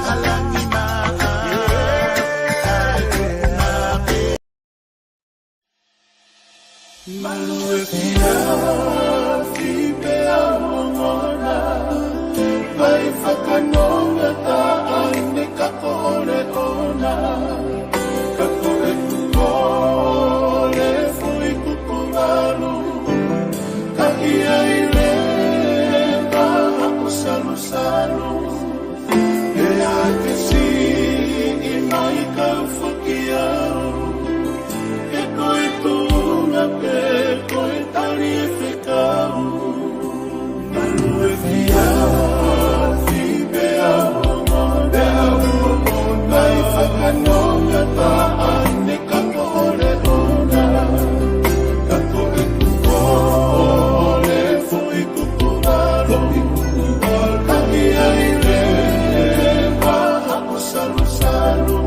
halangi maʻa. Malu e fiafi pea ongona, vai fakanonga taʻane ka ko ʻole ʻona, ka ko ʻeku kole foʻi kuku valu, ka ʻi ai leva haku salusalu. Pea ke siʻi mai kau foki au, he ko e tuʻunga pē ko e tali e fekau. Malu e fiafi pea ongona, pea ongona, vai fakanonga taʻane ka ko ʻole ʻona, ka ko ʻeku kole foʻi kuku valu, ka ʻi ai leva haku salusalu.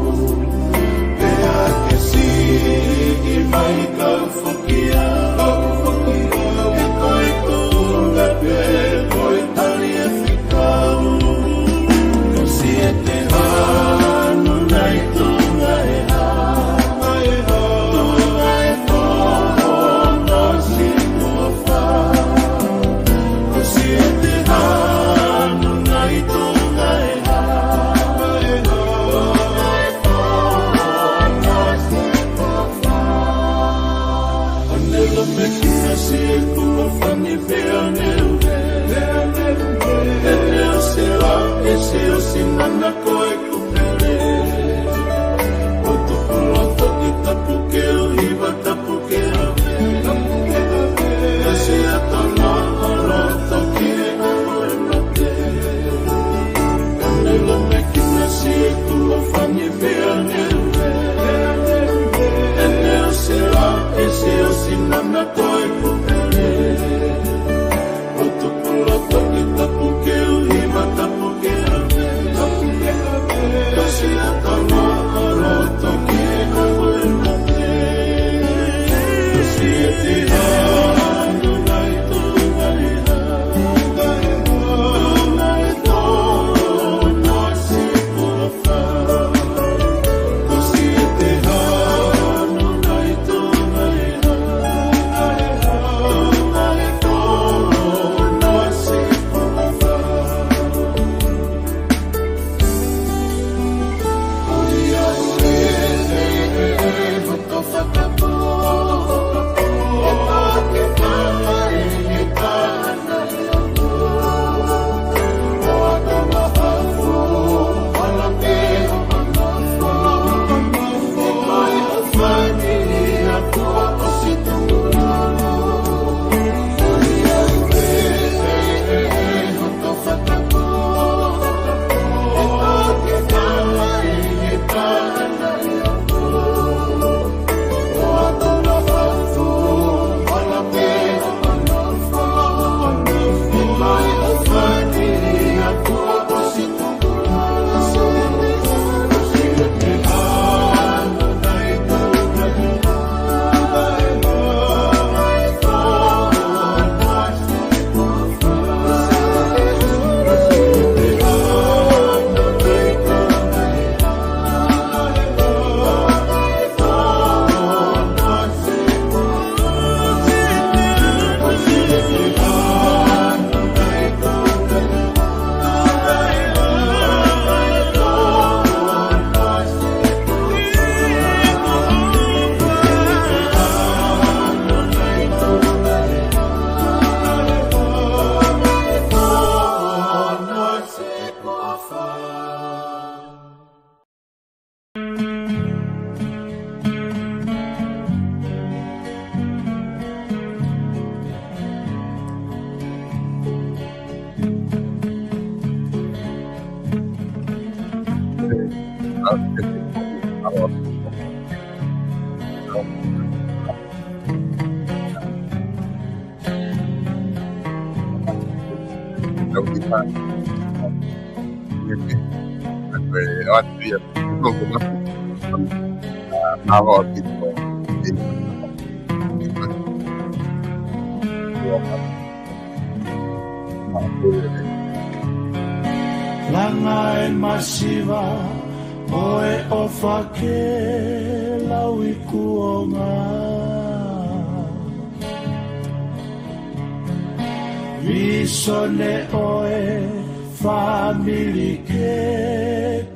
Pea ke siʻi mai kau foki au, he ko e tuʻunga pē ko e tali e fekau. Ko siʻete hanu nai tuʻunga ʻe hā, tuʻunga ʻe tō, no si kuo fā. Ko siʻete hanu nai tuʻunga ʻe hā, tuʻunga ʻe tō, no si kuo fā. Anela me kina si e kulo fani pea neu, pea neu, pea neu se la e se o si nana ko e kupele. O tuku loto ki tapu ke o hiva tapu ke a ve, tapu ke a ve. Kasi a tana a loto ki he ʻaho e mate. Anela me kina si e kulo fani pea neu, pea neu, pea neu se la e se o si nana ko e kupele. O tuku loto ki tapu ke o hiva tapu ke a ve, tapu ke a ve. Kasi a tana a loto ki he ʻaho e mate. Ko siʻete hanu nai tuʻunga ʻe hā, tuʻunga ʻe tō, no si kuo fā. Ko siʻete hanu nai tuʻunga ʻe hā, tuʻunga ʻe hā, Tau ki tā. Ia ke. Ako e atu ia. Ko ko ma. Mālō ʻaupito. Langa e masiva ʻo e ʻofa ke lau i kuonga. Vīsone ʻo e fāmili ke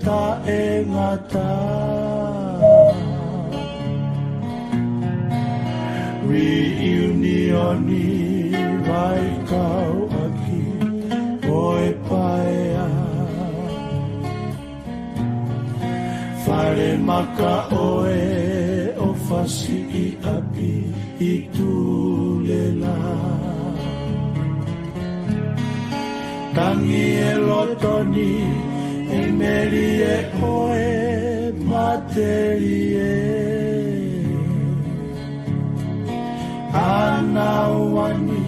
taʻengata. Reunion ʻi Vaikauʻaki ʻo e paea. Fale maka ʻo e ʻofa siʻi ʻapi ʻi Tulela. Tangi e loto ni e melie ʻo e matelie. ʻAna uani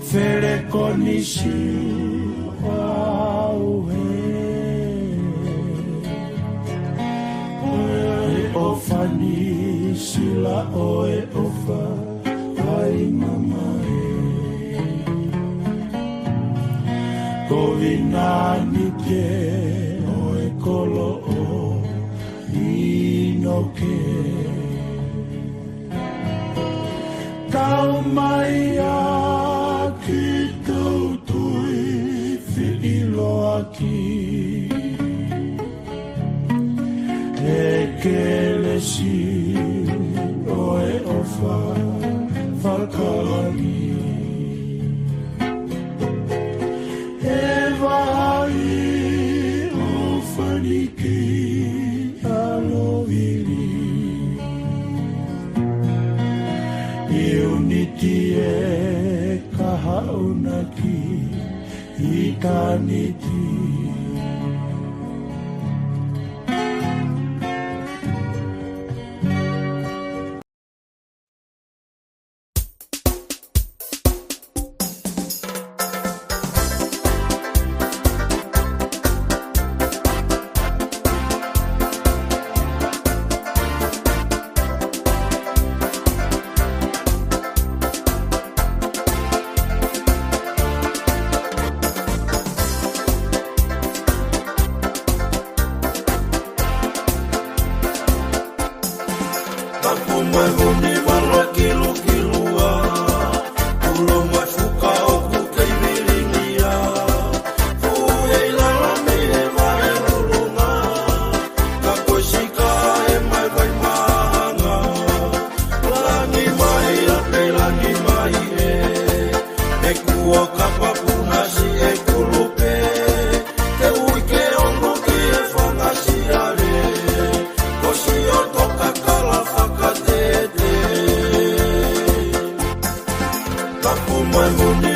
fele konisi ʻauhē. ʻO e ʻofa ni sila ʻo e ʻofa ai mamae. Ko vina ni ke ʻo e kolo ʻo ʻInoke. Kau mai ā ki tau tui fiʻiloaki. E kelesi ʻo e ʻofa fakalangi. E vai ʻo faniki ʻalovili. Iuniti e kahaʻunaki ʻitāniti. Tapu mai vuni valo kilukilua, ulo mai fuka ʻoku kei vilingia, fuʻu e ilala mei he vahe lulunga, ka ko e sika e mai vai maʻanga, langi mai ʻa pē langi mai ē, e kuo ka papu nasi e kulupe, te ui ke ono ki he fanga siale, ko si o toka kala fakatete. Tapu mai vuni